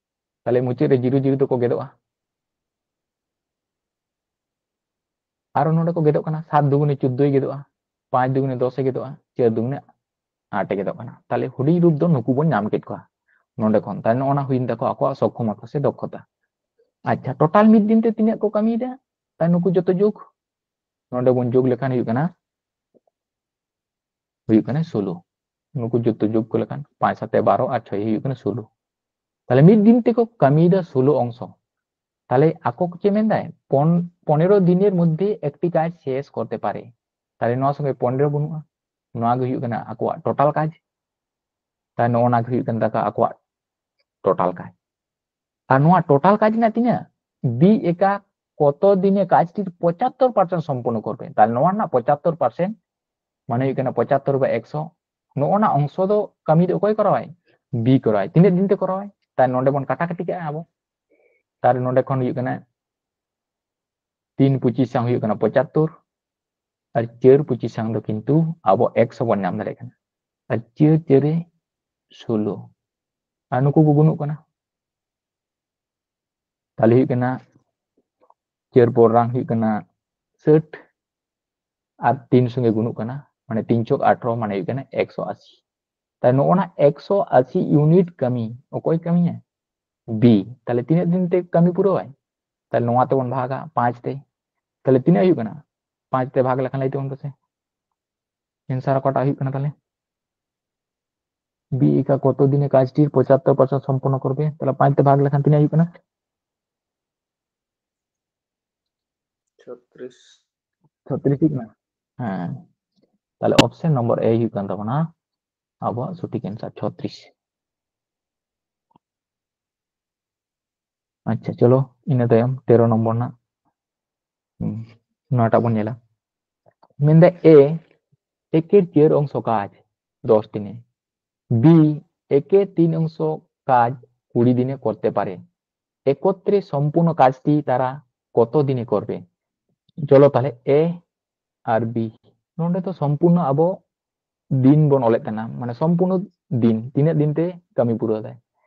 ᱛᱟᱦᱞᱮ ᱢᱩᱪᱟᱹᱫ ᱨᱮ ᱡᱤᱨᱳ ᱡᱤᱨᱳ ᱫᱚᱠᱚ ᱜᱮᱫᱚᱜᱼᱟ᱾ ᱟᱨᱚ ᱱᱚᱰᱮ ᱠᱚ ᱜᱮᱫᱚᱜ ᱠᱟᱱᱟ, ᱥᱟᱛ ᱫᱩᱜᱩᱱᱮ ᱪᱳᱫᱽᱫᱳᱭ ᱜᱮᱫᱚᱜᱼᱟ, ᱯᱟᱸᱪ ᱫᱩᱜᱩᱱᱮ ᱫᱚᱥᱮ ᱜᱮᱫᱚᱜᱼᱟ, ᱪᱟᱨ ᱫᱩᱜᱩᱱᱮ ᱟᱴᱮ ᱜᱮᱫᱚᱜ ᱠᱟᱱᱟ᱾ ᱛᱟᱦᱞᱮ ᱦᱩᱰᱤᱧ ᱨᱩᱯ ᱫᱚ ᱱᱩᱠᱩ ᱵᱚᱱ ᱧᱟᱢ ᱠᱮᱫ ᱠᱚᱣᱟ ᱱᱚᱰᱮ ᱠᱷᱚᱱ᱾ ᱛᱟᱦᱞᱮ ᱱᱚᱜᱼᱚ ᱱᱟ ᱦᱩᱭᱮᱱ ᱛᱟᱠᱚᱣᱟ ᱟᱠᱚᱣᱟᱜ ᱥᱚᱠᱠᱷᱚᱢᱚᱛᱟ ᱥᱮ ᱫᱚᱠᱷᱚᱛᱟ᱾ ᱟᱪᱪᱷᱟ, total ᱢᱤᱫ ᱫᱤᱱ ᱛᱮ ᱛᱤᱱᱟᱹᱜ ᱠᱚ ᱠᱟᱹᱢᱤᱭᱮᱫᱟ? ᱛᱟᱦᱞᱮ ᱱᱩᱠᱩ ᱡᱚᱛᱚ ᱡᱳᱜᱽ, ᱱᱚᱰᱮ ᱵᱚᱱ ᱡᱳᱜᱽ ᱞᱮᱠᱷᱟᱱ ᱦᱩᱭᱩᱜ ᱠᱟᱱᱟ, ᱦᱩᱭᱩᱜ ᱠᱟᱱᱟ ᱥᱳᱞᱳ᱾ ᱱᱩᱠᱩ ᱡᱚᱛᱚ ᱡᱳᱜᱽ ᱠᱚ ᱞᱮᱠᱷᱟᱱ ᱯᱟᱸᱪ ᱥᱟᱛᱮ ᱵᱟᱨᱚ ᱟᱨ ᱪᱷᱚᱭ ᱦᱩᱭᱩᱜ ᱠᱟᱱᱟ ᱥᱳᱞᱳ᱾ ᱛᱟᱦᱞᱮ ᱢᱤᱫ ᱫᱤᱱ ᱛᱮᱠᱚ ᱠᱟᱹᱢᱤᱭᱮᱫᱟ ᱥᱳᱞᱳ ᱚᱝᱥᱚ᱾ ᱛᱟᱦᱞᱮ ᱟᱠᱚ ᱠᱚ ᱪᱮᱫ ᱢᱮᱱᱫᱟᱭ? ᱯᱚᱱ-, ᱯᱚᱱᱮᱨᱚ ᱫᱤᱱᱮᱨ ᱢᱚᱫᱽᱫᱷᱮ ᱮᱠᱴᱤ ᱠᱟᱡᱽ ᱥᱮᱥ ᱠᱚᱨᱛᱮ ᱯᱟᱨᱮ᱾ ᱛᱟᱦᱞᱮ ᱱᱚᱣᱟ ᱥᱚᱸᱜᱮ ᱯᱚᱱᱮᱨᱚ ᱵᱟᱹᱱᱩᱜᱼᱟ, ᱱᱚᱣᱟ ᱜᱮ ᱦᱩᱭᱩᱜ ᱠᱟᱱᱟ ᱟᱠᱚᱣᱟᱜ total ᱠᱟᱡᱽ᱾ ᱛᱟᱦᱞᱮ ᱱᱚᱜᱼᱚ ᱱᱟ ᱜᱮ ᱦᱩᱭᱩᱜ ᱠᱟᱱ ᱛᱟᱠᱚᱣᱟ ᱟᱠᱚᱣᱟᱜ total ᱠᱟᱡᱽ᱾ ᱟᱨ ᱱᱚᱣᱟ total ᱠᱟᱡᱽ ᱨᱮᱱᱟᱜ ᱛᱤᱱᱟᱹᱜ? বি একা কত দিনে কাজটির পঁচাত্তর পার্সেন্ট সম্পূর্ণ করবে? তাহলে ᱱᱚᱣᱟ ᱨᱮᱱᱟᱜ ᱯᱚᱸᱪᱟᱛᱛᱳᱨ ᱯᱟᱨᱥᱮᱱᱴ, ᱢᱟᱱᱮ ᱦᱩᱭᱩᱜ ᱠᱟᱱᱟ ᱯᱚᱸᱪᱟᱛᱛᱳᱨ by ᱮᱠᱥᱚ, ᱱᱚᱜᱼᱚ ᱱᱟ ᱚᱝᱥᱚ ᱫᱚ ᱠᱟᱹᱢᱤ ᱫᱚ ᱚᱠᱚᱭ ᱠᱚᱨᱟᱣᱟᱭ? ᱵᱤ ᱠᱚᱨᱟᱣᱟᱭ᱾ ᱛᱤᱱᱟᱹᱜ ᱫᱤᱱ ᱛᱮ ᱠᱚᱨᱟᱣᱟᱭ? ᱛᱟᱦᱞᱮ ᱱᱚᱰᱮ ᱵᱚᱱ ᱠᱟᱴᱟᱠᱟᱴᱤ ᱠᱟᱜᱼᱟ ᱟᱵᱚ᱾ ᱛᱟᱦᱞᱮ ᱱᱚᱰᱮ ᱠᱷᱚᱱ ᱦᱩᱭᱩᱜ ᱠᱟᱱᱟ ᱛᱤᱱ ᱯᱚᱸᱪᱤᱥ ᱥᱟᱝ ᱦᱩᱭᱩᱜ ᱠᱟᱱᱟ ᱯᱚᱸᱪᱟᱛᱛᱳᱨ, ᱟᱨ ᱪᱟᱹᱨ ᱯᱚᱸᱪᱤᱥ ᱥᱟᱝ ᱫᱚ ᱠᱤᱱᱛᱩ ᱟᱵᱚ ᱮᱠᱥᱚ ᱵᱚᱱ ᱧᱟᱢ ᱫᱟᱲᱮᱭᱟᱜ ᱠᱟᱱᱟ, ᱟᱨ ᱪᱟᱹᱨ ᱪᱟᱹᱨᱮ ᱥᱳᱞᱳ, ᱟᱨ ᱱᱩᱠᱩ ᱠᱚ ᱵᱟᱹᱱᱩᱜ ᱠᱟᱱᱟ᱾ ᱛᱟᱦᱞᱮ ᱦᱩᱭᱩᱜ ᱠᱟᱱᱟ ᱪᱟᱹᱨ ᱯᱚᱨ ᱨᱟᱝ ᱦᱩᱭᱩᱜ ᱠᱟᱱᱟ ᱥᱟᱹᱴ, ᱟᱨ ᱛᱤᱱ ᱥᱚᱸᱜᱮ ᱜᱩᱱᱩᱜ ᱠᱟᱱᱟ, ᱢᱟᱱᱮ ᱛᱤᱱ ᱪᱚᱠ ᱟᱴᱷᱨᱚ, ᱢᱟᱱᱮ ᱦᱩᱭᱩᱜ ᱠᱟᱱᱟ ᱮᱠᱥᱚ ᱟᱥᱤ᱾ ᱛᱟᱦᱞᱮ ᱱᱚᱜᱼᱚ ᱱᱟ ᱮᱠᱥᱚ ᱟᱥᱤ ᱤᱭᱩᱱᱤᱴ ᱠᱟᱹᱢᱤ ᱚᱠᱚᱭ ᱠᱟᱹᱢᱤᱭᱟ? ᱵᱤ᱾ ᱛᱟᱦᱞᱮ ᱛᱤᱱᱟᱹᱜ ᱫᱤᱱ ᱛᱮ ᱠᱟᱹᱢᱤ ᱯᱩᱨᱟᱹᱣᱟᱭ? ᱛᱟᱦᱞᱮ ᱱᱚᱣᱟ ᱛᱮᱵᱚᱱ ᱵᱷᱟᱜᱟ ᱯᱟᱸᱪ ᱛᱮ᱾ ᱛᱟᱦᱞᱮ ᱛᱤᱱᱟᱹᱜ ᱦᱩᱭᱩᱜ ᱠᱟᱱᱟ? ᱯᱟᱸᱪ ᱛᱮ ᱵᱷᱟᱜᱽ ᱞᱮᱠᱷᱟᱱ ᱞᱟᱹᱭ ᱛᱟᱵᱚᱱ ᱯᱮᱥᱮ, ᱮᱱᱥᱟᱨ ᱚᱠᱟᱴᱟᱜ ᱦᱩᱭᱩᱜ ᱠᱟᱱᱟ ᱛᱟᱦᱞᱮ? বি একা কত দিনে কাজটির পঁচাত্তর পার্সেন্ট সম্পন্ন করবে? তাহলে পাঁচ তে ভাগ লেখান তিন ᱦᱩᱭᱩᱜ ᱠᱟᱱᱟ ᱪᱷᱚᱛᱨᱤᱥ᱾ ᱪᱷᱚᱛᱨᱤᱥ ᱦᱩᱭᱩᱜ ᱠᱟᱱᱟ᱾ ᱦᱮᱸ, ᱛᱟᱦᱞᱮ ᱚᱯᱥᱮᱱ ᱱᱚᱢᱵᱚᱨ ᱮ ᱦᱩᱭᱩᱜ ᱠᱟᱱ ᱛᱟᱵᱚᱱᱟ ᱟᱵᱚᱣᱟᱜ ᱥᱚᱴᱷᱤᱠ ᱮᱱᱥᱟᱨ ᱪᱷᱚᱛᱨᱤᱥ᱾ ᱟᱪᱪᱷᱟ, ᱪᱚᱞᱚ, ᱤᱱᱟᱹ ᱛᱟᱭᱚᱢ ᱛᱮᱨᱚ ᱱᱚᱢᱵᱚᱨ ᱨᱮᱱᱟᱜ, ᱦᱩᱸ, ᱱᱚᱣᱟᱴᱟᱜ ᱵᱚᱱ ᱧᱮᱞᱟ᱾ ᱢᱮᱱᱫᱟ ᱮ, একের চার অংশ কাজ দশ দিনে, বি, একে তিন অংশ কাজ কুড়ি দিনে করতে পারে, একত্রে সম্পূর্ণ কাজটি তারা কত দিনে করবে? চলো তাহলে এ আর বি, ᱱᱚᱰᱮ ᱫᱚ ᱥᱚᱢᱯᱩᱨᱱᱚ ᱟᱵᱚ ᱫᱤᱱ ᱵᱚᱱ ᱚᱞᱮᱫ ᱠᱟᱱᱟ, ᱢᱟᱱᱮ ᱥᱚᱢᱯᱩᱨᱱᱚ ᱫᱤᱱ, ᱛᱤᱱᱟᱹᱜ ᱫᱤᱱ ᱛᱮ ᱠᱟᱹᱢᱤ ᱯᱩᱨᱟᱹᱣ ᱫᱟᱭ᱾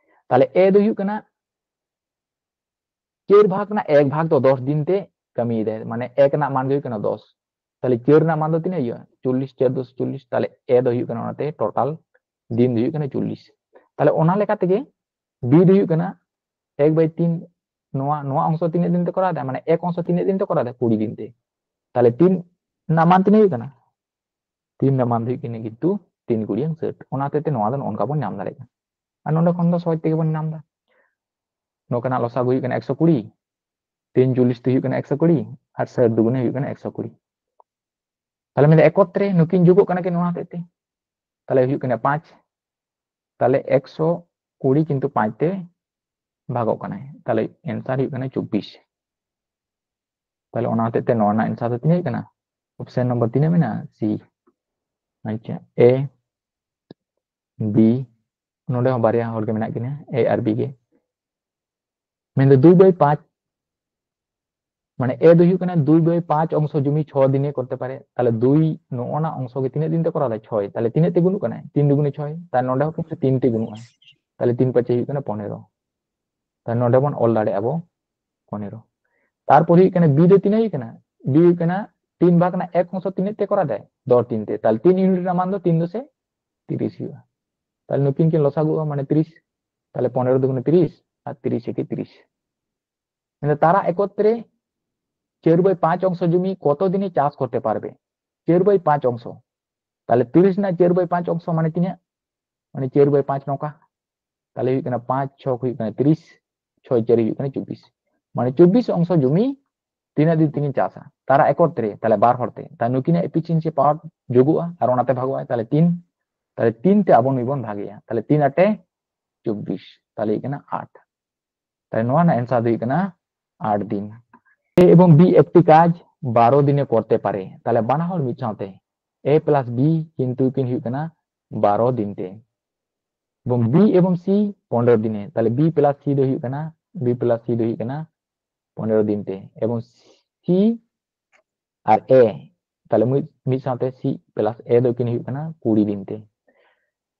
ᱛᱟᱦᱞᱮ ᱮ ᱫᱚ ᱦᱩᱭᱩᱜ ᱠᱟᱱᱟ ᱪᱟᱹᱨ ᱵᱷᱟᱜᱽ ᱨᱮᱱᱟᱜ ᱮᱠ ᱵᱷᱟᱜᱽ ᱫᱚ ᱫᱚᱥ ᱫᱤᱱ ᱛᱮ ᱠᱟᱹᱢᱤᱭᱮᱫᱟᱭ, ᱢᱟᱱᱮ ᱮᱠ ᱨᱮᱱᱟᱜ ᱢᱟᱱ ᱫᱚ ᱦᱩᱭᱩᱜ ᱠᱟᱱᱟ ᱫᱚᱥ᱾ ᱛᱟᱦᱞᱮ ᱪᱟᱹᱨ ᱨᱮᱱᱟᱜ ᱢᱟᱱ ᱫᱚ ᱛᱤᱱᱟᱹᱜ ᱦᱩᱭᱩᱜᱼᱟ? ᱪᱚᱞᱞᱤᱥ, ᱪᱟᱹᱨ ᱫᱚᱥ ᱪᱚᱞᱞᱤᱥ᱾ ᱛᱟᱦᱞᱮ ᱮ ᱫᱚ ᱦᱩᱭᱩᱜ ᱠᱟᱱᱟ ᱚᱱᱟᱛᱮ total ᱫᱤᱱ ᱫᱚ ᱦᱩᱭᱩᱜ ᱠᱟᱱᱟ ᱪᱚᱞᱞᱤᱥ᱾ ᱛᱟᱦᱞᱮ ᱚᱱᱟ ᱞᱮᱠᱟ ᱛᱮᱜᱮ ᱵᱤ ᱫᱚ ᱦᱩᱭᱩᱜ ᱠᱟᱱᱟ ᱮᱠ by ᱛᱤᱱ ᱱᱚᱣᱟ ᱱᱚᱣᱟ ᱚᱝᱥᱚ ᱛᱤᱱᱟᱹᱜ ᱫᱤᱱ ᱛᱮ ᱠᱚᱨᱟᱣ ᱫᱟᱭ, ᱢᱟᱱᱮ ᱮᱠ ᱚᱝᱥᱚ ᱛᱤᱱᱟᱹᱜ ᱫᱤᱱ ᱛᱮ ᱠᱚᱨᱟᱣ ᱫᱟᱭ? ᱠᱩᱲᱤ ᱫᱤᱱ ᱛᱮ᱾ ᱛᱟᱦᱞᱮ ᱛᱤᱱ ᱨᱮᱱᱟᱜ ᱢᱟᱱ ᱛᱤᱱᱟᱹᱜ ᱦᱩᱭᱩᱜ ᱠᱟᱱᱟ? ᱛᱤᱱ ᱨᱮᱱᱟᱜ ᱢᱟᱱ ᱫᱚ ᱦᱩᱭᱩᱜ ᱠᱟᱱᱟ ᱠᱤᱱᱛᱩ ᱛᱤᱱ ᱠᱩᱲᱤᱭᱟᱝ ᱥᱟᱴ, ᱚᱱᱟ ᱦᱚᱛᱮᱡ ᱛᱮ ᱱᱚᱣᱟ ᱫᱚ ᱱᱚᱜᱼᱚ ᱱᱚᱝᱠᱟ ᱵᱚᱱ ᱧᱟᱢ ᱫᱟᱲᱮᱭᱟᱜ ᱠᱟᱱᱟ᱾ ᱟᱨ ᱱᱚᱰᱮ ᱠᱷᱚᱱ ᱫᱚ ᱥᱚᱦᱚᱡ ᱛᱮᱜᱮ ᱵᱚᱱ ᱧᱟᱢ ᱮᱫᱟ, ᱱᱚᱝᱠᱟᱱᱟᱜ ᱞᱚᱥᱟᱜᱩ ᱦᱩᱭᱩᱜ ᱠᱟᱱᱟ ᱮᱠᱥᱚ ᱠᱩᱲᱤ, ᱛᱤᱱ ᱪᱚᱞᱞᱤᱥ ᱛᱮ ᱦᱩᱭᱩᱜ ᱠᱟᱱᱟ ᱮᱠᱥᱚ ᱠᱩᱲᱤ, ᱟᱨ ᱥᱟᱴ ᱫᱩᱜᱩᱱᱮ ᱦᱩᱭᱩᱜ ᱠᱟᱱᱟ ᱮᱠᱥᱚ ᱠᱩᱲᱤ᱾ ᱛᱟᱦᱞᱮ ᱢᱮᱱᱫᱟ ᱮᱠᱚᱛᱨᱮ ᱱᱩᱠᱤᱱ ᱡᱳᱜᱚᱜ ᱠᱟᱱᱟ ᱠᱤᱱ ᱱᱚᱣᱟ ᱦᱚᱛᱮᱡ ᱛᱮ, ᱛᱟᱦᱞᱮ ᱦᱩᱭᱩᱜ ᱠᱟᱱᱟ ᱯᱟᱸᱪ᱾ ᱛᱟᱦᱞᱮ ᱮᱠᱥᱚ ᱠᱩᱲᱤ ᱠᱤᱱᱛᱩ ᱯᱟᱸᱪ ᱛᱮ ᱵᱷᱟᱜᱚᱜ ᱠᱟᱱᱟᱭ, ᱛᱟᱦᱞᱮ ᱮᱱᱥᱟᱨ ᱦᱩᱭᱩᱜ ᱠᱟᱱᱟ ᱪᱚᱵᱵᱤᱥ᱾ ᱛᱟᱦᱞᱮ ᱚᱱᱟ ᱦᱚᱛᱮᱡ ᱛᱮ ᱱᱚᱣᱟ ᱨᱮᱱᱟᱜ ᱮᱱᱥᱟᱨ ᱫᱚ ᱛᱤᱱᱟᱹᱜ ᱦᱩᱭᱩᱜ ᱠᱟᱱᱟ? ᱚᱯᱥᱮᱱ ᱱᱚᱢᱵᱚᱨ ᱛᱤᱱᱟᱹᱜ ᱢᱮᱱᱟᱜᱼᱟ? ᱥᱤ᱾ ᱟᱪᱪᱷᱟ, ᱮ, ᱵᱤ, ᱱᱚᱰᱮ ᱦᱚᱸ ᱵᱟᱨᱭᱟ ᱦᱚᱲ ᱜᱮ ᱢᱮᱱᱟᱜ ᱠᱤᱱᱟ, ᱮ ᱟᱨ ᱵᱤ ᱜᱮ᱾ ᱢᱮᱱᱫᱚ ᱫᱩᱭ ᱵᱟᱭ ᱯᱟᱸᱪ, ᱢᱟᱱᱮ ᱮ ᱫᱚ ᱦᱩᱭᱩᱜ ᱠᱟᱱᱟ ᱫᱩᱭ ᱵᱟᱭ ᱯᱟᱸᱪ ᱚᱝᱥᱚ ᱡᱩᱢᱤ ᱪᱷᱚ ᱫᱤᱱᱮ ᱠᱚᱨᱛᱮ ᱯᱟᱨᱮ᱾ ᱛᱟᱦᱞᱮ ᱫᱩᱭ ᱱᱚᱜᱼᱚ ᱱᱟ ᱚᱝᱥᱚ ᱜᱮ ᱛᱤᱱᱟᱹᱜ ᱫᱤᱱ ᱛᱮ ᱠᱚᱨᱟᱣ ᱫᱟᱭ? ᱪᱷᱚᱭ᱾ ᱛᱟᱦᱞᱮ ᱛᱤᱱᱟᱹᱜ ᱛᱮ ᱜᱩᱱᱩᱜ ᱠᱟᱱᱟᱭ? ᱛᱤᱱ ᱫᱩᱜᱩᱱᱮ ᱪᱷᱚᱭ᱾ ᱛᱟᱦᱞᱮ ᱱᱚᱰᱮ ᱦᱚᱸ ᱠᱤᱱᱛᱩ ᱛᱤᱱ ᱛᱮ ᱜᱩᱱᱩᱜᱼᱟ᱾ ᱛᱟᱦᱞᱮ ᱛᱤᱱ ᱯᱟᱸᱪᱮ ᱦᱩᱭᱩᱜ ᱠᱟᱱᱟ ᱯᱚᱱᱮᱨᱚ᱾ ᱛᱟᱦᱞᱮ ᱱᱚᱰᱮ ᱵᱚᱱ ᱚᱞ ᱫᱟᱲᱮᱭᱟᱜᱼᱟ ᱵᱚ ᱯᱚᱱᱮᱨᱚ᱾ ᱛᱟᱨᱯᱚᱨ ᱦᱩᱭᱩᱜ ᱠᱟᱱᱟ ᱵᱤ ᱫᱚ ᱛᱤᱱᱟᱹᱜ ᱦᱩᱭᱩᱜ ᱠᱟᱱᱟ? ᱵᱤ ᱦᱩᱭᱩᱜ ᱠᱟᱱᱟ ᱛᱤᱱ ᱵᱷᱟᱜᱽ ᱨᱮᱱᱟᱜ ᱮᱠ ᱚᱝᱥᱚ ᱛᱤᱱᱟᱹᱜ ᱛᱮ ᱠᱚᱨᱟᱣ ᱫᱟᱭ? ᱫᱚ ᱛᱤᱱ ᱛᱮ᱾ ᱛᱟᱦᱞᱮ ᱛᱤᱱ ᱤᱭᱩᱱᱤᱴ ᱨᱮᱱᱟᱜ ᱢᱟᱱ ᱫᱚ ᱛᱤᱱ ᱫᱚ ᱥᱮ ᱛᱤᱨᱤᱥ ᱦᱩᱭᱩᱜᱼᱟ᱾ ᱛᱟᱦᱞᱮ ᱱᱩᱠᱤᱱ ᱠᱤᱱ ᱞᱚᱥᱟᱜᱩᱜᱼᱟ, ᱢᱟᱱᱮ ᱛᱤᱨᱤᱥ᱾ ᱛᱟᱦᱞᱮ ᱯᱚᱱᱮᱨᱚ ᱫᱩᱜᱩᱱᱮ ᱛᱤᱨᱤᱥ ᱟᱨ ᱛᱤᱨᱤᱥ ᱮᱠᱮ ᱛᱤᱨᱤᱥ। ᱢᱮᱱᱫᱟ ᱛᱟᱨᱟ ᱮᱠᱚᱛᱨᱮ ᱪᱟᱹᱨ ᱵᱟᱭ ᱯᱟᱸᱪ ᱚᱝᱥᱚ ᱡᱩᱢᱤ ᱠᱚᱛᱚ ᱫᱤᱱᱮ ᱪᱟᱥ ᱠᱚᱨᱛᱮ ᱯᱟᱨᱵᱮ? ᱪᱟᱹᱨ ᱵᱟᱭ ᱯᱟᱸᱪ ᱚᱝᱥᱚ। ᱛᱟᱦᱞᱮ ᱛᱤᱨᱤᱥ ᱨᱮᱱᱟᱜ ᱪᱟᱹᱨ ᱵᱟᱭ ᱯᱟᱸᱪ ᱚᱝᱥᱚ ᱢᱟᱱᱮ ᱛᱤᱱᱟᱹᱜ? ᱢᱟᱱᱮ ᱪᱟᱹᱨ ᱵᱟᱭ ᱯᱟᱸᱪ ᱱᱚᱝᱠᱟ। ᱛᱟᱦᱞᱮ ᱦᱩᱭᱩᱜ ᱠᱟᱱᱟ ᱯᱟᱸᱪ ᱪᱷᱚᱠ ᱦᱩᱭᱩᱜ ᱠᱟᱱᱟ ᱛᱤᱨᱤᱥ, ᱪᱷᱚᱭ ᱪᱟᱹᱨᱤ ᱦᱩᱭᱩᱜ ᱠᱟᱱᱟ ᱪᱚᱵᱵᱤᱥ। ᱢᱟᱱᱮ ᱪᱚᱵᱵᱤᱥ ᱚᱝᱥᱚ ᱡᱩᱢᱤ ᱛᱤᱱᱟᱹᱜ ᱫᱤᱱ ᱛᱮᱠᱤᱱ ᱪᱟᱥᱟ? ᱛᱟᱨᱟ ᱮᱠᱚᱛᱨᱮ, ᱛᱟᱦᱞᱮ ᱵᱟᱨ ᱦᱚᱲ ᱛᱮ। ᱛᱟᱦᱞᱮ ᱱᱩᱠᱤᱱᱟᱜ ᱮᱯᱷᱤᱥᱤᱭᱮᱱᱥᱤ ᱯᱟᱣᱟᱨ ᱡᱳᱜᱚᱜᱼᱟ ᱟᱨ ᱚᱱᱟᱛᱮ ᱵᱷᱟᱜᱚᱜᱼᱟ, ᱛᱟᱦᱞᱮ ᱛᱤᱱ, ᱛᱟᱦᱞᱮ ᱛᱤᱱ ᱛᱮ ᱟᱵᱚ ᱱᱩᱭ ᱵᱚᱱ ᱵᱷᱟᱜᱮᱭᱟ। ᱛᱟᱦᱞᱮ ᱛᱤᱱ ᱟᱴᱮ ᱪᱚᱵᱵᱤᱥ, ᱛᱟᱦᱞᱮ ᱦᱩᱭᱩᱜ ᱠᱟᱱᱟ ᱟᱴ। ᱛᱟᱦᱞᱮ ᱱᱚᱣᱟ ᱨᱮᱱᱟᱜ ᱮᱱᱥᱟᱨ ᱫᱚ ᱦᱩᱭᱩᱜ ᱠᱟᱱᱟ ᱟᱴ ᱫᱤᱱ। ᱮ ᱮᱵᱚᱝ ᱵᱤ ᱮᱠᱴᱤ ᱠᱟᱡᱽ ᱵᱟᱨᱚ ᱫᱤᱱᱮ ᱠᱚᱨᱛᱮ ᱯᱟᱨᱮ, ᱛᱟᱦᱞᱮ ᱵᱟᱱᱟ ᱦᱚᱲ ᱢᱤᱫ ᱥᱟᱶᱛᱮ ᱮ ᱯᱞᱟᱥ ᱵᱤ ᱠᱤᱱᱛᱩ ᱠᱤᱱ ᱦᱩᱭᱩᱜ ᱠᱟᱱᱟ ᱵᱟᱨᱚ ᱫᱤᱱ ᱛᱮ, ᱮᱵᱚᱝ ᱵᱤ ᱮᱵᱚᱝ ᱥᱤ ᱯᱚᱱᱮᱨᱚ ᱫᱤᱱᱮ, ᱛᱟᱦᱞᱮ ᱵᱤ ᱯᱞᱟᱥ ᱥᱤ ᱫᱚ ᱦᱩᱭᱩᱜ ᱠᱟᱱᱟ, ᱵᱤ ᱯᱞᱟᱥ ᱥᱤ ᱫᱚ ᱦᱩᱭᱩᱜ ᱠᱟᱱᱟ ᱯᱚᱱᱮᱨᱚ ᱫᱤᱱ ᱛᱮ, ᱮᱵᱚᱝ ᱥᱤ ᱟᱨ ᱮ, ᱛᱟᱦᱞᱮ ᱢᱤᱫ, ᱢᱤᱫ ᱥᱟᱶᱛᱮ ᱥᱤ ᱯᱞᱟᱥ ᱮ ᱫᱚ ᱠᱤᱱ ᱦᱩᱭᱩᱜ ᱠᱟᱱᱟ ᱠᱩᱲᱤ ᱫᱤᱱ ᱛᱮ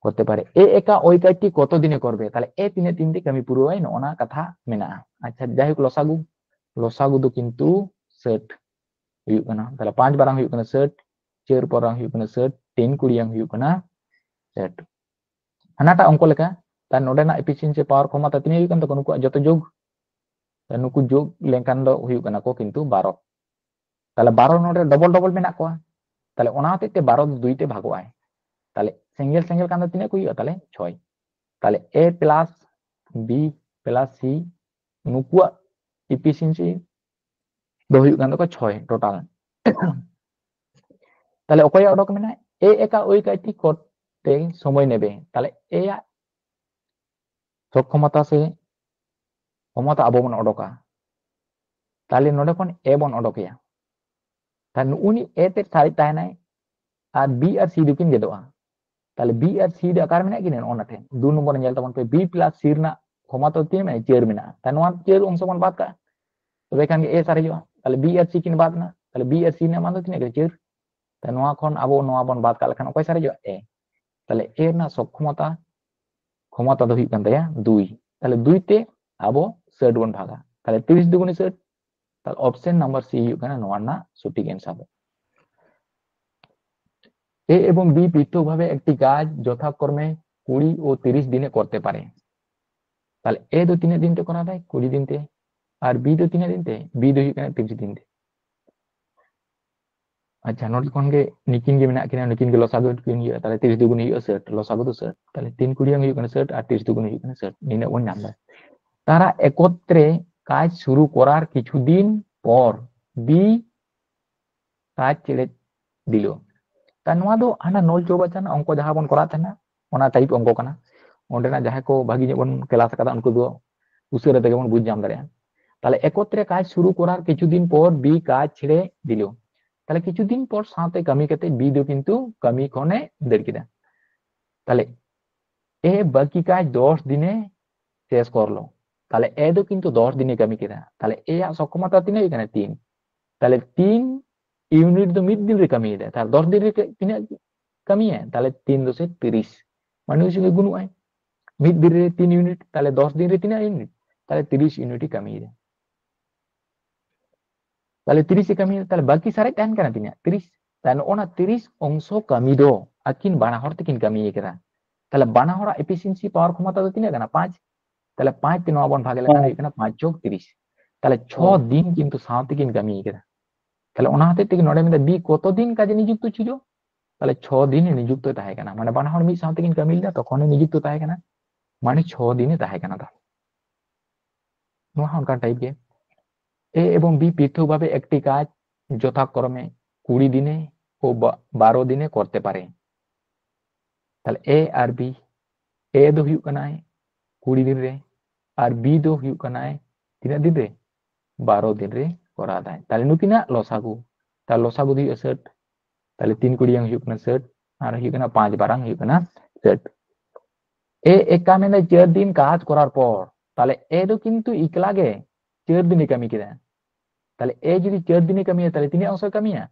ᱠᱚᱨᱛᱮ ᱯᱟᱨᱮ। ᱮ ᱮᱠᱟ ᱳᱭ ᱠᱟᱡᱽᱴᱤ ᱠᱚᱛᱚ ᱫᱤᱱᱮ ᱠᱚᱨᱵᱮ, ᱛᱟᱦᱞᱮ ᱮ ᱛᱤᱱᱟᱹᱜ ᱫᱤᱱ ᱛᱮ ᱠᱟᱹᱢᱤ ᱯᱩᱨᱟᱹᱣᱟᱭ, ᱱᱚᱜᱼᱚ ᱱᱟ ᱠᱟᱛᱷᱟ ᱢᱮᱱᱟᱜᱼᱟ। ᱟᱪᱪᱷᱟ, ᱡᱟᱭᱦᱳᱠ, ᱞᱚᱥᱟᱜᱩ, ᱞᱚᱥᱟᱜᱩ ᱫᱚ ᱠᱤᱱᱛᱩ ᱥᱟᱴ ᱦᱩᱭᱩᱜ ᱠᱟᱱᱟ। ᱛᱟᱦᱞᱮ ᱯᱟᱸᱪ ᱵᱟᱨᱟᱝ ᱦᱩᱭᱩᱜ ᱠᱟᱱᱟ ᱥᱟᱴ, ᱪᱟᱹᱨ ᱯᱚᱨᱟᱝ ᱦᱩᱭᱩᱜ ᱠᱟᱱᱟ ᱥᱟᱴ, ᱛᱤᱱ ᱠᱩᱲᱤᱭᱟᱝ ᱦᱩᱭᱩᱜ ᱠᱟᱱᱟ ᱥᱟᱴ। ᱦᱟᱱᱟᱴᱟᱜ ᱚᱝᱠᱚ ᱞᱮᱠᱟ, ᱛᱟᱦᱞᱮ ᱱᱚᱰᱮᱱᱟᱜ ᱮᱯᱷᱤᱥᱤᱭᱮᱱᱥᱤ ᱯᱟᱣᱟᱨ ᱠᱷᱚᱢᱚᱛᱟ ᱛᱤᱱᱟᱹᱜ ᱦᱩᱭᱩᱜ ᱠᱟᱱ ᱛᱟᱠᱚᱣᱟ ᱱᱩᱠᱩᱣᱟᱜ ᱡᱚᱛᱚ ᱡᱳᱜᱽ? ᱱᱩᱠᱩ ᱡᱳᱜ ᱞᱮᱱᱠᱷᱟᱱ ᱫᱚ ᱦᱩᱭᱩᱜ ᱠᱟᱱᱟ ᱠᱚ ᱠᱤᱱᱛᱩ ᱵᱟᱨᱚ᱾ ᱛᱟᱦᱞᱮ ᱵᱟᱨᱚ ᱱᱚᱰᱮ ᱰᱚᱵᱚᱞ ᱰᱚᱵᱚᱞ ᱢᱮᱱᱟᱜ ᱠᱚᱣᱟ, ᱛᱟᱦᱞᱮ ᱚᱱᱟ ᱦᱚᱛᱮᱡ ᱛᱮ ᱵᱟᱨᱚ ᱫᱚ ᱫᱩᱭ ᱛᱮ ᱵᱷᱟᱜᱚᱜ ᱟᱭ᱾ ᱛᱟᱦᱞᱮ ᱥᱮᱸᱜᱮᱞ ᱥᱮᱸᱜᱮᱞ ᱠᱷᱟᱱ ᱫᱚ ᱛᱤᱱᱟᱹᱜ ᱠᱚ ᱦᱩᱭᱩᱜᱼᱟ? ᱛᱟᱦᱞᱮ ᱪᱷᱚᱭ᱾ ᱛᱟᱦᱞᱮ A plus B plus C ᱱᱩᱠᱩᱣᱟᱜ ᱮᱯᱷᱤᱥᱤᱭᱮᱱᱥᱤ ᱫᱚ ᱦᱩᱭᱩᱜ ᱠᱟᱱ ᱛᱟᱠᱚᱣᱟ ᱪᱷᱚᱭ ᱴᱳᱴᱟᱞ᱾ ᱛᱟᱦᱞᱮ ᱚᱠᱚᱭᱟᱜ ᱚᱰᱚᱠ ᱢᱮᱱᱟᱜᱼᱟ? A ᱮᱠᱟ ᱳᱭ ᱠᱟᱭᱛᱤ ᱠᱚᱨᱛᱮ ᱥᱚᱢᱚᱭ ᱱᱮᱵᱮ᱾ ᱛᱟᱦᱞᱮ A ᱟᱜ ᱥᱚᱠᱠᱷᱚᱢᱚᱛᱟ ᱥᱮ ᱠᱷᱚᱢᱚᱛᱟ ᱟᱵᱚ ᱵᱚᱱ ᱚᱰᱚᱠᱟ᱾ ᱛᱟᱦᱞᱮ ᱱᱚᱰᱮ ᱠᱷᱚᱱ A ᱵᱚᱱ ᱚᱰᱚᱠᱮᱭᱟ᱾ ᱛᱟᱦᱞᱮ ᱱᱩᱜᱼᱩ ᱱᱤ A ᱛᱮ ᱥᱟᱨᱮᱡ ᱛᱟᱦᱮᱱᱟᱭ ᱟᱨ B ᱟᱨ C ᱫᱚᱠᱤᱱ ᱜᱮᱫᱚᱜᱼᱟ᱾ ᱛᱟᱦᱞᱮ B ᱟᱨ C ᱫᱚ ᱚᱠᱟᱨᱮ ᱢᱮᱱᱟᱜ ᱠᱤᱱᱟ? ᱚᱱᱟ ᱴᱷᱮᱱ ᱫᱩ ᱱᱚᱢᱵᱚᱨ ᱧᱮᱞ ᱛᱟᱵᱚᱱ ᱯᱮ, B plus C ᱨᱮᱱᱟᱜ ᱠᱷᱚᱢᱚᱛᱟ ᱛᱤᱱᱟᱹᱜ ᱢᱮᱱᱟᱜᱼᱟ? ᱪᱟᱹᱨ ᱢᱮᱱᱟᱜᱼᱟ᱾ ᱛᱟᱦᱞᱮ ᱱᱚᱣᱟ ᱪᱟᱹᱨ ᱚᱝᱥᱚ ᱵᱚᱱ ᱵᱟᱫ ᱠᱟᱜᱼᱟ, ᱛᱚᱵᱮ ᱠᱷᱟᱱ ᱜᱮ A ᱥᱟᱨᱮᱡᱚᱜᱼᱟ᱾ ᱛᱟᱦᱞᱮ B ᱟᱨ C ᱠᱤᱱ ᱵᱟᱫ ᱮᱱᱟ, ᱛᱟᱦᱞᱮ B ᱟᱨ C ᱨᱮᱱᱟᱜ ᱢᱟᱱ ᱫᱚ ᱛᱤᱱᱟᱹᱜ ᱜᱮ? ᱪᱟᱹᱨ᱾ ᱛᱟᱦᱞᱮ ᱱᱚᱣᱟ ᱠᱷᱚᱱ ᱟᱵᱚ ᱱᱚᱣᱟ ᱵᱚᱱ ᱵᱟᱫ ᱠᱟᱜ ᱞᱮᱠᱷᱟᱱ ᱚᱠᱚᱭ ᱥᱟᱨᱮᱡᱚᱜᱼᱟ? A᱾ ᱛᱟᱦᱞᱮ A ᱨᱮᱱᱟᱜ ᱥᱚᱠᱠᱷᱚᱢᱚᱛᱟ, ᱠᱷᱚᱢᱚᱛᱟ ᱫᱚ ᱦᱩᱭᱩᱜ ᱠᱟᱱ ᱛᱟᱭᱟ ᱫᱩᱭ᱾ ᱛᱟᱦᱞᱮ ᱫᱩᱭ ᱛᱮ ᱟᱵᱚ ᱥᱟᱹᱴ ᱵᱚᱱ ᱵᱷᱟᱜᱟ᱾ ᱛᱟᱦᱞᱮ ᱛᱤᱨᱤᱥ ᱫᱩᱜᱩᱱᱤ ᱥᱟᱹᱴ, ᱛᱟᱦᱞᱮ option number C ᱦᱩᱭᱩᱜ ᱠᱟᱱᱟ ᱱᱚᱣᱟ ᱨᱮᱱᱟᱜ ᱥᱚᱴᱷᱤᱠ answer ᱫᱚ᱾ A এবং B পৃথকভাবে একটি কাজ যথাক্রমে কুড়ি ও তিরিশ দিনে করতে পারে। তাহলে A ᱫᱚ ᱛᱤᱱᱟᱹᱜ ᱫᱤᱱ ᱛᱮ ᱠᱚᱨᱟᱣ ᱫᱟᱭ? ᱠᱩᱲᱤ ᱫᱤᱱ ᱛᱮ᱾ ᱟᱨ B ᱫᱚ ᱛᱤᱱᱟᱹᱜ ᱫᱤᱱ ᱛᱮ? B ᱫᱚ ᱦᱩᱭᱩᱜ ᱠᱟᱱᱟ ᱛᱤᱨᱤᱥ ᱫᱤᱱ ᱛᱮ᱾ ᱟᱪᱪᱷᱟ, ᱱᱚᱰᱮ ᱠᱷᱚᱱ ᱜᱮ ᱱᱩᱠᱤᱱ ᱜᱮ ᱢᱮᱱᱟᱜ ᱠᱤᱱᱟ, ᱱᱩᱠᱤᱱ ᱜᱮ ᱞᱚᱥᱟᱜᱩ ᱠᱤᱱ ᱦᱩᱭᱩᱜᱼᱟ᱾ ᱛᱟᱦᱞᱮ ᱛᱤᱨᱤᱥ ᱫᱩᱜᱩᱱ ᱦᱩᱭᱩᱜᱼᱟ ᱥᱟᱹᱴ, ᱞᱚᱥᱟᱜᱩ ᱫᱚ ᱥᱟᱹᱴ᱾ ᱛᱟᱦᱞᱮ ᱛᱤᱱ ᱠᱩᱲᱤᱭᱟᱝ ᱦᱩᱭᱩᱜ ᱠᱟᱱᱟ ᱥᱟᱹᱴ ᱟᱨ ᱛᱤᱨᱤᱥ ᱫᱩᱜᱩᱱ ᱦᱩᱭᱩᱜ ᱠᱟᱱᱟ ᱥᱟᱹᱴ, ᱱᱤᱱᱟᱹᱜ ᱵᱚᱱ ᱧᱟᱢ ᱮᱫᱟ᱾ তারা একত্রে কাজ শুরু করার কিছুদিন পর B কাজ ছেড়ে দিল। তা ᱱᱚᱣᱟ ᱫᱚ ᱦᱟᱱᱟ ᱱᱚᱞ ᱪᱳᱣᱵᱟᱪᱟᱱ ᱚᱝᱠᱚ ᱡᱟᱦᱟᱸ ᱵᱚᱱ ᱠᱚᱨᱟᱣ ᱛᱟᱦᱮᱱᱟ, ᱚᱱᱟ ᱴᱟᱭᱤᱯ ᱚᱝᱠᱚ ᱠᱟᱱᱟ᱾ ᱚᱸᱰᱮᱱᱟᱜ ᱡᱟᱦᱟᱸᱭ ᱠᱚ ᱵᱷᱟᱹᱜᱤ ᱧᱚᱜ ᱵᱚᱱ ᱠᱞᱟᱥ ᱟᱠᱟᱫᱟ, ᱩᱱᱠᱩ ᱫᱚ ᱩᱥᱟᱹᱨᱟ ᱛᱮᱜᱮ ᱵᱚᱱ ᱵᱩᱡᱽ ᱧᱟᱢ ᱫᱟᱲᱮᱭᱟᱜᱼᱟ᱾ ᱛᱟᱦᱞᱮ একত্রে কাজ শুরু করার কিছুদিন পর B কাজ ছেড়ে দিল। ᱛᱟᱦᱞᱮ ᱠᱤᱪᱷᱩ ᱫᱤᱱ ᱯᱚᱨ ᱥᱟᱶᱛᱮ ᱠᱟᱹᱢᱤ ᱠᱟᱛᱮ B ᱫᱚ ᱠᱤᱱᱛᱩ ᱠᱟᱹᱢᱤ ᱠᱷᱚᱱᱮ ᱫᱟᱹᱲ ᱠᱮᱫᱟ᱾ ᱛᱟᱦᱞᱮ A ᱵᱟᱹᱠᱤ ᱠᱟᱡᱽ ᱫᱚᱥ ᱫᱤᱱᱮ ᱥᱮᱥ ᱠᱚᱨᱞᱚ᱾ ᱛᱟᱦᱞᱮ A ᱫᱚ ᱠᱤᱱᱛᱩ ᱫᱚᱥ ᱫᱤᱱᱮ ᱠᱟᱹᱢᱤ ᱠᱮᱫᱟ᱾ ᱛᱟᱦᱞᱮ A ᱟᱜ ᱥᱚᱠᱠᱷᱚᱢᱚᱛᱟ ᱛᱤᱱᱟᱹᱜ ᱦᱩᱭᱩᱜ ᱠᱟᱱᱟ? ᱛᱤᱱ᱾ ᱛᱟᱦᱞᱮ ᱛᱤᱱ ᱤᱭᱩᱱᱤᱴ ᱫᱚ ᱢᱤᱫ ᱫᱤᱱ ᱨᱮ ᱠᱟᱹᱢᱤᱭᱮᱫᱟ᱾ ᱛᱟᱦᱞᱮ ᱫᱚᱥ ᱫᱤᱱ ᱨᱮ ᱛᱤᱱᱟᱹᱜ ᱠᱟᱹᱢᱤᱭᱟ? ᱛᱟᱦᱞᱮ ᱛᱤᱱ ᱫᱚᱥᱮ ᱛᱤᱨᱤᱥ, ᱢᱟᱱᱮ ᱩᱱᱤ ᱥᱚᱸᱜᱮ ᱜᱩᱱᱩᱜ ᱟᱭ᱾ ᱢᱤᱫ ᱫᱤᱱ ᱨᱮ ᱛᱤᱱ ᱤᱭᱩᱱᱤᱴ, ᱛᱟᱦᱞᱮ ᱫᱚᱥ ᱫᱤᱱ ᱨᱮ ᱛᱤᱱᱟᱹᱜ ᱤᱭᱩᱱᱤᱴ? ᱛᱟᱦᱞᱮ ᱛᱤᱨᱤᱥ ᱤᱭᱩᱱᱤᱴ ᱮ ᱠᱟᱹᱢᱤᱭᱮᱫᱟ᱾ ᱛᱟᱦᱞᱮ ᱛᱤᱨᱤᱥ ᱮ ᱠᱟᱹᱢᱤᱭᱮᱫᱟ, ᱛᱟᱦᱞᱮ ᱵᱟᱹᱠᱤ ᱥᱟᱨᱮᱡ ᱛᱟᱦᱮᱱ ᱠᱟᱱᱟ ᱛᱤᱱᱟᱹᱜ? ᱛᱤᱨᱤᱥ᱾ ᱛᱟᱦᱞᱮ ᱱᱚᱜᱼᱚ ᱱᱟ ᱛᱤᱨᱤᱥ ᱚᱝᱥᱚ ᱠᱟᱹᱢᱤ ᱫᱚ ᱟᱹᱠᱤᱱ ᱵᱟᱱᱟ ᱦᱚᱲ ᱛᱮᱠᱤᱱ ᱠᱟᱹᱢᱤ ᱠᱟᱫᱟ᱾ ᱛᱟᱦᱞᱮ ᱵᱟᱱᱟ ᱦᱚᱲᱟᱜ ᱮᱯᱷᱤᱥᱤᱭᱮᱱᱥᱤ ᱯᱟᱣᱟᱨ ᱠᱷᱚᱢᱚᱛᱟ ᱫᱚ ᱛᱤᱱᱟᱹᱜ ᱠᱟᱱᱟ? ᱯᱟᱸᱪ᱾ ᱛᱟᱦᱞᱮ ᱯᱟᱸᱪ ᱛᱮ ᱱᱚᱣᱟ ᱵᱚᱱ ᱵᱷᱟᱜᱽ ᱞᱮᱠᱷᱟᱱ ᱦᱩᱭᱩᱜ ᱠᱟᱱᱟ ᱯᱟᱸᱪ ᱪᱚᱠ ᱛᱤᱨᱤᱥ᱾ ᱛᱟᱦᱞᱮ ᱪᱷᱚ ᱫᱤᱱ ᱠᱤᱱᱛᱩ ᱥᱟᱶ ᱛᱮᱠᱤᱱ ᱠᱟᱹᱢᱤ ᱠᱮᱫᱟ᱾ ᱛᱟᱦᱞᱮ ᱚᱱᱟ ᱦᱚᱛᱮᱡ ᱛᱮᱜᱮ ᱱᱚᱰᱮ ᱢᱮᱱᱫᱟ ᱵᱤ ᱠᱚᱛᱚ ᱫᱤᱱ ᱠᱟᱡᱮ ᱱᱤᱡᱩᱠᱛᱚ ᱪᱤᱞ? ᱛᱟᱦᱞᱮ ᱪᱷᱚ ᱫᱤᱱ ᱱᱤᱡᱩᱠᱛᱚ ᱛᱟᱦᱮᱸ ᱠᱟᱱᱟ, ᱢᱟᱱᱮ ᱵᱟᱱᱟ ᱦᱚᱲ ᱢᱤᱫ ᱥᱟᱶ ᱛᱮᱠᱤᱱ ᱠᱟᱹᱢᱤ ᱞᱮᱫᱟ, ᱛᱚᱠᱷᱚᱱ ᱱᱤᱡᱩᱠᱛᱚ ᱛᱟᱦᱮᱸ ᱠᱟᱱᱟ, ᱢᱟᱱᱮ ᱪᱷᱚ ᱫᱤᱱᱮ ᱛᱟᱦᱮᱸ ᱠᱟᱱᱟ᱾ ᱛᱟᱦᱞᱮ ᱱᱚᱣᱟ ᱦᱚᱸ ᱚᱱᱠᱟᱱ type ᱜᱮ, ᱮ ᱮᱵᱚᱝ ᱵᱤ ᱯᱨᱤᱛᱷᱚᱠ ᱵᱷᱟᱵᱮ ᱮᱠᱴᱤ ᱠᱟᱡ ᱡᱚᱛᱷᱟᱠᱨᱚᱢᱮ ᱠᱩᱲᱤ ᱫᱤᱱᱮ ᱳ ᱵᱟ-, ᱵᱟᱨᱚ ᱫᱤᱱᱮ ᱠᱚᱨᱛᱮ ᱯᱟᱨᱮ᱾ ᱛᱟᱦᱞᱮ ᱮ ᱟᱨ ᱵᱤ, ᱮ ᱫᱚ ᱦᱩᱭᱩᱜ ᱠᱟᱱᱟᱭ ᱠᱩᱲᱤ ᱫᱤᱱ ᱨᱮ, ᱟᱨ ᱵᱤ ᱫᱚ ᱦᱩᱭᱩᱜ ᱠᱟᱱᱟᱭ ᱛᱤᱱᱟᱹᱜ ᱫᱤᱱ ᱨᱮ? ᱵᱟᱨᱚ ᱫᱤᱱ ᱨᱮ ᱠᱚᱨᱟᱣ ᱫᱟᱭ᱾ ᱛᱟᱦᱞᱮ ᱱᱩᱠᱤᱱᱟᱜ ᱞᱚᱥᱟᱜᱩ, ᱛᱟᱦᱞᱮ ᱞᱚᱥᱟᱜᱩ ᱫᱚ ᱦᱩᱭᱩᱜᱼᱟ ᱥᱟᱴ, ᱛᱟᱦᱞᱮ ᱛᱤᱱ ᱠᱩᱲᱤᱭᱟᱝ ᱦᱩᱭᱩᱜ ᱠᱟᱱᱟ ᱥᱟᱴ, ᱟᱨ ᱦᱩᱭᱩᱜ ᱠᱟᱱᱟ ᱯᱟᱸᱪ ᱵᱟᱨᱟᱝ ᱦᱩᱭᱩᱜ ᱠᱟᱱᱟ ᱥᱟᱴ᱾ ᱮ ᱮᱠᱟ ᱢᱮᱱᱫᱟ ᱪᱟᱨ ᱫᱤᱱ ᱠᱟᱡᱽ ᱠᱚᱨᱟᱨ ᱯᱚᱨ, ᱛᱟᱦᱞᱮ ᱮ ᱫᱚ ᱠᱤᱱᱛᱩ ᱮᱠᱞᱟ ᱜᱮ ᱪᱟᱨ ᱫᱤᱱᱮ ᱠᱟᱹᱢᱤ ᱠᱮᱫᱟ᱾ ᱛᱟᱦᱞᱮ ᱮ ᱡᱩᱫᱤ ᱪᱟᱨ ᱫᱤᱱᱮ ᱠᱟᱹᱢᱤᱭᱟ, ᱛᱟᱦᱞᱮ ᱛᱤᱱᱟᱹᱜ ᱚᱝᱥᱚᱭ ᱠᱟᱹᱢᱤᱭᱟ?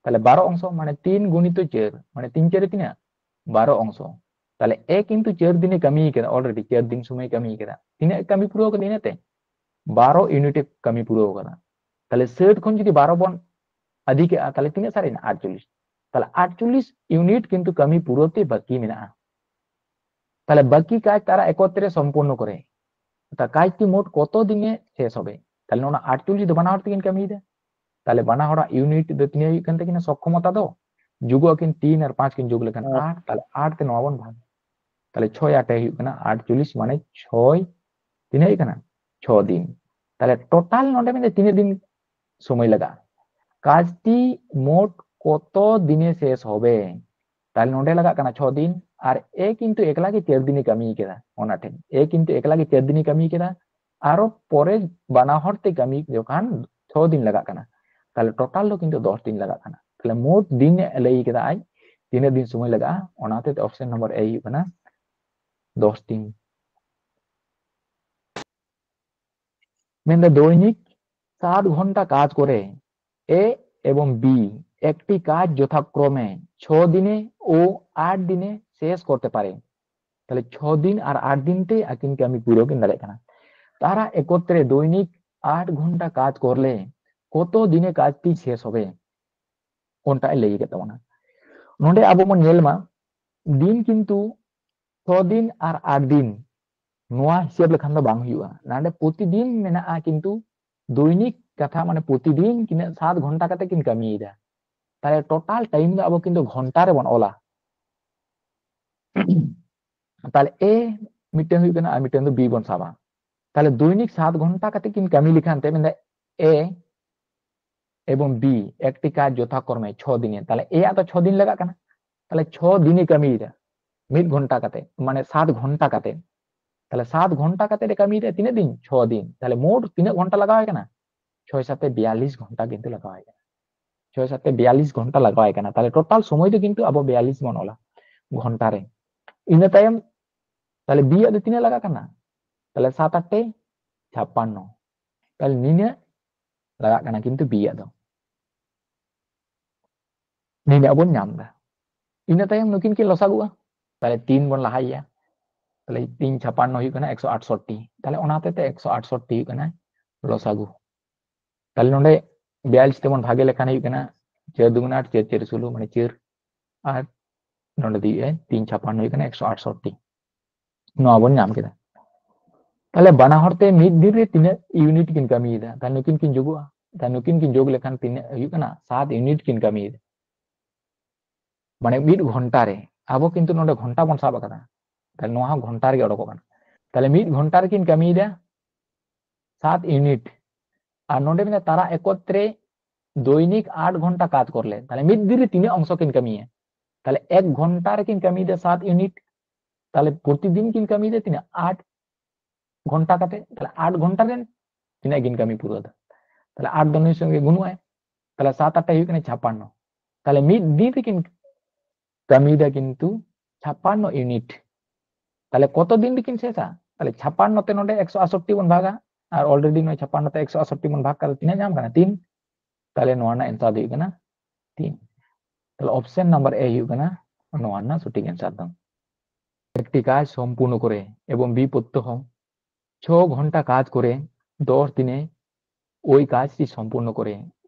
ᱛᱟᱦᱞᱮ ᱵᱟᱨᱚ ᱚᱝᱥᱚ, ᱢᱟᱱᱮ ᱛᱤᱱ ᱜᱩᱱᱤᱛᱚ ᱪᱟᱨ, ᱢᱟᱱᱮ ᱛᱤᱱ ᱪᱟᱨᱮ ᱛᱤᱱᱟᱹᱜ? ᱵᱟᱨᱚ ᱚᱝᱥᱚ᱾ ᱛᱟᱦᱞᱮ ᱮ ᱠᱤᱱᱛᱩ ᱪᱟᱨ ᱫᱤᱱᱮ ᱠᱟᱹᱢᱤ ᱠᱮᱫᱟ, already ᱪᱟᱨ ᱫᱤᱱ ᱥᱚᱢᱚᱭ ᱠᱟᱹᱢᱤ ᱠᱮᱫᱟ᱾ ᱛᱤᱱᱟᱹᱜ ᱠᱟᱹᱢᱤ ᱯᱩᱨᱟᱹᱣ ᱠᱟᱫᱟ ᱤᱱᱟᱹᱛᱮ? ᱵᱟᱨᱚ ᱤᱭᱩᱱᱤᱴ ᱮ ᱠᱟᱹᱢᱤ ᱯᱩᱨᱟᱹᱣ ᱠᱟᱫᱟ᱾ ᱛᱟᱦᱞᱮ ᱥᱟᱴ ᱠᱷᱚᱱ ᱡᱩᱫᱤ ᱵᱟᱨᱚ ᱵᱚᱱ ᱟᱫᱷᱤᱠᱮᱜᱼᱟ, ᱛᱟᱦᱞᱮ ᱛᱤᱱᱟᱹᱜ ᱥᱟᱨᱮᱡ ᱮᱱᱟ? ᱟᱴᱪᱚᱞᱞᱤᱥ᱾ ᱛᱟᱦᱞᱮ ᱟᱴᱪᱚᱞᱞᱤᱥ ᱤᱭᱩᱱᱤᱴ ᱠᱤᱱᱛᱩ ᱠᱟᱹᱢᱤ ᱯᱩᱨᱟᱹᱣ ᱛᱮ ᱵᱟᱹᱠᱤ ᱢᱮᱱᱟᱜᱼᱟ᱾ ᱛᱟᱦᱞᱮ ᱵᱟᱹᱠᱤ ᱠᱟᱡᱽ ᱛᱟᱨᱟ ᱮᱠᱚᱛᱨᱮ ᱥᱚᱢᱯᱩᱨᱱᱚ ᱠᱚᱨᱮ, ᱛᱟ ᱠᱟᱡᱽ ᱠᱤ ᱢᱳᱴ ᱠᱚᱛᱚ ᱫᱤᱱᱮ ᱥᱮᱥ ᱦᱚᱵᱮ? ᱛᱟᱦᱞᱮ ᱱᱚᱣᱟ ᱟᱴᱪᱚᱞᱞᱤᱥ ᱫᱚ ᱵᱟᱱᱟ ᱦᱚᱲ ᱛᱮᱠᱤᱱ ᱠᱟᱹᱢᱤᱭᱮᱫᱟ᱾ ᱛᱟᱦᱞᱮ ᱵᱟᱱᱟ ᱦᱚᱲᱟᱜ ᱤᱭᱩᱱᱤᱴ ᱫᱚ ᱛᱤᱱᱟᱹᱜ ᱦᱩᱭᱩᱜ ᱠᱟᱱ ᱛᱟᱹᱠᱤᱱᱟ? ᱥᱚᱠᱠᱷᱚᱢᱚᱛᱟ ᱫᱚ ᱡᱩᱜᱚᱜ ᱟᱹᱠᱤᱱ ᱛᱤᱱ ᱟᱨ ᱯᱟᱸᱪ ᱠᱤᱱ ᱡᱳᱜ ᱞᱮᱠᱷᱟᱱ ᱟᱴ᱾ ᱟᱴ, ᱛᱟᱦᱞᱮ ᱟᱴ ᱛᱮ ᱱᱚᱣᱟ ᱵᱚᱱ ᱵᱷᱟᱜᱽ᱾ ᱛᱟᱦᱞᱮ ᱪᱷᱚᱭ ᱟᱴᱮ ᱦᱩᱭᱩᱜ ᱠᱟᱱᱟ ᱟᱴᱪᱚᱞᱞᱤᱥ, ᱢᱟᱱᱮ ᱪᱷᱚᱭ, ᱛᱤᱱᱟᱹᱜ ᱦᱩᱭᱩᱜ ᱠᱟᱱᱟ? ᱪᱷᱚ ᱫᱤᱱ᱾ ᱛᱟᱦᱞᱮ ᱴᱳᱴᱟᱞ ᱱᱚᱰᱮ ᱢᱮᱱᱫᱟ ᱛᱤᱱᱟᱹᱜ ᱫᱤᱱ ᱥᱚᱢᱚᱭ ᱞᱟᱜᱟᱜᱼᱟ? ᱠᱟᱡᱽᱴᱤ ᱢᱳᱴ ᱠᱚᱛᱚ ᱫᱤᱱᱮ ᱥᱮᱥ ᱦᱚᱵᱮ? ᱛᱟᱦᱞᱮ ᱱᱚᱰᱮ ᱞᱟᱜᱟᱜ ᱠᱟᱱᱟ ᱪᱷᱚ ᱫᱤᱱ, ᱟᱨ ᱮ ᱠᱤᱱᱛᱩ ᱮᱠᱞᱟ ᱜᱮ ᱪᱟᱨ ᱫᱤᱱᱮ ᱠᱟᱹᱢᱤ ᱠᱮᱫᱟ᱾ ᱚᱱᱟ ᱴᱷᱮᱱ ᱮ ᱠᱤᱱᱛᱩ ᱮᱠᱞᱟ ᱜᱮ ᱪᱟᱨ ᱫᱤᱱᱮ ᱠᱟᱹᱢᱤ ᱠᱮᱫᱟ, ᱟᱨᱚ ᱯᱚᱨᱮ ᱵᱟᱱᱟ ᱦᱚᱲ ᱛᱮ ᱠᱟᱹᱢᱤ ᱡᱚᱠᱷᱟᱱ ᱪᱷᱚ ᱫᱤᱱ ᱞᱟᱜᱟᱜ ᱠᱟᱱᱟ᱾ ᱛᱟᱦᱞᱮ ᱴᱳᱴᱟᱞ ᱫᱚ ᱠᱤᱱᱛᱩ ᱫᱚᱥ ᱫᱤᱱ ᱞᱟᱜᱟᱜ ᱠᱟᱱᱟ᱾ ᱛᱟᱦᱞᱮ ᱢᱳᱴ ᱫᱤᱱ ᱮ ᱞᱟᱹᱭ ᱠᱮᱫᱟ ᱟᱡ ᱛᱤᱱᱟᱹᱜ ᱫᱤᱱ ᱥᱚᱢᱚᱭ ᱞᱟᱜᱟᱜᱼᱟ, ᱚᱱᱟ ᱦᱚᱛᱮᱡ ᱛᱮ ᱚᱯᱥᱚᱱ ᱱᱚᱢᱵᱚᱨ ᱮ ᱦᱩᱭᱩᱜ ᱠᱟᱱᱟ ᱫᱚᱥ ᱫᱤᱱ᱾ ᱢᱮᱱᱫᱟ ᱫᱳᱭᱱᱤᱠ ᱥᱟᱛ ᱜᱷᱚᱱᱴᱟ ᱠᱟᱡᱽ ᱠᱚᱨᱮ এ এবং বি একটি কাজ যথাক্রমে ছ দিনে ও আট দিনে শেষ করতে পারে। তাহলে ছ দিন আর আট দিন ᱛᱮ ᱟᱹᱠᱤᱱ ᱠᱟᱹᱢᱤ ᱯᱩᱨᱟᱹᱣ ᱠᱤᱱ ᱫᱟᱲᱮᱭᱟᱜ ᱠᱟᱱᱟ᱾ ᱛᱟᱨᱟ ᱮᱠᱚᱛᱨᱮ ᱫᱳᱭᱱᱤᱠ ᱟᱴ ᱜᱷᱚᱱᱴᱟ ᱠᱟᱡᱽ ᱠᱚᱨᱞᱮ ᱠᱚᱛᱚ ᱫᱤᱱᱮ ᱠᱟᱡᱽ ᱛᱤᱧ ᱥᱮᱥ ᱦᱚᱵᱮ? ᱚᱱᱴᱟᱜ ᱮ ᱞᱟᱹᱭ ᱟᱠᱟᱫ ᱛᱟᱵᱚᱱᱟ᱾ ᱱᱚᱰᱮ ᱟᱵᱚ ᱵᱚᱱ ᱧᱮᱞ ᱢᱟ, ᱫᱤᱱ ᱠᱤᱱᱛᱩ ᱪᱷᱚ ᱫᱤᱱ ᱟᱨ ᱟᱴ ᱫᱤᱱ ᱱᱚᱣᱟ ᱦᱤᱥᱟᱹᱵ ᱞᱮᱠᱷᱟᱱ ᱫᱚ ᱵᱟᱝ ᱦᱩᱭᱩᱜᱼᱟ᱾ ᱱᱚᱰᱮ ᱯᱨᱚᱛᱤᱫᱤᱱ ᱢᱮᱱᱟᱜᱼᱟ, ᱠᱤᱱᱛᱩ ᱫᱚᱭᱱᱤᱠ ᱠᱟᱛᱷᱟ, ᱢᱟᱱᱮ ᱯᱨᱚᱛᱤᱫᱤᱱ ᱛᱤᱱᱟᱹᱜ ᱥᱟᱛ ᱜᱷᱚᱱᱴᱟ ᱠᱟᱛᱮ ᱠᱤᱱ ᱠᱟᱹᱢᱤᱭᱮᱫᱟ᱾ ᱛᱟᱦᱞᱮ ᱴᱳᱴᱟᱞ ᱴᱟᱭᱤᱢ ᱫᱚ ᱟᱵᱚ ᱠᱤᱱᱛᱩ ᱜᱷᱚᱱᱴᱟ ᱨᱮᱵᱚᱱ ᱚᱞᱟ᱾ ᱛᱟᱦᱞᱮ ᱮ ᱢᱤᱫᱴᱮᱱ ᱦᱩᱭᱩᱜ ᱠᱟᱱᱟ ᱟᱨ ᱢᱤᱫᱴᱮᱱ ᱫᱚ ᱵᱤ ᱵᱚᱱ ᱥᱟᱵᱟ᱾ ᱛᱟᱦᱞᱮ ᱫᱚᱭᱱᱤᱠ ᱥᱟᱛ ᱜᱷᱚᱱᱴᱟ ᱠᱟᱛᱮ ᱠᱤᱱ ᱠᱟᱹᱢᱤ ᱞᱮᱠᱷᱟᱱ ᱛᱮ ᱢᱮᱱᱫᱟ ᱮ ᱮᱵᱚᱝ ᱵᱤ ᱮᱠᱴᱤ ᱠᱟᱡᱽ ᱡᱚᱛᱷᱟᱠᱨᱚᱢᱮ ᱪᱷᱚ ᱫᱤᱱᱮ, ᱛᱟᱦᱞᱮ ᱮ ᱟᱜ ᱫᱚ ᱪᱷᱚ ᱫᱤᱱ ᱞᱟᱜᱟᱜ ᱠᱟᱱᱟ᱾ ᱛᱟᱦᱞᱮ ᱪᱷᱚ ᱫᱤᱱᱮ ᱠᱟᱹᱢᱤᱭᱮᱫᱟ ᱢᱤᱫ ᱜᱷᱚᱱᱴᱟ ᱠᱟᱛᱮ, ᱢᱟᱱᱮ ᱥᱟᱛ ᱜᱷᱚᱱᱴᱟ ᱠᱟᱛᱮ᱾ ᱛᱟᱦᱞᱮ ᱥᱟᱛ ᱜᱷᱚᱱᱴᱟ ᱠᱟᱛᱮ ᱮ ᱠᱟᱹᱢᱤᱭᱮᱫᱟ ᱛᱤᱱᱟᱹᱜ ᱫᱤᱱ? ᱪᱷᱚ ᱫᱤᱱ᱾ ᱛᱟᱦᱞᱮ ᱢᱳᱴ ᱛᱤᱱᱟᱹᱜ ᱜᱷᱚᱱᱴᱟ ᱞᱟᱜᱟᱣ ᱟᱭ ᱠᱟᱱᱟ? ᱪᱷᱚᱭ ᱥᱟᱛᱮ ᱵᱤᱭᱟᱞᱞᱤᱥ ᱜᱷᱚᱱᱴᱟ ᱠᱤᱱᱛᱩ ᱞᱟᱜᱟᱣ ᱟᱭ ᱠᱟᱱᱟ᱾ ᱪᱷᱚᱭ ᱥᱟᱛᱮ ᱵᱤᱭᱟᱞᱞᱤᱥ ᱜᱷᱚᱱᱴᱟ ᱞᱟᱜᱟᱣ ᱟᱭ ᱠᱟᱱᱟ᱾ ᱛᱟᱦᱞᱮ ᱴᱳᱴᱟᱞ ᱥᱚᱢᱚᱭ ᱫᱚ ᱠᱤᱱᱛᱩ ᱟᱵᱚ ᱵᱤᱭᱟᱞᱞᱤᱥ ᱵᱚᱱ ᱚᱞᱟ ᱜᱷᱚᱱᱴᱟ ᱨᱮ᱾ ᱤᱱᱟᱹ ᱛᱟᱭᱚᱢ ᱛᱟᱦᱞᱮ ᱵᱤ ᱟᱜ ᱫᱚ ᱛᱤᱱᱟᱹᱜ ᱞᱟᱜᱟᱜ ᱠᱟᱱᱟ? ᱛᱟᱦᱞᱮ ᱥᱟᱛ ᱟᱴᱮ ᱪᱷᱟᱯᱯᱟᱱᱱᱚ᱾ ᱛᱟᱦᱞᱮ ᱱᱤᱱᱟᱹᱜ ᱞᱟᱜᱟᱜ ᱠᱟᱱᱟ ᱠᱤᱱᱛᱩ ᱵᱤ ᱟᱜ ᱫᱚ᱾ ᱱᱤᱱᱟᱹᱜ ᱵᱚᱱ ᱧᱟᱢ ᱮᱫᱟ᱾ ᱤᱱᱟᱹ ᱛᱟᱭᱚᱢ ᱱᱩᱠᱤᱱ ᱠᱤᱱ ᱞᱚᱥᱟᱜᱩᱜᱼᱟ᱾ ᱛᱟᱦᱞᱮ ᱛᱤᱱ ᱵᱚᱱ ᱞᱟᱦᱟᱭᱮᱭᱟ᱾ ᱛᱟᱦᱞᱮ ᱛᱤᱱ ᱪᱷᱟᱯᱟᱱᱱᱚ ᱦᱩᱭᱩᱜ ᱠᱟᱱᱟ ᱮᱠᱥᱚ ᱟᱴᱥᱚᱴᱴᱤ᱾ ᱛᱟᱦᱞᱮ ᱚᱱᱟ ᱦᱚᱛᱮᱡ ᱛᱮ ᱮᱠᱥᱚ ᱟᱴᱥᱚᱴᱴᱤ ᱦᱩᱭᱩᱜ ᱠᱟᱱᱟ ᱞᱚᱥᱟᱜᱩ᱾ ᱛᱟᱦᱞᱮ ᱱᱚᱰᱮ ᱵᱤᱭᱟᱞᱞᱤᱥ ᱛᱮᱵᱚᱱ ᱵᱷᱟᱜᱮ ᱞᱮᱠᱷᱟᱱ ᱦᱩᱭᱩᱜ ᱠᱟᱱᱟ ᱪᱟᱹᱨ ᱫᱩᱜᱩᱱᱟ ᱟᱴ, ᱪᱟᱹᱨ ᱪᱟᱹᱨ ᱥᱳᱞᱳ, ᱢᱟᱱᱮ ᱪᱟᱹᱨ, ᱟᱨ ᱱᱚᱰᱮ ᱫᱚ ᱦᱩᱭᱩᱜᱼᱟ ᱛᱤᱱ ᱪᱷᱟᱯᱟᱱᱱᱚ ᱦᱩᱭᱩᱜ ᱠᱟᱱᱟ ᱮᱠᱥᱚ ᱟᱴᱥᱚᱴᱴᱤ᱾ ᱱᱚᱣᱟ ᱵᱚᱱ ᱧᱟᱢ ᱠᱮᱫᱟ᱾ ᱛᱟᱦᱞᱮ ᱵᱟᱱᱟ ᱦᱚᱲ ᱛᱮ ᱢᱤᱫ ᱫᱤᱱ ᱨᱮ ᱛᱤᱱᱟᱹᱜ ᱤᱭᱩᱱᱤᱴ ᱠᱤᱱ ᱠᱟᱹᱢᱤᱭᱮᱫᱟ? ᱛᱟᱦᱞᱮ ᱱᱩᱠᱤᱱ ᱠᱤᱱ ᱡᱳᱜᱚᱜᱼᱟ᱾ ᱛᱟᱦᱞᱮ ᱱᱩᱠᱤᱱ ᱠᱤᱱ ᱡᱳᱜᱽ ᱞᱮᱠᱷᱟᱱ ᱛᱤᱱᱟᱹᱜ ᱦᱩᱭᱩᱜ ᱠᱟᱱᱟ? ᱥᱟᱛ ᱤᱭᱩᱱᱤᱴ ᱠᱤᱱ ᱠᱟᱹᱢᱤᱭᱮᱫᱟ᱾ ᱢᱟᱱᱮ ᱢᱤᱫ ᱜᱷᱚᱱᱴᱟ ᱨᱮ, ᱟᱵᱚ ᱠᱤᱱᱛᱩ ᱱᱚᱰᱮ ᱜᱷᱚᱱᱴᱟ ᱵᱚᱱ ᱥᱟᱵ ᱟᱠᱟᱫᱟ, ᱛᱟᱦᱞᱮ ᱱᱚᱣᱟ ᱦᱚᱸ ᱜᱷᱚᱱᱴᱟ ᱨᱮᱜᱮ ᱚᱰᱚᱠᱚᱜ ᱠᱟᱱᱟ᱾ ᱛᱟᱦᱞᱮ ᱢᱤᱫ ᱜᱷᱚᱱᱴᱟ ᱨᱮᱠᱤᱱ ᱠᱟᱹᱢᱤᱭᱮᱫᱟ ᱥᱟᱛ ᱤᱭᱩᱱᱤᱴ, ᱟᱨ ᱱᱚᱰᱮ ᱢᱮᱱᱟᱜᱼᱟ ᱛᱟᱨᱟ ᱮᱠᱚᱛᱨᱮ ᱫᱚᱭᱱᱤᱠ ᱟᱴ ᱜᱷᱚᱱᱴᱟ ᱠᱟᱡᱽ ᱠᱚᱨᱞᱮ, ᱛᱟᱦᱞᱮ ᱢᱤᱫ ᱫᱤᱱ ᱨᱮ ᱛᱤᱱᱟᱹᱜ ᱚᱝᱥᱚ ᱠᱤᱱ ᱠᱟᱹᱢᱤᱭᱟ? ᱛᱟᱦᱞᱮ ᱮᱠ ᱜᱷᱚᱱᱴᱟ ᱨᱮᱠᱤᱱ ᱠᱟᱹᱢᱤᱭᱮᱫᱟ ᱥᱟᱛ ᱤᱭᱩᱱᱤᱴ, ᱛᱟᱦᱞᱮ ᱯᱨᱚᱛᱤᱫᱤᱱ ᱠᱤᱱ ᱠᱟᱹᱢᱤᱭᱮᱫᱟ ᱛᱤᱱᱟᱹᱜ? ᱟᱴ ᱜᱷᱚᱱᱴᱟ ᱠᱟᱛᱮ᱾ ᱛᱟᱦᱞᱮ ᱟᱴ ᱜᱷᱚᱱᱴᱟ ᱨᱮ ᱛᱤᱱᱟᱹᱜ ᱠᱤᱱ ᱠᱟᱹᱢᱤ ᱯᱩᱨᱟᱹᱣ ᱮᱫᱟ? ᱛᱟᱦᱞᱮ ᱟᱴ ᱫᱚ ᱱᱩᱭ ᱥᱚᱸᱜᱮ ᱜᱩᱱᱩᱜ ᱟᱭ, ᱛᱟᱦᱞᱮ ᱥᱟᱛ ᱟᱴᱮ ᱦᱩᱭᱩᱜ ᱠᱟᱱᱟ ᱪᱷᱟᱯᱟᱱᱱᱚ᱾ ᱛᱟᱦᱞᱮ ᱢᱤᱫ ᱫᱤᱱ ᱨᱮᱠᱤᱱ ᱠᱟᱹᱢᱤᱭᱮᱫᱟ ᱠᱤᱱᱛᱩ ᱪᱷᱟᱯᱟᱱᱱᱚ ᱤᱭᱩᱱᱤᱴ᱾ ᱛᱟᱦᱞᱮ ᱠᱚᱛᱚ ᱫᱤᱱ ᱨᱮᱠᱤᱱ ᱥᱮᱥᱟ? ᱛᱟᱦᱞᱮ ᱪᱷᱟᱯᱟᱱᱱᱚ ᱛᱮ ᱱᱚᱰᱮ ᱮᱠᱥᱚ ᱟᱴᱥᱚᱴᱴᱤ ᱵᱚᱱ ᱵᱷᱟᱜᱟ, ᱟᱨ ᱚᱞᱨᱮᱰᱤ ᱱᱚᱣᱟ ᱪᱷᱟᱯᱟᱱᱱᱚ ᱛᱮ ᱮᱠᱥᱚ ᱟᱴᱥᱚᱴᱴᱤ ᱵᱚᱱ ᱵᱷᱟᱜ ᱠᱟᱛᱮ ᱛᱤᱱᱟᱹᱜ ᱧᱟᱢ ᱠᱟᱱᱟ? ᱛᱤᱱ᱾ ᱛᱟᱦᱞᱮ ᱱᱚᱣᱟ ᱨᱮᱱᱟᱜ ᱮᱱᱥᱟᱨ ᱫᱚ ᱦᱩᱭᱩᱜ ᱠᱟᱱᱟ ᱛᱤᱱ᱾ ᱛᱟᱦᱞᱮ ᱚᱯᱥᱮᱱ ᱱᱟᱢᱵᱟᱨ ᱮ ᱦᱩᱭᱩᱜ ᱠᱟᱱᱟ ᱱᱚᱣᱟ ᱨᱮᱱᱟᱜ ᱥᱚᱴᱷᱤᱠ ᱮᱱᱥᱟᱨ ᱫᱚ᱾ একটি কাজ সম্পূর্ণ করে এবং বি প্রত্যহ ছ ঘন্টা কাজ করে দশ দিনে ওই কাজটি সম্পূর্ণ করে।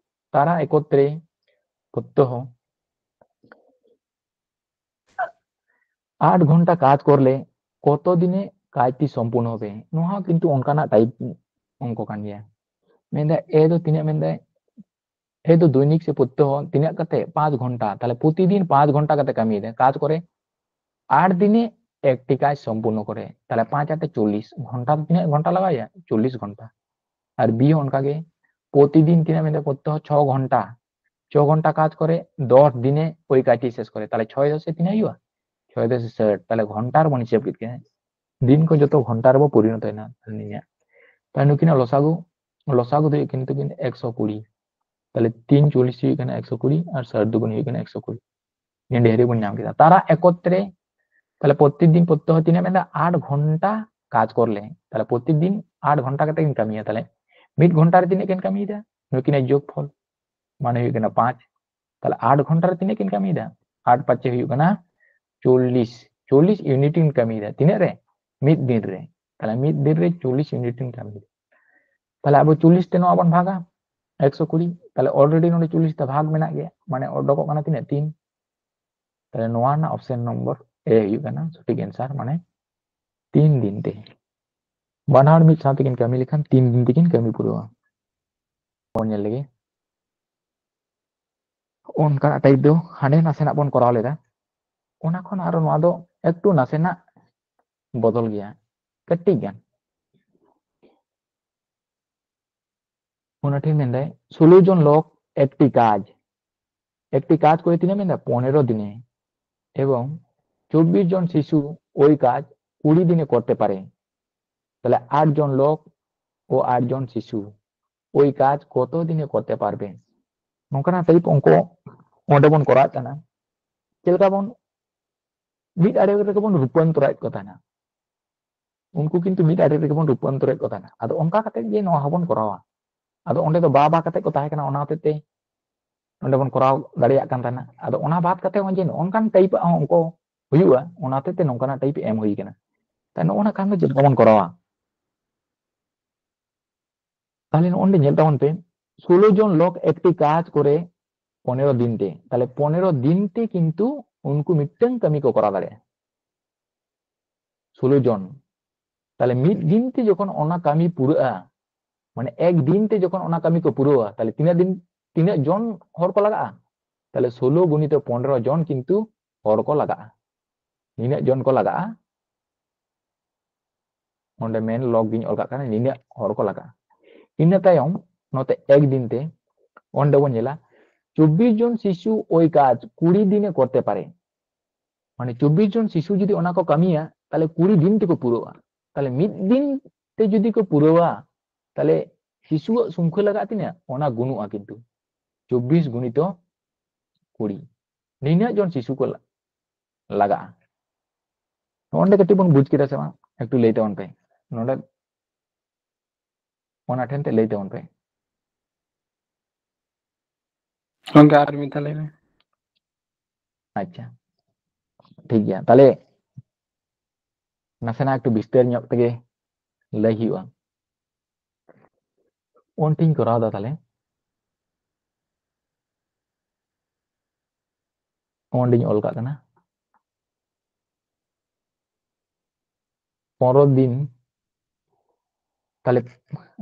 তারা একত্রে প্রত্যহ আট ঘন্টা কাজ করলে কত দিনে ᱠᱟᱡᱽ ᱛᱤᱥ ᱥᱚᱢᱯᱩᱨᱱᱚ ᱦᱚᱵᱮ? ᱱᱚᱣᱟ ᱦᱚᱸ ᱠᱤᱱᱛᱩ ᱚᱱᱠᱟᱱᱟᱜ ᱴᱟᱭᱤᱯ ᱚᱝᱠᱚ ᱠᱟᱱ ᱜᱮᱭᱟ᱾ ᱢᱮᱱᱫᱟ ᱮ ᱫᱚ ᱛᱤᱱᱟᱹᱜ ᱢᱮᱱᱫᱟᱭ, ᱮ ᱫᱚ ᱫᱚᱭᱱᱤᱠ ᱥᱮ ᱯᱨᱚᱛᱛᱚᱦᱚ ᱛᱤᱱᱟᱹᱜ ᱠᱟᱛᱮ? ᱯᱟᱸᱪ ᱜᱷᱚᱱᱴᱟ᱾ ᱛᱟᱦᱞᱮ ᱯᱨᱚᱛᱤᱫᱤᱱ ᱯᱟᱸᱪ ᱜᱷᱚᱱᱴᱟ ᱠᱟᱛᱮ ᱠᱟᱹᱢᱤᱭᱮᱫᱟ, ᱠᱟᱡᱽ ᱠᱚᱨᱮ ᱟᱴ ᱫᱤᱱᱮ ᱮᱠᱴᱤ ᱠᱟᱡᱽ ᱥᱚᱢᱯᱩᱨᱱᱚ ᱠᱚᱨᱮ, ᱛᱟᱦᱞᱮ ᱯᱟᱸᱪ ᱟᱴᱮ ᱪᱚᱞᱞᱤᱥ ᱜᱷᱚᱱᱴᱟ᱾ ᱛᱤᱱᱟᱹᱜ ᱜᱷᱚᱱᱴᱟ ᱞᱟᱜᱟᱣᱭᱟ? ᱪᱚᱞᱞᱤᱥ ᱜᱷᱚᱱᱴᱟ᱾ ᱟᱨ ᱵᱤ ᱦᱚᱸ ᱚᱱᱠᱟᱜᱮ, ᱯᱨᱚᱛᱤᱫᱤᱱ ᱛᱤᱱᱟᱹᱜ ᱢᱮᱱᱫᱟ ᱯᱨᱚᱛᱛᱚᱦᱚ ᱪᱷᱚ ᱜᱷᱚᱱᱴᱟ, ᱪᱷᱚ ᱜᱷᱚᱱᱴᱟ ᱠᱟᱡᱽ ᱠᱚᱨᱮ ᱫᱚᱥ ᱫᱤᱱᱮ ᱳᱭ ᱠᱟᱡᱽ ᱥᱮᱥ ᱠᱚᱨᱮ, ᱛᱟᱦᱞᱮ ᱪᱷᱚᱭ ᱫᱚᱥᱮ ᱛᱤᱱᱟᱹᱜ ᱦᱩᱭᱩᱜᱼᱟ? ᱪᱷᱚᱭ ᱫᱚᱥᱮ ᱥᱟᱴ᱾ ᱛᱟᱦᱞᱮ ᱜᱷᱚᱱᱴᱟ ᱨᱮᱵᱚᱱ ᱦᱤᱥᱟᱹᱵ ᱠᱮᱫ ᱠᱤᱱᱟ, ᱫᱤᱱ ᱠᱚ ᱡᱚᱛᱚ ᱜᱷᱚᱱᱴᱟ ᱨᱮᱵᱚ ᱯᱚᱨᱤᱱᱚᱛᱚᱭᱮᱱᱟ ᱱᱤᱭᱟᱹ᱾ ᱛᱟᱦᱞᱮ ᱱᱩᱠᱤᱱᱟᱜ ᱞᱚᱥᱟᱜᱩ, ᱞᱚᱥᱟᱜᱩ ᱫᱚ ᱦᱩᱭᱩᱜ ᱠᱤᱱ ᱛᱟᱹᱠᱤᱱ ᱮᱠᱥᱚ ᱠᱩᱲᱤ᱾ ᱛᱟᱦᱞᱮ ᱛᱤᱱ ᱪᱚᱞᱞᱤᱥ ᱦᱩᱭᱩᱜ ᱠᱟᱱᱟ ᱮᱠᱥᱚ ᱠᱩᱲᱤ ᱟᱨ ᱥᱟᱴ ᱫᱩᱜᱩᱱ ᱦᱩᱭᱩᱜ ᱠᱟᱱᱟ ᱮᱠᱥᱚ ᱠᱩᱲᱤ᱾ ᱱᱤᱭᱟᱹ ᱰᱷᱮᱨ ᱵᱚᱱ ᱧᱟᱢ ᱠᱮᱫᱟ᱾ ᱛᱟᱨᱟ ᱮᱠᱚᱛᱨᱮ, ᱛᱟᱦᱞᱮ ᱯᱨᱚᱛᱤᱫᱤᱱ ᱯᱨᱚᱛᱛᱚᱦᱚ ᱛᱤᱱᱟᱹᱜ ᱢᱮᱱᱫᱟ? ᱟᱴ ᱜᱷᱚᱱᱴᱟ ᱠᱟᱡᱽ ᱠᱚᱨᱞᱮ᱾ ᱛᱟᱦᱞᱮ ᱯᱨᱚᱛᱤᱫᱤᱱ ᱟᱴ ᱜᱷᱚᱱᱴᱟ ᱠᱟᱛᱮ ᱠᱤᱱ ᱠᱟᱹᱢᱤᱭᱟ᱾ ᱛᱟᱦᱞᱮ ᱢᱤᱫ ᱜᱷᱚᱱᱴᱟ ᱨᱮ ᱛᱤᱱᱟᱹᱜ ᱠᱤᱱ ᱠᱟᱹᱢᱤᱭᱮᱫᱟ? ᱱᱩᱠᱤᱱᱟᱜ ᱡᱳᱜᱽᱯᱷᱚᱞ ᱢᱟᱱᱮ ᱦᱩᱭᱩᱜ ᱠᱟᱱᱟ ᱯᱟᱸᱪ᱾ ᱛᱟᱦᱞᱮ ᱟᱴ ᱜᱷᱚᱱᱴᱟ ᱨᱮ ᱛᱤᱱᱟᱹᱜ ᱠᱤᱱ ᱠᱟᱹᱢᱤᱭᱮᱫᱟ? ᱟᱴ ᱯᱟᱸᱪᱮ ᱦᱩᱭᱩᱜ ᱠᱟᱱᱟ ᱪᱚᱞᱞᱤᱥ, ᱪᱚᱞᱞᱤᱥ ᱤᱭᱩᱱᱤᱴ ᱠᱤᱱ ᱠᱟᱹᱢᱤᱭᱮᱫᱟ᱾ ᱛᱤᱱᱟᱹᱜ ᱨᱮ? ᱢᱤᱫ ᱫᱤᱱ ᱨᱮ᱾ ᱛᱟᱦᱞᱮ ᱢᱤᱫ ᱫᱤᱱ ᱨᱮ ᱪᱚᱞᱞᱤᱥ ᱤᱭᱩᱱᱤᱴ ᱠᱤᱱ ᱠᱟᱹᱢᱤᱭᱮᱫᱟ᱾ ᱛᱟᱦᱞᱮ ᱟᱵᱚ ᱪᱚᱞᱞᱤᱥ ᱛᱮ ᱱᱚᱣᱟ ᱵᱚᱱ ᱵᱷᱟᱜᱟ, ᱮᱠᱥᱚ ᱠᱩᱲᱤ᱾ ᱛᱟᱦᱞᱮ already ᱱᱚᱰᱮ ᱪᱚᱞᱞᱤᱥ ᱛᱮ ᱵᱷᱟᱜᱽ ᱢᱮᱱᱟᱜ ᱜᱮᱭᱟ, ᱢᱟᱱᱮ ᱚᱰᱚᱠᱚᱜ ᱠᱟᱱᱟ ᱛᱤᱱᱟᱹᱜ? ᱛᱤᱱ᱾ ᱛᱟᱦᱞᱮ ᱱᱚᱣᱟ ᱨᱮᱱᱟᱜ ᱚᱯᱥᱮᱱ ᱱᱚᱢᱵᱚᱨ ᱮ ᱦᱩᱭᱩᱜ ᱠᱟᱱᱟ ᱥᱚᱴᱷᱤᱠ ᱮᱱᱥᱟᱨ, ᱢᱟᱱᱮ ᱛᱤᱱ ᱫᱤᱱ ᱛᱮ᱾ ᱵᱟᱱᱟᱨ ᱢᱤᱫ ᱥᱟᱶ ᱛᱮᱠᱤᱱ ᱠᱟᱹᱢᱤ ᱞᱮᱠᱷᱟᱱ ᱛᱤᱱ ᱫᱤᱱ ᱛᱮᱠᱤᱱ ᱠᱟᱹᱢᱤ ᱯᱩᱨᱟᱹᱣᱟ᱾ ᱵᱚᱱ ᱧᱮᱞ ᱞᱮᱜᱮ᱾ ᱚᱱᱠᱟᱱᱟᱜ ᱴᱟᱭᱤᱯ ᱫᱚ ᱦᱟᱸᱰᱮ ᱱᱟᱥᱮᱱᱟᱜ ᱵᱚᱱ ᱠᱚᱨᱟᱣ ᱞᱮᱫᱟ, ᱚᱱᱟ ᱠᱷᱚᱱ ᱟᱨᱚ ᱱᱚᱣᱟ ᱫᱚ ᱮᱠᱴᱩ ᱱᱟᱥᱮᱱᱟᱜ ᱵᱚᱫᱚᱞ ᱜᱮᱭᱟ ᱠᱟᱹᱴᱤᱡ ᱜᱟᱱ᱾ ᱚᱱᱟ ᱴᱷᱮᱱ ᱢᱮᱱᱫᱟᱭ ষোলো জন লোক একটি কাজ, একটি কাজ করে ᱛᱤᱱᱟᱹᱜ ᱢᱮᱱᱫᱟ? ᱯᱚᱱᱮᱨᱚ ᱫᱤᱱᱮ, এবং চব্বিশ জন শিশু ওই কাজ কুড়ি দিনে করতে পারে। তাহলে আট জন লোক ও আট জন শিশু ওই কাজ কত দিনে করতে পারবে? ᱱᱚᱝᱠᱟᱱᱟᱜ ᱴᱟᱭᱤᱯ ᱚᱝᱠᱚ ᱚᱸᱰᱮ ᱵᱚᱱ ᱠᱚᱨᱟᱣᱮᱫ ᱛᱟᱦᱮᱱᱟ᱾ ᱪᱮᱫ ᱞᱮᱠᱟ ᱵᱚᱱ ᱢᱤᱫ ᱟᱲᱮ ᱨᱮᱜᱮ ᱵᱚᱱ ᱨᱩᱯᱟᱱᱛᱚᱨᱟᱭᱮᱫ ᱠᱚ ᱛᱟᱦᱮᱱᱟ᱾ ᱩᱱᱠᱩ ᱠᱤᱱᱛᱩ ᱢᱤᱫ ᱟᱲᱮ ᱨᱮᱜᱮ ᱵᱚᱱ ᱨᱩᱯᱟᱱᱛᱚᱨᱮᱫ ᱠᱚ ᱛᱟᱦᱮᱱᱟ᱾ ᱟᱫᱚ ᱚᱱᱠᱟ ᱠᱟᱛᱮ ᱜᱮ ᱱᱚᱣᱟ ᱦᱚᱸᱵᱚᱱ ᱠᱚᱨᱟᱣᱟ᱾ ᱟᱫᱚ ᱚᱸᱰᱮ ᱫᱚ ᱵᱟ ᱵᱟ ᱠᱟᱛᱮ ᱠᱚ ᱛᱟᱦᱮᱸ ᱠᱟᱱᱟ, ᱚᱱᱟ ᱦᱚᱛᱮᱡ ᱛᱮ ᱱᱚᱸᱰᱮ ᱵᱚᱱ ᱠᱚᱨᱟᱣ ᱫᱟᱲᱮᱭᱟᱜ ᱠᱟᱱ ᱛᱟᱦᱮᱱᱟ᱾ ᱟᱫᱚ ᱚᱱᱟ ᱵᱟᱫ ᱠᱟᱛᱮ ᱦᱚᱸ ᱡᱮ ᱱᱚᱜᱼᱚ ᱱᱚᱝᱠᱟᱱ ᱴᱟᱭᱤᱯ ᱟᱜ ᱦᱚᱸ ᱚᱝᱠᱚ ᱦᱩᱭᱩᱜᱼᱟ, ᱚᱱᱟ ᱦᱚᱛᱮᱡ ᱛᱮ ᱱᱚᱝᱠᱟᱱᱟᱜ ᱴᱟᱭᱤᱯ ᱮᱢ ᱦᱩᱭ ᱠᱟᱱᱟ᱾ ᱛᱟᱦᱞᱮ ᱱᱚᱜᱼᱚ ᱱᱟ ᱠᱷᱟᱱ ᱫᱚ ᱪᱮᱫ ᱞᱮᱠᱟ ᱵᱚᱱ ᱠᱚᱨᱟᱣᱟ? ᱛᱟᱦᱞᱮ ᱱᱚᱜᱼᱚ ᱱᱚᱰᱮ ᱧᱮᱞ ᱛᱟᱵᱚᱱ ᱯᱮ, ষোলো জন লোক একটি কাজ করে পনেরো দিন ᱛᱮ, ᱛᱟᱦᱞᱮ ᱯᱚᱱᱮᱨᱚ ᱫᱤᱱ ᱛᱮ ᱠᱤᱱᱛᱩ ᱩᱱᱠᱩ ᱢᱤᱫᱴᱟᱝ ᱠᱟᱹᱢᱤ ᱠᱚ ᱠᱚᱨᱟᱣ ᱫᱟᱲᱮᱭᱟᱜᱼᱟ᱾ ষোলো জন, ᱛᱟᱦᱞᱮ ᱢᱤᱫ ᱫᱤᱱ ᱛᱮ ᱡᱚᱠᱷᱚᱱ ᱚᱱᱟ ᱠᱟᱹᱢᱤ ᱯᱩᱨᱟᱹᱜᱼᱟ, ᱢᱟᱱᱮ ᱮᱠ ᱫᱤᱱ ᱛᱮ ᱡᱚᱠᱷᱚᱱ ᱚᱱᱟ ᱠᱟᱹᱢᱤ ᱠᱚ ᱯᱩᱨᱟᱹᱣᱟ, ᱛᱟᱦᱞᱮ ᱛᱤᱱᱟᱹᱜ ᱫᱤᱱ, ᱛᱤᱱᱟᱹᱜ ᱡᱚᱱ ᱦᱚᱲ ᱠᱚ ᱞᱟᱜᱟᱜᱼᱟ? ᱛᱟᱦᱞᱮ ᱥᱳᱞᱳ ᱜᱩᱱᱤᱛᱚ ᱯᱚᱱᱨᱚ ᱡᱚᱱ ᱠᱤᱱᱛᱩ ᱦᱚᱲ ᱠᱚ ᱞᱟᱜᱟᱜᱼᱟ᱾ ᱱᱤᱱᱟᱹᱜ ᱡᱚᱱ ᱠᱚ ᱞᱟᱜᱟᱜᱼᱟ, ᱚᱸᱰᱮ ᱢᱮᱱ ᱞᱚᱜ ᱜᱤᱧ ᱚᱞ ᱠᱟᱜ ᱠᱟᱱᱟ, ᱱᱤᱱᱟᱹᱜ ᱦᱚᱲ ᱠᱚ ᱞᱟᱜᱟᱜᱼᱟ᱾ ᱤᱱᱟᱹ ᱛᱟᱭᱚᱢ ᱱᱚᱛᱮ ᱮᱠ ᱫᱤᱱ ᱛᱮ ᱚᱸᱰᱮ ᱵᱚᱱ ᱧᱮᱞᱟ, ᱪᱚᱵᱵᱤᱥ জন শিশু ওই কাজ কুড়ি দিনে করতে পারে। ᱢᱟᱱᱮ ᱪᱚᱵᱵᱤᱥ জন শিশু ᱡᱩᱫᱤ ᱚᱱᱟ ᱠᱚ ᱠᱟᱹᱢᱤᱭᱟ, ᱛᱟᱦᱞᱮ ᱠᱩᱲᱤ ᱫᱤᱱ ᱛᱮᱠᱚ ᱯᱩᱨᱟᱹᱣᱟ᱾ ᱛᱟᱦᱞᱮ ᱢᱤᱫ ᱫᱤᱱ ᱛᱮ ᱡᱩᱫᱤ ᱠᱚ ᱯᱩᱨᱟᱹᱣᱟ, ᱛᱟᱦᱞᱮ ᱥᱤᱥᱩᱣᱟᱜ ᱥᱚᱝᱠᱷᱟ ᱞᱟᱜᱟᱜ ᱛᱤᱱᱟᱹᱜ? ᱚᱱᱟ ᱜᱩᱱᱩᱜᱼᱟ ᱠᱤᱱᱛᱩ ᱪᱚᱵᱵᱤᱥ ᱜᱩᱱᱤᱛᱚ ᱠᱩᱲᱤ, ᱱᱤᱱᱟᱹᱜ ᱡᱚᱱ ᱥᱤᱥᱩ ᱠᱚ ᱞᱟ-, ᱞᱟᱜᱟᱜᱼᱟ᱾ ᱱᱚᱸᱰᱮ ᱠᱟᱹᱴᱤᱡ ᱵᱚᱱ ᱵᱩᱡᱽ ᱠᱮᱫᱟ ᱥᱮ ᱵᱟᱝ? ᱮᱠᱴᱩ ᱞᱟᱹᱭ ᱛᱟᱵᱚᱱ ᱯᱮ᱾ ᱱᱚᱸᱰᱮ ᱚᱱᱟ ᱴᱷᱮᱱ ᱛᱮ ᱞᱟᱹᱭ ᱛᱟᱵᱚᱱ ᱯᱮ᱾ ᱜᱚᱝᱠᱮ, ᱟᱨ ᱢᱤᱫ ᱫᱷᱟᱣ ᱞᱟᱹᱭ ᱢᱮ᱾ ᱟᱪᱪᱷᱟ, ᱴᱷᱤᱠ ᱜᱮᱭᱟ, ᱛᱟᱦᱞᱮ ᱱᱟᱥᱮᱱᱟᱜ ᱮᱠᱴᱩ ᱵᱤᱥᱛᱟᱨ ᱧᱚᱜ ᱛᱮᱜᱮ ᱞᱟᱹᱭ ᱦᱩᱭᱩᱜᱼᱟ᱾ ᱚᱱᱛᱤᱧ ᱠᱚᱨᱟᱣ ᱫᱟ, ᱛᱟᱦᱞᱮ ᱚᱸᱰᱮᱧ ᱚᱞ ᱠᱟᱜ ᱠᱟᱱᱟ᱾ ᱯᱚᱱᱨᱚ ᱫᱤᱱ, ᱛᱟᱦᱞᱮ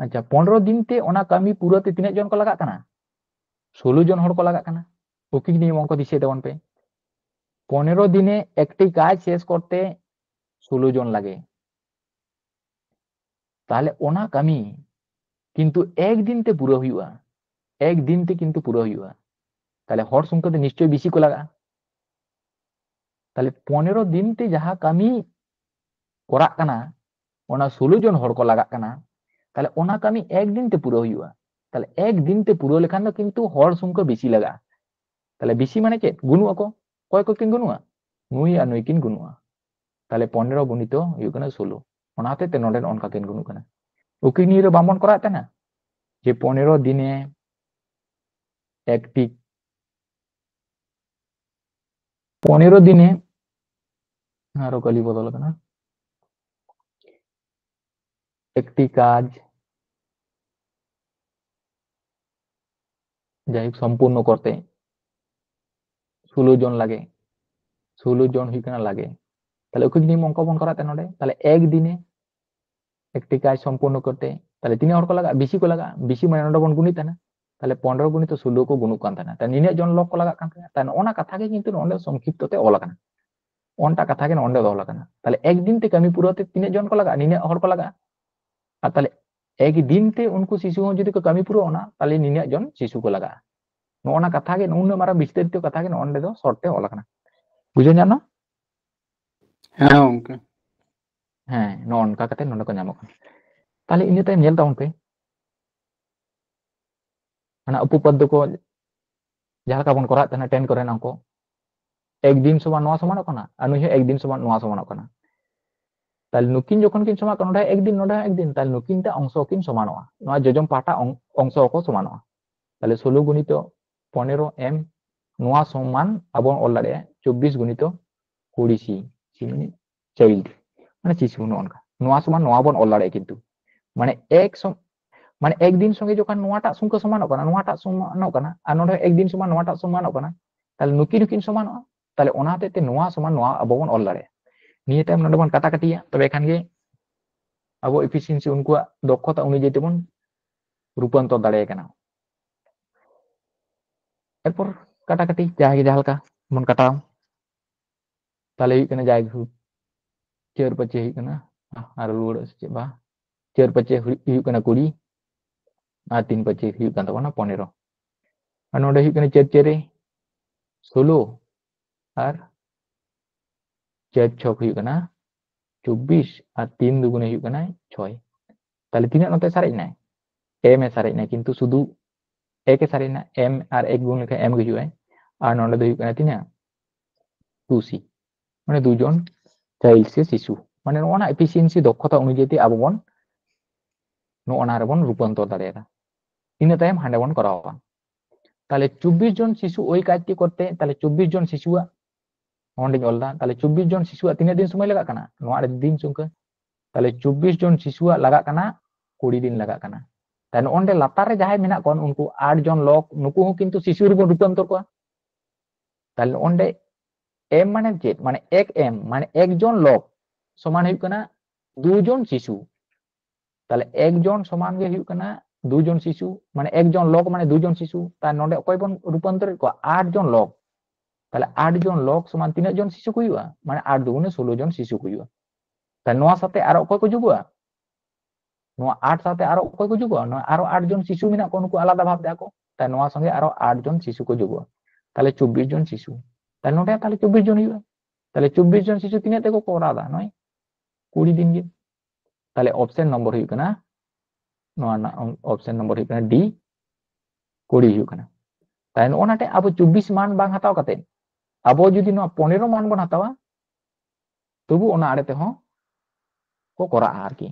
ᱟᱪᱪᱷᱟ, ᱯᱚᱱᱨᱚ ᱫᱤᱱ ᱛᱮ ᱚᱱᱟ ᱠᱟᱹᱢᱤ ᱯᱩᱨᱟᱹ ᱛᱮ ᱛᱤᱱᱟᱹᱜ ᱡᱚᱱ ᱠᱚ ᱞᱟᱜᱟᱜ ᱠᱟᱱᱟ? ᱥᱳᱞᱳ ᱡᱚᱱ ᱦᱚᱲ ᱠᱚ ᱞᱟᱜᱟᱜ ᱠᱟᱱᱟ᱾ ᱳᱠᱤ ᱱᱤᱭᱚᱢ ᱚᱝᱠᱚ ᱫᱤᱥᱟᱹᱭ ᱛᱟᱵᱚᱱ ᱯᱮ, ᱯᱚᱱᱮᱨᱚ ᱫᱤᱱᱮ ᱮᱠᱴᱤ ᱠᱟᱡᱽ ᱥᱮᱥ ᱠᱚᱨᱛᱮ ᱥᱳᱞᱳ ᱡᱚᱱ ᱞᱟᱜᱮ᱾ ᱛᱟᱦᱞᱮ ᱚᱱᱟ ᱠᱟᱹᱢᱤ ᱠᱤᱱᱛᱩ ᱮᱠ ᱫᱤᱱ ᱛᱮ ᱯᱩᱨᱟᱹ ᱦᱩᱭᱩᱜᱼᱟ, ᱮᱠ ᱫᱤᱱ ᱛᱮ ᱠᱤᱱᱛᱩ ᱯᱩᱨᱟᱹ ᱦᱩᱭᱩᱜᱼᱟ᱾ ᱛᱟᱦᱞᱮ ᱦᱚᱲ ᱥᱚᱝᱠᱷᱟ ᱫᱚ ᱱᱤᱥᱪᱚᱭ ᱵᱮᱥᱤ ᱠᱚ ᱞᱟᱜᱟᱜᱼᱟ᱾ ᱛᱟᱦᱞᱮ ᱯᱚᱱᱮᱨᱚ ᱫᱤᱱ ᱛᱮ ᱡᱟᱦᱟᱸ ᱠᱟᱹᱢᱤ ᱠᱚᱨᱟᱜ ᱠᱟᱱᱟ, ᱚᱱᱟ ᱥᱳᱞᱳ ᱡᱚᱱ ᱦᱚᱲ ᱠᱚ ᱞᱟᱜᱟᱜ ᱠᱟᱱᱟ, ᱛᱟᱦᱞᱮ ᱚᱱᱟ ᱠᱟᱹᱢᱤ ᱮᱠ ᱫᱤᱱ ᱛᱮ ᱯᱩᱨᱟᱹ ᱦᱩᱭᱩᱜᱼᱟ᱾ ᱛᱟᱦᱞᱮ ᱮᱠ ᱫᱤᱱ ᱛᱮ ᱯᱩᱨᱟᱹᱣ ᱞᱮᱠᱷᱟᱱ ᱫᱚ ᱠᱤᱱᱛᱩ ᱦᱚᱲ ᱥᱚᱝᱠᱷᱟ ᱵᱮᱥᱤ ᱞᱟᱜᱟᱜᱼᱟ᱾ ᱛᱟᱦᱞᱮ ᱵᱮᱥᱤ ᱢᱟᱱᱮ ᱪᱮᱫ? ᱜᱩᱱᱩᱜ ᱟᱠᱚ᱾ ᱚᱠᱚᱭ ᱠᱚ ᱠᱤᱱ ᱜᱩᱱᱩᱜᱼᱟ? ᱱᱩᱭ ᱟᱨ ᱱᱩᱭ ᱠᱤᱱ ᱜᱩᱱᱩᱜᱼᱟ᱾ ᱛᱟᱦᱞᱮ ᱯᱚᱱᱮᱨᱚ ᱜᱩᱱᱤᱛᱚ ᱦᱩᱭᱩᱜ ᱠᱟᱱᱟ ᱥᱳᱞᱳ᱾ ᱚᱱᱟ ᱦᱚᱛᱮᱡ ᱛᱮ ᱱᱚᱰᱮ ᱱᱚᱜᱼᱚ ᱱᱚᱝᱠᱟ ᱠᱤᱱ ᱜᱩᱱᱩᱜ ᱠᱟᱱᱟ᱾ ᱳᱠᱤ ᱱᱤᱭᱟᱹ ᱨᱮ ᱵᱟᱝᱵᱚᱱ ᱠᱚᱨᱟᱣᱮᱫ ᱛᱟᱦᱮᱱᱟ ᱡᱮ ᱯᱚᱱᱮᱨᱚ ᱫᱤᱱᱮ ᱮᱠᱴᱤ, ᱯᱚᱱᱮᱨᱚ ᱫᱤᱱᱮ, ᱟᱨᱚ ᱠᱟᱹᱞᱤ ᱵᱚᱫᱚᱞ ᱠᱟᱱᱟ, ᱮᱠᱴᱤ ᱠᱟᱡᱽ ᱡᱟᱭᱦᱳᱠ ᱥᱚᱢᱯᱩᱨᱱᱚ ᱠᱚᱨᱛᱮ ᱥᱳᱞᱳ ᱡᱚᱱ ᱞᱟᱜᱮ, ᱥᱳᱞᱳ ᱡᱚᱱ ᱦᱩᱭᱩᱜ ᱠᱟᱱᱟ ᱞᱟᱜᱮ᱾ ᱛᱟᱦᱞᱮ ᱩᱠᱩ ᱡᱩᱫᱤ ᱚᱝᱠᱚ ᱵᱚᱱ ᱠᱚᱨᱟᱣ ᱛᱟᱦᱮᱱᱟ ᱱᱚᱰᱮ, ᱛᱟᱦᱞᱮ ᱮᱠ ᱫᱤᱱᱮ ᱮᱠᱴᱤ ᱠᱟᱡᱽ ᱥᱚᱢᱯᱩᱨᱱᱚ ᱠᱚᱨᱛᱮ ᱛᱟᱦᱞᱮ ᱛᱤᱱᱟᱹᱜ ᱦᱚᱲ ᱠᱚ ᱞᱟᱜᱟᱜᱼᱟ? ᱵᱮᱥᱤ ᱠᱚ ᱞᱟᱜᱟᱜᱼᱟ᱾ ᱵᱮᱥᱤ ᱢᱟᱱᱮ ᱱᱚᱰᱮ ᱵᱚᱱ ᱜᱩᱱᱤᱛ ᱛᱟᱦᱮᱱᱟ, ᱛᱟᱦᱞᱮ ᱯᱚᱱᱨᱚ ᱜᱩᱱᱤᱛᱚ ᱥᱳᱞᱳ ᱠᱚ ᱜᱩᱱᱩᱜ ᱠᱟᱱ ᱛᱟᱦᱮᱱᱟ᱾ ᱛᱟᱦᱞᱮ ᱱᱤᱱᱟᱹᱜ ᱡᱚᱱ ᱞᱳᱠ ᱠᱚ ᱞᱟᱜᱟᱜ ᱠᱟᱱ ᱛᱟᱦᱮᱱᱟ᱾ ᱛᱟᱦᱞᱮ ᱱᱚᱜᱼᱚ ᱱᱟ ᱠᱟᱛᱷᱟ ᱜᱮ ᱠᱤᱱᱛᱩ ᱱᱚᱰᱮ ᱥᱚᱝᱠᱷᱤᱯᱛᱚ ᱛᱮ ᱚᱞ ᱟᱠᱟᱱᱟ᱾ ᱚᱱᱴᱟ ᱠᱟᱛᱷᱟ ᱜᱮ ᱱᱚᱰᱮ ᱫᱚ ᱚᱞ ᱟᱠᱟᱱᱟ᱾ ᱛᱟᱦᱞᱮ ᱮᱠ ᱫᱤᱱ ᱛᱮ ᱠᱟᱹᱢᱤ ᱯᱩᱨᱟᱹᱣ ᱛᱮ ᱛᱤᱱᱟᱹᱜ ᱡᱚᱱ ᱠᱚ ᱞᱟᱜᱟᱜᱼᱟ? ᱱᱤᱱᱟᱹᱜ ᱦᱚᱲ ᱠᱚ ᱞᱟᱜᱟᱜᱼᱟ᱾ ᱟᱨ ᱛᱟᱦᱞᱮ ᱮᱠ ᱫᱤᱱ ᱛᱮ ᱩᱱᱠᱩ ᱥᱤᱥᱩ ᱦᱚᱸ ᱡᱩᱫᱤ ᱠᱚ ᱠᱟᱹᱢᱤ ᱯᱩᱨᱟᱹᱣ ᱚᱱᱟ, ᱛᱟᱦᱞᱮ ᱱᱤᱱᱟᱹᱜ ᱡᱚᱱ ᱥᱤᱥᱩ ᱠᱚ ᱞᱟᱜᱟᱜᱼᱟ᱾ ᱱᱚᱜᱼᱚ ᱱᱟ ᱠᱟᱛᱷᱟ ᱜᱮ, ᱱᱩᱱᱟᱹᱜ ᱢᱟᱨᱟᱝ ᱵᱤᱥᱛᱟᱨᱤᱛᱚ ᱠᱟᱛᱷᱟ ᱜᱮ ᱱᱚᱰᱮ ᱫᱚ ᱥᱚᱨᱴ ᱛᱮ ᱚᱞ ᱟᱠᱟᱱᱟ᱾ ᱵᱩᱡᱷᱟᱹᱣ ᱧᱟᱢ ᱮᱱᱟ? ᱦᱮᱸ ᱜᱚᱝᱠᱮ᱾ ᱦᱮᱸ, ᱱᱚᱜᱼᱚ ᱱᱚᱝᱠᱟ ᱠᱟᱛᱮ ᱱᱚᱰᱮ ᱠᱚ ᱧᱟᱢᱚᱜ ᱠᱟᱱᱟ᱾ ᱛᱟᱦᱞᱮ ᱤᱱᱟᱹ ᱛᱟᱭᱚᱢ ᱧᱮᱞ ᱛᱟᱵᱚᱱ ᱯᱮ, ᱚᱱᱟ ᱩᱯᱚᱯᱚᱫ ᱫᱚᱠᱚ ᱡᱟᱦᱟᱸ ᱞᱮᱠᱟ ᱵᱚᱱ ᱠᱚᱨᱟᱣᱮᱫ ᱛᱟᱦᱮᱱᱟ ᱴᱮᱱ ᱠᱚᱨᱮᱱᱟᱜ ᱚᱝᱠᱚ, ᱮᱠ ᱫᱤᱱ ᱥᱚᱢᱟᱱ ᱱᱚᱣᱟ ᱥᱚᱢᱟᱱᱚᱜ ᱠᱟᱱᱟ, ᱟᱨ ᱱᱩᱭ ᱦᱚᱸ ᱮᱠ ᱫᱤᱱ ᱥᱚᱢᱟᱱ ᱱᱚᱣᱟ ᱥᱚᱢᱟᱱᱚᱜ ᱠᱟᱱᱟ᱾ ᱛᱟᱦᱞᱮ ᱱᱩᱠᱤᱱ ᱡᱚᱠᱷᱚᱱ ᱠᱤᱱ ᱥᱚᱢᱟᱱᱚᱜ ᱠᱟᱱᱟ, ᱱᱚᱰᱮ ᱮᱠ ᱫᱤᱱ, ᱱᱚᱰᱮ ᱦᱚᱸ ᱮᱠ ᱫᱤᱱ, ᱛᱟᱦᱞᱮ ᱱᱩᱠᱤᱱ ᱛᱮ ᱚᱝᱥᱚ ᱠᱤᱱ ᱥᱚᱢᱟᱱᱚᱜᱼᱟ, ᱱᱚᱣᱟ ᱡᱚᱡᱚᱢ ᱯᱟᱦᱴᱟ ᱚᱝ-, ᱚᱝᱥᱚ ᱠᱚ ᱥᱚᱢᱟᱱᱚᱜᱼᱟ᱾ ᱛᱟᱦᱞᱮ ᱥᱳᱞᱳ ᱜᱩᱱᱤᱛᱚ ᱯᱚᱱᱮᱨᱚ ᱮᱢ, ᱱᱚᱣᱟ ᱥᱚᱢᱟᱱ ᱟᱵᱚ ᱵᱚᱱ ᱚᱞ ᱫᱟᱲᱮᱭᱟᱜᱼᱟ ᱪᱚᱵᱵᱤᱥ ᱜᱩᱱᱤᱛᱚ ᱠᱩᱲᱤ ᱥᱤ, ᱥᱤ ᱢᱟᱱᱮ ᱪᱟᱭᱤᱞᱰ, ᱢᱟᱱᱮ ᱥᱤᱥᱩ, ᱱᱚᱜᱼᱚ ᱱᱚᱝᱠᱟ᱾ ᱱᱚᱣᱟ ᱥᱚᱢᱟᱱ ᱱᱚᱣᱟ ᱵᱚᱱ ᱚᱞ ᱫᱟᱲᱮᱭᱟᱜᱼᱟ, ᱠᱤᱱᱛᱩ ᱢᱟᱱᱮ ᱮᱠ ᱥᱚᱢ-, ᱢᱟᱱᱮ ᱮᱠ ᱫᱤᱱ ᱥᱚᱸᱜᱮ ᱡᱚᱠᱷᱚᱱ ᱱᱚᱣᱟᱴᱟᱜ ᱥᱚᱝᱠᱷᱟ ᱥᱚᱢᱟᱱᱚᱜ ᱠᱟᱱᱟ, ᱱᱚᱣᱟᱴᱟᱜ ᱥᱚᱢᱟᱱᱚᱜ ᱠᱟᱱᱟ, ᱟᱨ ᱱᱚᱰᱮ ᱮᱠ ᱫᱤᱱ ᱥᱚᱢᱟᱱ ᱱᱚᱣᱟᱴᱟᱜ ᱥᱚᱢᱟᱱᱚᱜ ᱠᱟᱱᱟ, ᱛᱟᱦᱞᱮ ᱱᱩᱠᱤᱱ ᱦᱚᱸᱠᱤᱱ ᱥᱚᱢᱟᱱᱚᱜᱼᱟ᱾ ᱛᱟᱦᱞᱮ ᱚᱱᱟ ᱦᱚᱛᱮᱡ ᱛᱮ ᱱᱚᱣᱟ ᱥᱚᱢᱟᱱ ᱱᱚᱣᱟ ᱟᱵᱚ ᱵᱚᱱ ᱚᱞ ᱫᱟᱲᱮᱭᱟᱜᱼᱟ᱾ ᱱᱤᱭᱟᱹ ᱛᱟᱭᱚᱢ ᱱᱚᱰᱮ ᱵᱚᱱ ᱠᱟᱴᱟᱠᱟᱴᱤᱭᱟ, ᱛᱚᱵᱮ ᱠᱷᱟᱱ ᱜᱮ ᱟᱵᱚ ᱮᱯᱷᱤᱥᱤᱭᱮᱱᱥᱤ ᱩᱱᱠᱩᱣᱟᱜ ᱫᱚᱠᱷᱚᱛᱟ ᱚᱱᱩᱡᱟᱭᱤ ᱛᱮᱵᱚᱱ ᱨᱩᱯᱟᱱᱛᱚᱨ ᱫᱟᱲᱮᱭᱟᱭ ᱠᱟᱱᱟ᱾ ᱮᱨᱯᱚᱨ ᱠᱟᱴᱟᱠᱟᱴᱤ ᱡᱟᱦᱟᱸᱭ ᱜᱮ ᱡᱟᱦᱟᱸ ᱞᱮᱠᱟ ᱵᱚᱱ ᱠᱟᱴᱟᱣ, ᱛᱟᱦᱞᱮ ᱦᱩᱭᱩᱜ ᱠᱟᱱᱟ ᱡᱟᱭᱦᱳᱠ ᱪᱟᱹᱨ ᱯᱟᱸᱪᱮ ᱦᱩᱭᱩᱜ ᱠᱟᱱᱟ, ᱟᱨ ᱨᱩᱣᱟᱹᱲᱚᱜ ᱥᱮ ᱪᱮᱫ ᱵᱟ, ᱪᱟᱹᱨ ᱯᱟᱸᱪᱮ ᱦᱩᱭᱩᱜ, ᱦᱩᱭᱩᱜ ᱠᱟᱱᱟ ᱠᱩᱲᱤ, ᱟᱨ ᱛᱤᱱ ᱯᱟᱸᱪᱮ ᱦᱩᱭᱩᱜ ᱠᱟᱱ ᱛᱟᱵᱚᱱᱟ ᱯᱚᱱᱮᱨᱚ᱾ ᱟᱨ ᱱᱚᱰᱮ ᱦᱩᱭᱩᱜ ᱠᱟᱱᱟ ᱪᱟᱹᱨ ᱪᱟᱹᱨᱮ ᱥᱳᱞᱳ, ᱟᱨ ᱪᱟᱹᱨ ᱪᱷᱚᱠ ᱦᱩᱭᱩᱜ ᱠᱟᱱᱟ ᱪᱚᱵᱵᱤᱥ, ᱟᱨ ᱛᱤᱱ ᱫᱩᱜᱩᱱᱮ ᱦᱩᱭᱩᱜ ᱠᱟᱱᱟ ᱪᱷᱚᱭ᱾ ᱛᱟᱦᱞᱮ ᱛᱤᱱᱟᱹᱜ ᱱᱚᱛᱮ ᱥᱟᱨᱮᱡ ᱮᱱᱟᱭ? ᱮᱢ ᱮ ᱥᱟᱨᱮᱡ ᱮᱱᱟᱭ, ᱠᱤᱱᱛᱩ ᱥᱩᱫᱷᱩ ᱮᱠ ᱮ ᱥᱟᱨᱮᱡ ᱮᱱᱟ, ᱮᱢ ᱟᱨ ᱮᱠ ᱜᱩᱱ ᱞᱮᱠᱷᱟᱱ ᱮᱢ ᱜᱮ ᱦᱤᱡᱩᱜᱼᱟᱭ, ᱟᱨ ᱱᱚᱰᱮ ᱫᱚ ᱦᱩᱭᱩᱜ ᱠᱟᱱᱟ ᱛᱤᱱᱟᱹᱜ? ᱴᱩ ᱥᱤ, ᱢᱟᱱᱮ ᱫᱩᱡᱚᱱ ᱪᱟᱭᱤᱞᱰ ᱥᱮ ᱥᱤᱥᱩ, ᱢᱟᱱᱮ ᱱᱚᱜᱼᱚ ᱱᱟ ᱮᱯᱷᱤᱥᱤᱭᱮᱱᱥᱤ ᱫᱚᱠᱷᱚᱛᱟ ᱚᱱᱩᱡᱟᱭᱤ ᱛᱮ ᱟᱵᱚ ᱵᱚᱱ ᱱᱚᱜᱼᱚ ᱱᱟ ᱨᱮᱵᱚᱱ ᱨᱩᱯᱟᱱᱛᱚᱨ ᱫᱟᱲᱮᱭᱟᱜᱼᱟ᱾ ᱤᱱᱟᱹ ᱛᱟᱭᱚᱢ ᱦᱟᱸᱰᱮ ᱵᱚᱱ ᱠᱚᱨᱟᱣᱟ᱾ ᱛᱟᱦᱞᱮ ᱪᱚᱵᱵᱤᱥ ᱡᱚᱱ ᱥᱤᱥᱩ ᱳᱭ ᱠᱟᱡᱽᱴᱤ ᱠᱚᱨᱛᱮ, ᱛᱟᱦᱞᱮ ᱪᱚᱵᱵᱤᱥ ᱡᱚᱱ ᱥᱤᱥᱩᱣᱟᱜ ᱚᱸᱰᱮᱧ ᱚᱞ ᱮᱫᱟ, ᱛᱟᱦᱞᱮ ᱪᱚᱵᱵᱤᱥ ᱡᱚᱱ ᱥᱤᱥᱩᱣᱟᱜ ᱛᱤᱱᱟᱹᱜ ᱫᱤᱱ ᱥᱚᱢᱚᱭ ᱞᱟᱜᱟᱜ ᱠᱟᱱᱟ? ᱱᱚᱣᱟ ᱨᱮ ᱫᱤᱱ ᱥᱚᱝᱠᱷᱟ, ᱛᱟᱦᱞᱮ ᱪᱚᱵᱵᱤᱥ ᱡᱚᱱ ᱥᱤᱥᱩᱣᱟᱜ ᱞᱟᱜᱟᱜ ᱠᱟᱱᱟ ᱠᱩᱲᱤ ᱫᱤᱱ ᱞᱟᱜᱟᱜ ᱠᱟᱱᱟ᱾ ᱛᱟᱦᱞᱮ ᱱᱚᱜᱼᱚ ᱱᱚᱰᱮ ᱞᱟᱛᱟᱨ ᱨᱮ ᱡᱟᱦᱟᱸᱭ ᱢᱮᱱᱟᱜ ᱠᱚᱣᱟ ᱩᱱᱠᱩ ᱟᱴ ᱡᱚᱱ ᱞᱳᱠ, ᱱᱩᱠᱩ ᱦᱚᱸ ᱠᱤᱱᱛᱩ ᱥᱤᱥᱩ ᱨᱮᱵᱚᱱ ᱨᱩᱯᱟᱱᱛᱚᱨ ᱠᱚᱣᱟ᱾ ᱛᱟᱦᱞᱮ ᱱᱚᱜᱼᱚ ᱱᱚᱰᱮ ᱮᱢ ᱢᱟᱱᱮ ᱪᱮᱫ? ᱢᱟᱱᱮ ᱮᱠ ᱮᱢ ᱢᱟᱱᱮ ᱮᱠ ᱡᱚᱱ ᱞᱳᱠ ᱥᱚᱢᱟᱱ ᱦᱩᱭᱩᱜ ᱠᱟᱱᱟ ᱫᱩ ᱡᱚᱱ ᱥᱤᱥᱩ᱾ ᱛᱟᱦᱞᱮ ᱮᱠ ᱡᱚᱱ ᱥᱚᱢᱟᱱ ᱜᱮ ᱦᱩᱭᱩᱜ ᱠᱟᱱᱟ ᱫᱩ ᱡᱚᱱ ᱥᱤᱥᱩ, ᱢᱟᱱᱮ ᱮᱠ ᱡᱚᱱ ᱞᱚᱠ ᱢᱟᱱᱮ ᱫᱩ ᱡᱚᱱ ᱥᱤᱥᱩ᱾ ᱛᱟᱦᱞᱮ ᱱᱚᱰᱮ ᱚᱠᱚᱭ ᱵᱚᱱ ᱨᱩᱯᱟᱱᱛᱚᱨᱮᱫ ᱠᱚᱣᱟ? ᱟᱴ ᱡᱚᱱ ᱞᱚᱠ᱾ ᱛᱟᱦᱞᱮ ᱟᱴ ᱡᱚᱱ ᱞᱚᱠ ᱥᱚᱢᱟᱱ ᱛᱤᱱᱟᱹᱜ ᱡᱚᱱ ᱥᱤᱥᱩ ᱠᱚ ᱦᱩᱭᱩᱜᱼᱟ? ᱢᱟᱱᱮ ᱟᱴ ᱫᱩᱜᱩᱱᱮ ᱥᱳᱞᱳ ᱡᱚᱱ ᱥᱤᱥᱩ ᱠᱚ ᱦᱩᱭᱩᱜᱼᱟ᱾ ᱛᱟᱦᱞᱮ ᱱᱚᱣᱟ ᱥᱟᱛᱮ ᱟᱨᱚ ᱚᱠᱚᱭ ᱠᱚ ᱡᱩᱜᱩᱜᱼᱟ? ᱱᱚᱣᱟ ᱟᱴ ᱥᱟᱶᱛᱮ ᱟᱨᱚ ᱚᱠᱚᱭ ᱠᱚ ᱡᱩᱜᱩᱜᱼᱟ? ᱱᱚᱣᱟ ᱟᱨᱚ ᱟᱴ ᱡᱚᱱ ᱥᱤᱥᱩ ᱢᱮᱱᱟᱜ ᱠᱚᱣᱟ, ᱱᱩᱠᱩ ᱟᱞᱟᱫᱟ ᱵᱷᱟᱵ ᱛᱮ ᱟᱠᱚ᱾ ᱛᱟᱦᱞᱮ ᱱᱚᱣᱟ ᱥᱚᱸᱜᱮ ᱟᱨᱚ ᱟᱴ ᱡᱚᱱ ᱥᱤᱥᱩ ᱠᱚ ᱡᱩᱜᱩᱜᱼᱟ᱾ ᱛᱟᱦᱞᱮ ᱪᱚᱵᱵᱤᱥ ᱡᱚᱱ ᱥᱤᱥᱩ᱾ ᱛᱟᱦᱞᱮ ᱱᱚᱰᱮ ᱛᱟᱦᱞᱮ ᱪᱚᱵᱵᱤᱥ ᱡᱚᱱ ᱦᱩᱭᱩᱜᱼᱟ᱾ ᱛᱟᱦᱞᱮ ᱪᱚᱵᱵᱤᱥ ᱡᱚᱱ ᱥᱤᱥᱩ ᱛᱤᱱᱟᱹᱜ ᱛᱮᱠᱚ ᱠᱚᱨᱟᱣ ᱮᱫᱟ? ᱱᱚᱜᱼᱚᱭ ᱠᱩᱲᱤ ᱫᱤᱱ ᱜᱮ᱾ ᱛᱟᱦᱞᱮ ᱚᱯᱥᱮᱱ ᱱᱚᱢᱵᱚᱨ ᱦᱩᱭᱩᱜ ᱠᱟᱱᱟ, ᱱᱚᱣᱟ ᱨᱮᱱᱟᱜ ᱚᱯᱥᱮᱱ ᱱᱚᱢᱵᱚᱨ ᱦᱩᱭᱩᱜ ᱠᱟᱱᱟ ᱰᱤ, ᱠᱩᱲᱤ ᱦᱩᱭᱩᱜ ᱠᱟᱱᱟ᱾ ᱛᱟᱦᱞᱮ ᱱᱚᱜᱼᱚ ᱱᱟᱴᱮ ᱟᱵᱚ ᱪᱚᱵᱵᱤᱥ ᱢᱟᱱ ᱵᱟᱝ ᱦᱟᱛᱟᱣ ᱠᱟᱛᱮ ᱟᱵᱚ ᱡᱩᱫᱤ ᱱᱚᱣᱟ ᱯᱚᱱᱮᱨᱚ ᱢᱟᱱ ᱵᱚᱱ ᱦᱟᱛᱟᱣᱟ, ᱛᱚᱵᱩ ᱚᱱᱟ ᱟᱲᱮ ᱛᱮᱦᱚᱸ ᱠᱚ ᱠᱚᱨᱟᱜᱼᱟ ᱟᱨᱠᱤ᱾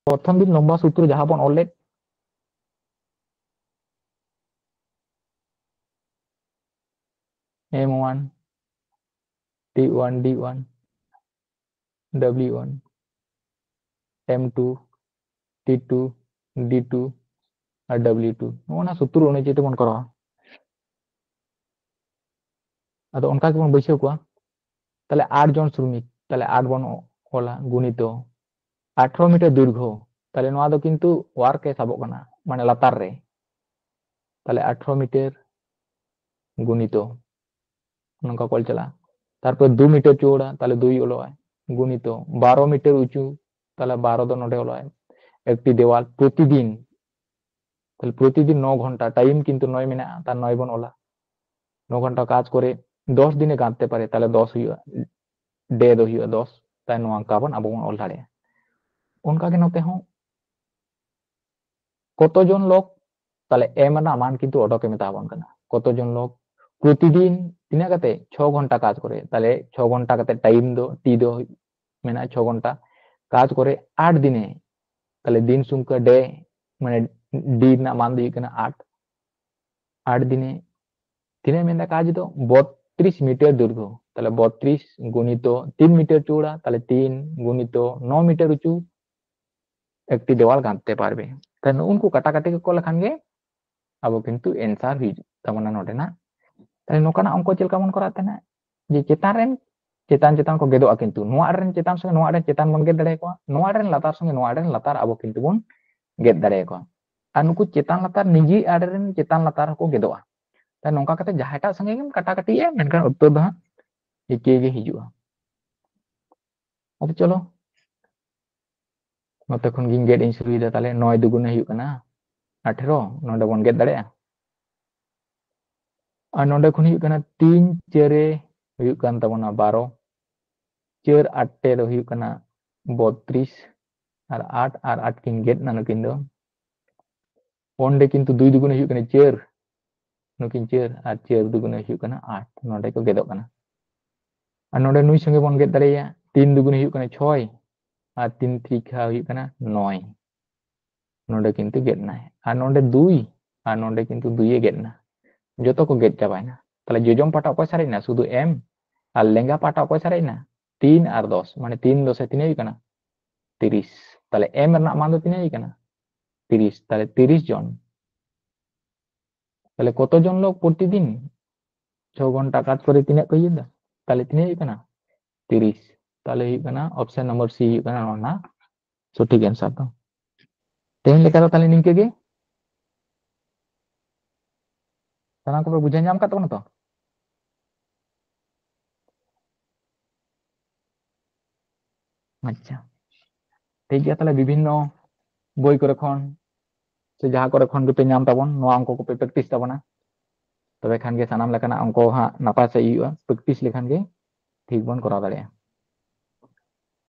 ᱯᱨᱚᱛᱷᱚᱢ ᱫᱤᱱ ᱞᱚᱢᱵᱟ ᱥᱩᱛᱨᱚ ᱡᱟᱦᱟᱸ ᱵᱚᱱ ᱚᱞ ᱞᱮᱫ, M one, T one, D one, W one, M two, T two, D two, ᱟᱨ W two, ᱱᱚᱜᱼᱚ ᱱᱟ ᱥᱩᱛᱨᱚ ᱚᱱᱩᱡᱟᱭᱤ ᱛᱮᱵᱚᱱ ᱠᱚᱨᱟᱣᱟ᱾ ᱟᱫᱚ ᱚᱱᱠᱟ ᱜᱮᱵᱚᱱ ᱵᱟᱹᱭᱥᱟᱹᱣ ᱠᱚᱣᱟ᱾ ᱛᱟᱦᱞᱮ ᱟᱴ ᱡᱚᱱ ᱥᱨᱚᱢᱤᱠ, ᱛᱟᱦᱞᱮ ᱟᱴ ᱵᱚᱱ ᱚᱞᱟ, ᱜᱩᱱᱤᱛᱚ ᱟᱴᱷᱨᱚ ᱢᱤᱴᱟᱨ ᱫᱳᱭᱨᱜᱷᱚ, ᱛᱟᱦᱞᱮ ᱱᱚᱣᱟ ᱫᱚ ᱠᱤᱱᱛᱩ ᱳᱣᱟᱨᱠ ᱮ ᱥᱟᱵᱚᱜ ᱠᱟᱱᱟ, ᱢᱟᱱᱮ ᱞᱟᱛᱟᱨ ᱨᱮ᱾ ᱛᱟᱦᱞᱮ ᱟᱴᱷᱨᱚ ᱢᱤᱴᱟᱨ ᱜᱩᱱᱤᱛᱚ, ᱱᱚᱝᱠᱟ ᱠᱚᱞ ᱪᱟᱞᱟᱜᱼᱟ᱾ ᱛᱟᱨᱯᱚᱨ ᱫᱩ ᱢᱤᱴᱟᱨ ᱪᱚᱣᱲᱟ, ᱛᱟᱦᱞᱮ ᱫᱩᱭ ᱚᱞᱚᱜᱼᱟᱭ, ᱜᱩᱱᱤᱛᱚ ᱵᱟᱨᱚ ᱢᱤᱴᱟᱨ ᱩᱪᱩ, ᱛᱟᱦᱞᱮ ᱵᱟᱨᱚ ᱫᱚ ᱱᱚᱰᱮ ᱚᱞᱚᱜᱼᱟᱭ᱾ ᱮᱠᱴᱤ ᱫᱮᱣᱟᱞ ᱯᱨᱚᱛᱤᱫᱤᱱ, ᱛᱟᱦᱞᱮ ᱯᱨᱚᱛᱤᱫᱤᱱ ᱱᱚ ᱜᱷᱚᱱᱴᱟ, ᱴᱟᱭᱤᱢ ᱠᱤᱱᱛᱩ ᱱᱚᱭ ᱢᱮᱱᱟᱜᱼᱟ, ᱛᱟᱦᱞᱮ ᱱᱚᱭ ᱵᱚᱱ ᱚᱞᱟ᱾ ᱱᱚ ᱜᱷᱚᱱᱴᱟ ᱠᱟᱡᱽ ᱠᱚᱨᱮ ᱫᱚᱥ ᱫᱤᱱᱮ ᱜᱟᱱᱛᱮ ᱯᱟᱨᱮ, ᱛᱟᱦᱞᱮ ᱫᱚᱥ ᱦᱩᱭᱩᱜᱼᱟ, ᱰᱮ ᱫᱚ ᱦᱩᱭᱩᱜᱼᱟ ᱫᱚᱥ᱾ ᱛᱟᱦᱞᱮ ᱱᱚᱣᱟ ᱚᱱᱠᱟ ᱵᱚᱱ ᱟᱵᱚ ᱵᱚᱱ ᱚᱞ ᱫᱟᱲᱮᱭᱟᱜᱼᱟ᱾ ᱚᱱᱠᱟᱜᱮ ᱱᱚᱛᱮ ᱦᱚᱸ ᱠᱚᱛᱚ ᱡᱚᱱ ᱞᱚᱠ, ᱛᱟᱦᱞᱮ M ᱨᱮᱱᱟᱜ ᱢᱟᱱ ᱠᱤᱱᱛᱩ ᱚᱰᱚᱠ ᱮ ᱢᱮᱛᱟ ᱵᱚᱱ ᱠᱟᱱᱟ᱾ ᱠᱚᱛᱚ ᱡᱚᱱ ᱞᱚᱠ ᱯᱨᱚᱛᱤᱫᱤᱱ ᱛᱤᱱᱟᱹᱜ ᱠᱟᱛᱮ? ᱪᱷᱚ ᱜᱷᱚᱱᱴᱟ ᱠᱟᱡᱽ ᱠᱚᱨᱮ, ᱛᱟᱦᱞᱮ ᱪᱷᱚ ᱜᱷᱚᱱᱴᱟ ᱠᱟᱛᱮ ᱴᱟᱭᱤᱢ ᱫᱚ, ᱴᱤ ᱫᱚ ᱢᱮᱱᱟᱜᱼᱟ ᱪᱷᱚ ᱜᱷᱚᱱᱴᱟ ᱠᱟᱡᱽ ᱠᱚᱨᱮ ᱟᱴ ᱫᱤᱱᱮ, ᱛᱟᱦᱞᱮ ᱫᱤᱱ ᱥᱚᱝᱠᱷᱟ ᱰᱮ, ᱢᱟᱱᱮ ᱰᱤ ᱨᱮᱱᱟᱜ ᱢᱟᱱ ᱫᱚ ᱦᱩᱭᱩᱜ ᱠᱟᱱᱟ ᱟᱴ᱾ ᱟᱴ ᱫᱤᱱᱮ ᱛᱤᱱᱟᱹᱜ ᱢᱮᱱᱫᱟ ᱠᱟᱡᱽ ᱫᱚ? ᱵᱚᱛᱨᱤᱥ ᱢᱤᱴᱟᱨ ᱫᱩᱨᱜᱷᱚ, ᱛᱟᱦᱞᱮ ᱵᱚᱛᱨᱤᱥ ᱜᱩᱱᱤᱛᱚ ᱛᱤᱱ ᱢᱤᱴᱟᱨ ᱪᱚᱣᱲᱟ, ᱛᱟᱦᱞᱮ ᱛᱤᱱ ᱜᱩᱱᱤᱛᱚ ᱱᱚ ᱢᱤᱴᱟᱨ ᱩᱪᱩ, ᱮᱠᱴᱤ ᱫᱮᱣᱟᱞ ᱜᱟᱱᱛᱮ ᱯᱟᱨᱵᱮ᱾ ᱛᱟᱦᱞᱮ ᱱᱩᱜᱼᱩ ᱱᱩᱠᱩ ᱠᱟᱴᱟᱠᱟᱴᱤ ᱠᱚ ᱞᱮᱠᱷᱟᱱ ᱜᱮ ᱟᱵᱚ ᱠᱤᱱᱛᱩ ᱮᱱᱥᱟᱨ ᱦᱩᱭᱩᱜ ᱛᱟᱵᱚᱱᱟ ᱱᱚᱰᱮᱱᱟᱜ᱾ ᱛᱟᱦᱞᱮ ᱱᱚᱝᱠᱟᱱᱟᱜ ᱚᱝᱠᱚ ᱪᱮᱫ ᱞᱮᱠᱟ ᱵᱚᱱ ᱠᱚᱨᱟᱣ ᱛᱟᱦᱮᱱᱟ? ᱡᱮ ᱪᱮᱛᱟᱱ ᱨᱮᱱ ᱪᱮᱛᱟᱱ ᱪᱮᱛᱟᱱ ᱠᱚ ᱜᱮᱫᱚᱜᱼᱟ, ᱠᱤᱱᱛᱩ ᱱᱚᱣᱟ ᱟᱲᱮ ᱨᱮᱱ ᱪᱮᱛᱟᱱ ᱥᱚᱸᱜᱮ ᱱᱚᱣᱟ ᱟᱲᱮ ᱨᱮᱱ ᱪᱮᱛᱟᱱ ᱵᱚᱱ ᱜᱮᱫ ᱫᱟᱲᱮᱭᱟᱠᱚᱣᱟ, ᱱᱚᱣᱟ ᱟᱲᱮ ᱨᱮᱱ ᱞᱟᱛᱟᱨ ᱥᱚᱸᱜᱮ ᱱᱚᱣᱟ ᱟᱲᱮ ᱨᱮᱱ ᱞᱟᱛᱟᱨ ᱟᱵᱚ ᱠᱤᱱᱛᱩ ᱵᱚᱱ ᱜᱮᱫ ᱫᱟᱲᱮᱭᱟᱠᱚᱣᱟ᱾ ᱟᱨ ᱱᱩᱠᱩ ᱪᱮᱛᱟᱱ ᱞᱟᱛᱟᱨ ᱱᱤᱡᱮ ᱟᱲᱮ ᱨᱮᱱ ᱪᱮᱛᱟᱱ ᱞᱟᱛᱟᱨ ᱦᱚᱸᱠᱚ ᱜᱮᱫᱚᱜᱼᱟ᱾ ᱛᱟᱦᱞᱮ ᱱᱚᱝᱠᱟ ᱠᱟᱛᱮ ᱡᱟᱦᱟᱸᱭᱴᱟᱜ ᱥᱚᱸᱜᱮ ᱜᱮᱢ ᱠᱟᱴᱟᱠᱟᱴᱤᱭᱮᱜᱼᱟ, ᱢᱮᱱᱠᱷᱟᱱ ᱩᱛᱛᱚᱨ ᱫᱚ ᱦᱟᱸᱜ ᱮᱠᱤ ᱜᱮ ᱦᱤᱡᱩᱜᱼᱟ᱾ ᱟᱫᱚ ᱪᱚᱞᱚ, ᱱᱚᱛᱮ ᱠᱷᱚᱱ ᱜᱤᱧ ᱜᱮᱫ ᱤᱧ ᱥᱩᱨᱩᱭᱮᱫᱟ᱾ ᱛᱟᱦᱞᱮ ᱱᱚᱭ ᱫᱩᱜᱩᱱᱮ ᱦᱩᱭᱩᱜ ᱠᱟᱱᱟ ᱟᱴᱷᱮᱨᱚ, ᱱᱚᱰᱮ ᱵᱚᱱ ᱜᱮᱫ ᱫᱟᱲᱮᱭᱟᱜᱼᱟ᱾ ᱟᱨ ᱱᱚᱰᱮ ᱠᱷᱚᱱ ᱦᱩᱭᱩᱜ ᱠᱟᱱᱟ ᱛᱤᱱ ᱪᱟᱹᱨᱮ ᱦᱩᱭᱩᱜ ᱠᱟᱱ ᱛᱟᱵᱚᱱᱟ ᱵᱟᱨᱚ, ᱪᱟᱹᱨ ᱟᱴ ᱛᱮ ᱫᱚ ᱦᱩᱭᱩᱜ ᱠᱟᱱᱟ ᱵᱚᱛᱨᱤᱥ, ᱟᱨ ᱟᱴ ᱟᱨ ᱟᱴ ᱠᱤᱱ ᱜᱮᱫ ᱮᱱᱟ ᱱᱩᱠᱤᱱ ᱫᱚ᱾ ᱚᱸᱰᱮ ᱠᱤᱱᱛᱩ ᱫᱩᱭ ᱫᱩᱜᱩᱱᱮ ᱦᱩᱭᱩᱜ ᱠᱟᱱᱟ ᱪᱟᱹᱨ, ᱱᱩᱠᱤᱱ ᱪᱟᱹᱨ, ᱟᱨ ᱪᱟᱹᱨ ᱫᱩᱜᱩᱱᱮ ᱦᱩᱭᱩᱜ ᱠᱟᱱᱟ ᱟᱴ, ᱱᱚᱰᱮ ᱠᱚ ᱜᱮᱫᱚᱜ ᱠᱟᱱᱟ᱾ ᱟᱨ ᱱᱚᱰᱮ ᱱᱩᱭ ᱥᱚᱸᱜᱮ ᱵᱚᱱ ᱜᱮᱫ ᱫᱟᱲᱮᱭᱟᱭᱟ, ᱛᱤᱱ ᱫᱩᱜᱩᱱᱮ ᱦᱩᱭᱩᱜ ᱠᱟᱱᱟ ᱪᱷᱚᱭ, ᱟᱨ ᱛᱤᱱ ᱛᱨᱤᱠᱷᱟ ᱦᱩᱭᱩᱜ ᱠᱟᱱᱟ ᱱᱚᱭ, ᱱᱚᱰᱮ ᱠᱤᱱᱛᱩ ᱜᱮᱫ ᱮᱱᱟᱭ᱾ ᱟᱨ ᱱᱚᱰᱮ ᱫᱩᱭ, ᱟᱨ ᱱᱚᱰᱮ ᱠᱤᱱᱛᱩ ᱫᱩᱭᱮ ᱜᱮᱫ ᱮᱱᱟ, ᱡᱚᱛᱚ ᱠᱚ ᱜᱮᱫ ᱪᱟᱵᱟᱭᱮᱱᱟ᱾ ᱛᱟᱦᱞᱮ ᱡᱚᱡᱚᱢ ᱯᱟᱦᱴᱟ ᱚᱠᱚᱭ ᱥᱟᱨᱮᱡ ᱮᱱᱟ? ᱥᱩᱫᱷᱩ ᱮᱢ᱾ ᱟᱨ ᱞᱮᱸᱜᱟ ᱯᱟᱦᱴᱟ ᱚᱠᱚᱭ ᱥᱟᱨᱮᱡ ᱮᱱᱟ? ᱛᱤᱱ ᱟᱨ ᱫᱚᱥ, ᱢᱟᱱᱮ ᱛᱤᱱ ᱫᱚᱥᱮ ᱛᱤᱱᱟᱹᱜ ᱦᱩᱭᱩᱜ ᱠᱟᱱᱟ? ᱛᱤᱨᱤᱥ᱾ ᱛᱟᱦᱞᱮ ᱮᱢ ᱨᱮᱱᱟᱜ ᱢᱟᱱ ᱫᱚ ᱛᱤᱱᱟᱹᱜ ᱦᱩᱭᱩᱜ ᱠᱟᱱᱟ? ᱛᱤᱨᱤᱥ᱾ ᱛᱟᱦᱞᱮ ᱛᱤᱨᱤᱥ ᱡᱚᱱ᱾ ᱛᱟᱦᱞᱮ ᱠᱚᱛᱚ ᱡᱚᱱ ᱞᱳᱠ ᱯᱨᱚᱛᱤᱫᱤᱱ ᱪᱷᱚ ᱜᱷᱚᱱᱴᱟ ᱠᱟᱡᱽ ᱠᱚᱨᱮ ᱛᱤᱱᱟᱹᱜ ᱠᱚ ᱤᱭᱟᱹ ᱫᱟ? ᱛᱟᱦᱞᱮ ᱛᱤᱱᱟᱹᱜ ᱦᱩᱭᱩᱜ ᱠᱟᱱᱟ? ᱛᱤᱨᱤᱥ᱾ ᱛᱟᱦᱞᱮ ᱦᱩᱭᱩᱜ ᱠᱟᱱᱟ option number C ᱦᱩᱭᱩᱜ ᱠᱟᱱᱟ ᱱᱚᱣᱟ ᱨᱮᱱᱟᱜ ᱥᱚᱴᱷᱤᱠ answer ᱫᱚ᱾ ᱛᱮᱦᱮᱧ ᱞᱮᱠᱟ ᱫᱚ ᱛᱟᱦᱞᱮ ᱱᱤᱝᱠᱟᱹ ᱜᱮ᱾ ᱥᱟᱱᱟᱢ ᱠᱚᱯᱮ ᱵᱩᱡᱷᱟᱹᱣ ᱧᱟᱢ ᱠᱟᱫ ᱛᱟᱵᱚᱱᱟ ᱛᱚ? ᱟᱪᱪᱷᱟ, ᱴᱷᱤᱠ ᱜᱮᱭᱟ᱾ ᱛᱟᱦᱞᱮ ᱵᱤᱵᱷᱤᱱᱱᱚ ᱵᱳᱭ ᱠᱚᱨᱮ ᱠᱷᱚᱱ ᱥᱮ ᱡᱟᱦᱟᱸ ᱠᱚᱨᱮ ᱠᱷᱚᱱ ᱜᱮᱯᱮ ᱧᱟᱢ ᱛᱟᱵᱚᱱ, ᱱᱚᱣᱟ ᱚᱝᱠᱚ ᱠᱚᱯᱮ practice ᱛᱟᱵᱚᱱᱟ, ᱛᱚᱵᱮ ᱠᱷᱟᱱ ᱜᱮ ᱥᱟᱱᱟᱢ ᱞᱮᱠᱟᱱᱟᱜ ᱚᱝᱠᱚ ᱦᱟᱸᱜ ᱱᱟᱯᱟᱭ ᱥᱟᱺᱦᱤᱡ ᱦᱩᱭᱩᱜᱼᱟ᱾ Practice ᱞᱮᱠᱷᱟᱱ ᱜᱮ ᱴᱷᱤᱠ ᱵᱚᱱ ᱠᱚᱨᱟᱣ ᱫᱟᱲᱮᱭᱟᱜᱼᱟ᱾